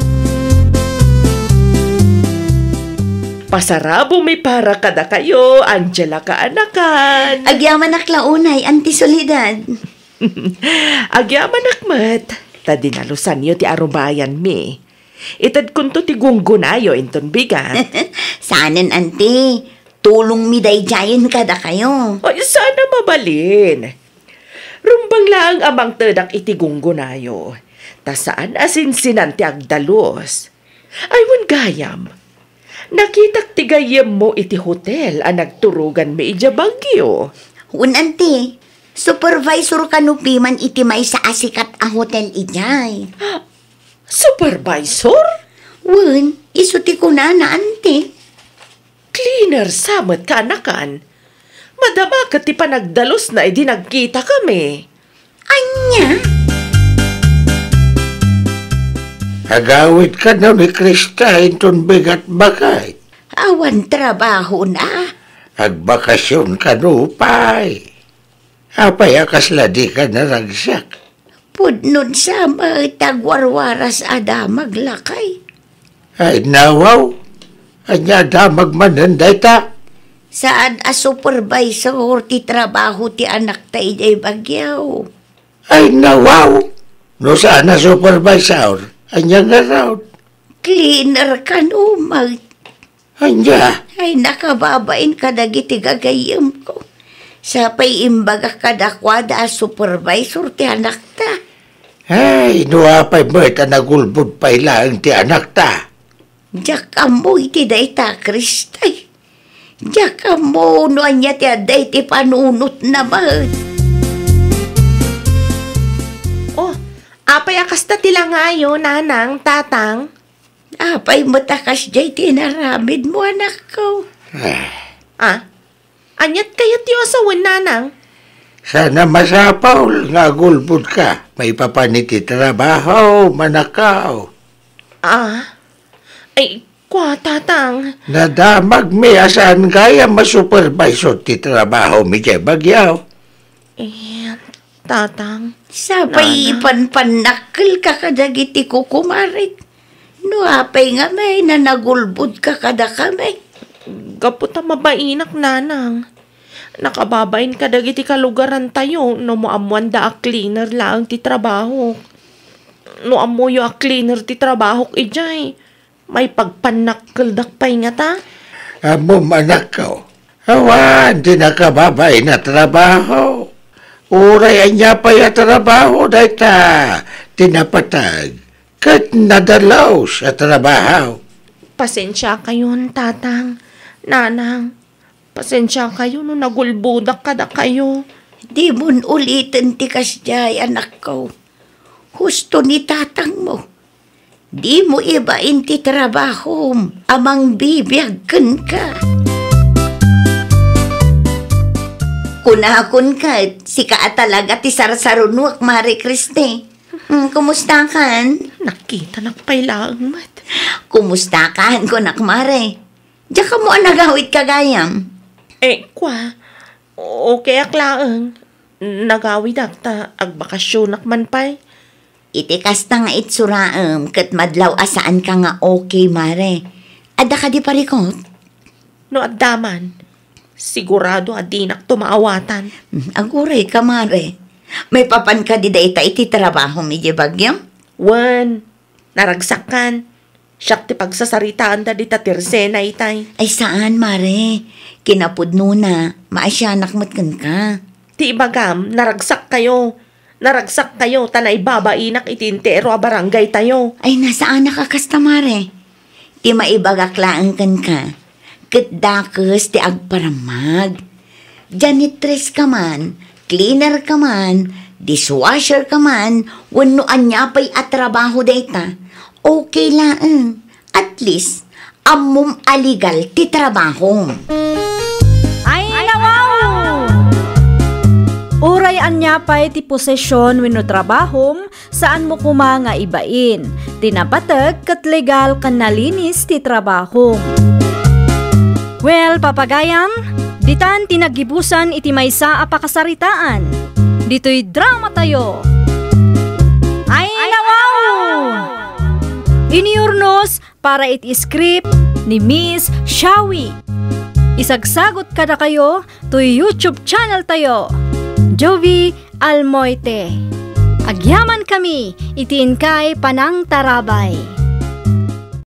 Pasarabami para kadakayo, Angela kaanakan. Agyamanak la unay, Auntie Soledad. Agyamanak met, ta dinalusanyo ti arubayanmi. Itedkonto ti gunggonayo inton bigat. Saanen, Auntie. Tulongmi daydiayen kadakayo. Ay, saan a mabalin. Rumbeng laeng a mangtedak iti gunggonayo, ta saan a sinsinan ti agdalus. Ay, wen gayam, nakitak ti gayyemmo iti hotel a nagturoganmi idiay Baguio. Wen, Auntie, supervisor kano piman iti maysa a sikat a hotel idiay. Supervisor? Wen, isu ti kunana, Auntie. Cleaner sa met kaanakan. Madama ket ti panagdalusna idi nagkitakami. Ania? Agawid kano ni Krista inton bigat, baket? Awan trabahona. Agbakasion kano pay. Apay a kasla dika naragsak? Pudno sa met, agwarwaras a damag, lakay. Ay, nawaw. Ania a damag manen dayta? Saan a supervisor ti trabaho ti anakta idiay Baguio. Ay, nawaw. No saan a supervisor, ania ngarud? cleaner kano met. Ania? Ay, nakababain kadagiti gagayyemko. Sa pay imbagak kadakuada a supervisor ti anakta. Ay, no apay met a nagulbod pay laeng ti anakta? Diak ammo iti dayta, Kristay. Diak ammo no ania ti adda iti panunotna met. Oh, apay a kasta ti langayo, nanang, tatang? Apay met a kasdiay ti inaramidmo, anakko? Ah. Ah? Aniat kayat ti asawen, nanang? Saan a masapul nga agulbodka maipapan iti trabaho, manakaw. Ah? Ay, kua, tatang. Nadamagmi a saan gayam a supervisor ti trabaho mi diay bagyo. Eh, tatang. Sapay ipanpannakkelka kadagiti kukumarek. No apay ngamin a nagulbodka kadakami? Gapu ta mabainak, nanang. Nakababain kadagiti kalugarantayo no maammoanda a cleaner laeng ti trabahok. No ammoyo a cleaner ti trabahok idiay, maipagpannakkeldak pay ngata? Ammom, anakko, awan ti nakababain a trabaho. Uray ania pay a trabaho dayta ti napateg ket nadalus a trabaho. Pasensiakayon, tatang, nanang. Pasensiakayo no nagulbodak kadakayo. Dimon uliten ti kasdiay, anakko. Husto ni tatangmo. Dimo ibain ti trabahom a mangbibiag kenka. Kunakon ket, sika a talaga ti sarsarunoak, Mare Christy. Hmm, kumustakan? Nakitanak pay laeng met. Kumustakan, kunak, Mare? Diak ammo a nagawidka gayam. Eh, kua, okayak laeng. Nagawidak ta agbakasionak man pay. Iti kasta nga itsuraem ket madlaw a saanka nga okay, Mare. Adda kadi parikut? No adda man, sigurado a dinakto maawatan. Hmm, agurayka, Mare. Maipapan kadi dayta iti trabahom idiay bagyo? Wen, naragsakkan. Siak ti pagsasaritaanda dita tirsena itay. Ay, saan, Mare. Kinapudnona, maasianak met kenka. Ti ibagam, naragsakkayo. Naragsakkayo ta naibabainak iti entero a barangaytayo. Ay, nasaanak a kasta, Mare. Ti maibagak laeng kenka, ket dakes ti agparammag. Janitress ka man, cleaner ka man, dishwasher ka man, wenno ania pay a trabaho dayta, okay laeng. At least, ammom a legal ti trabahom. Ay, nawaw! Uray ania pay ti posesion wenno trabahom, saanmo koma nga ibain. Ti napateg ket legal ken nalinis ti trabahom. Well, papagayam, ditan ti naggibusan iti maysa a pakasaritaan. Ditoy dramatayo. Ay, nawaw! Iniurnos para iti script ni Miss Shawi. Isagsagut kadakayo toy YouTube channel tayo, Jovie Almoite. Agyaman kami iti inkay panangtarabay.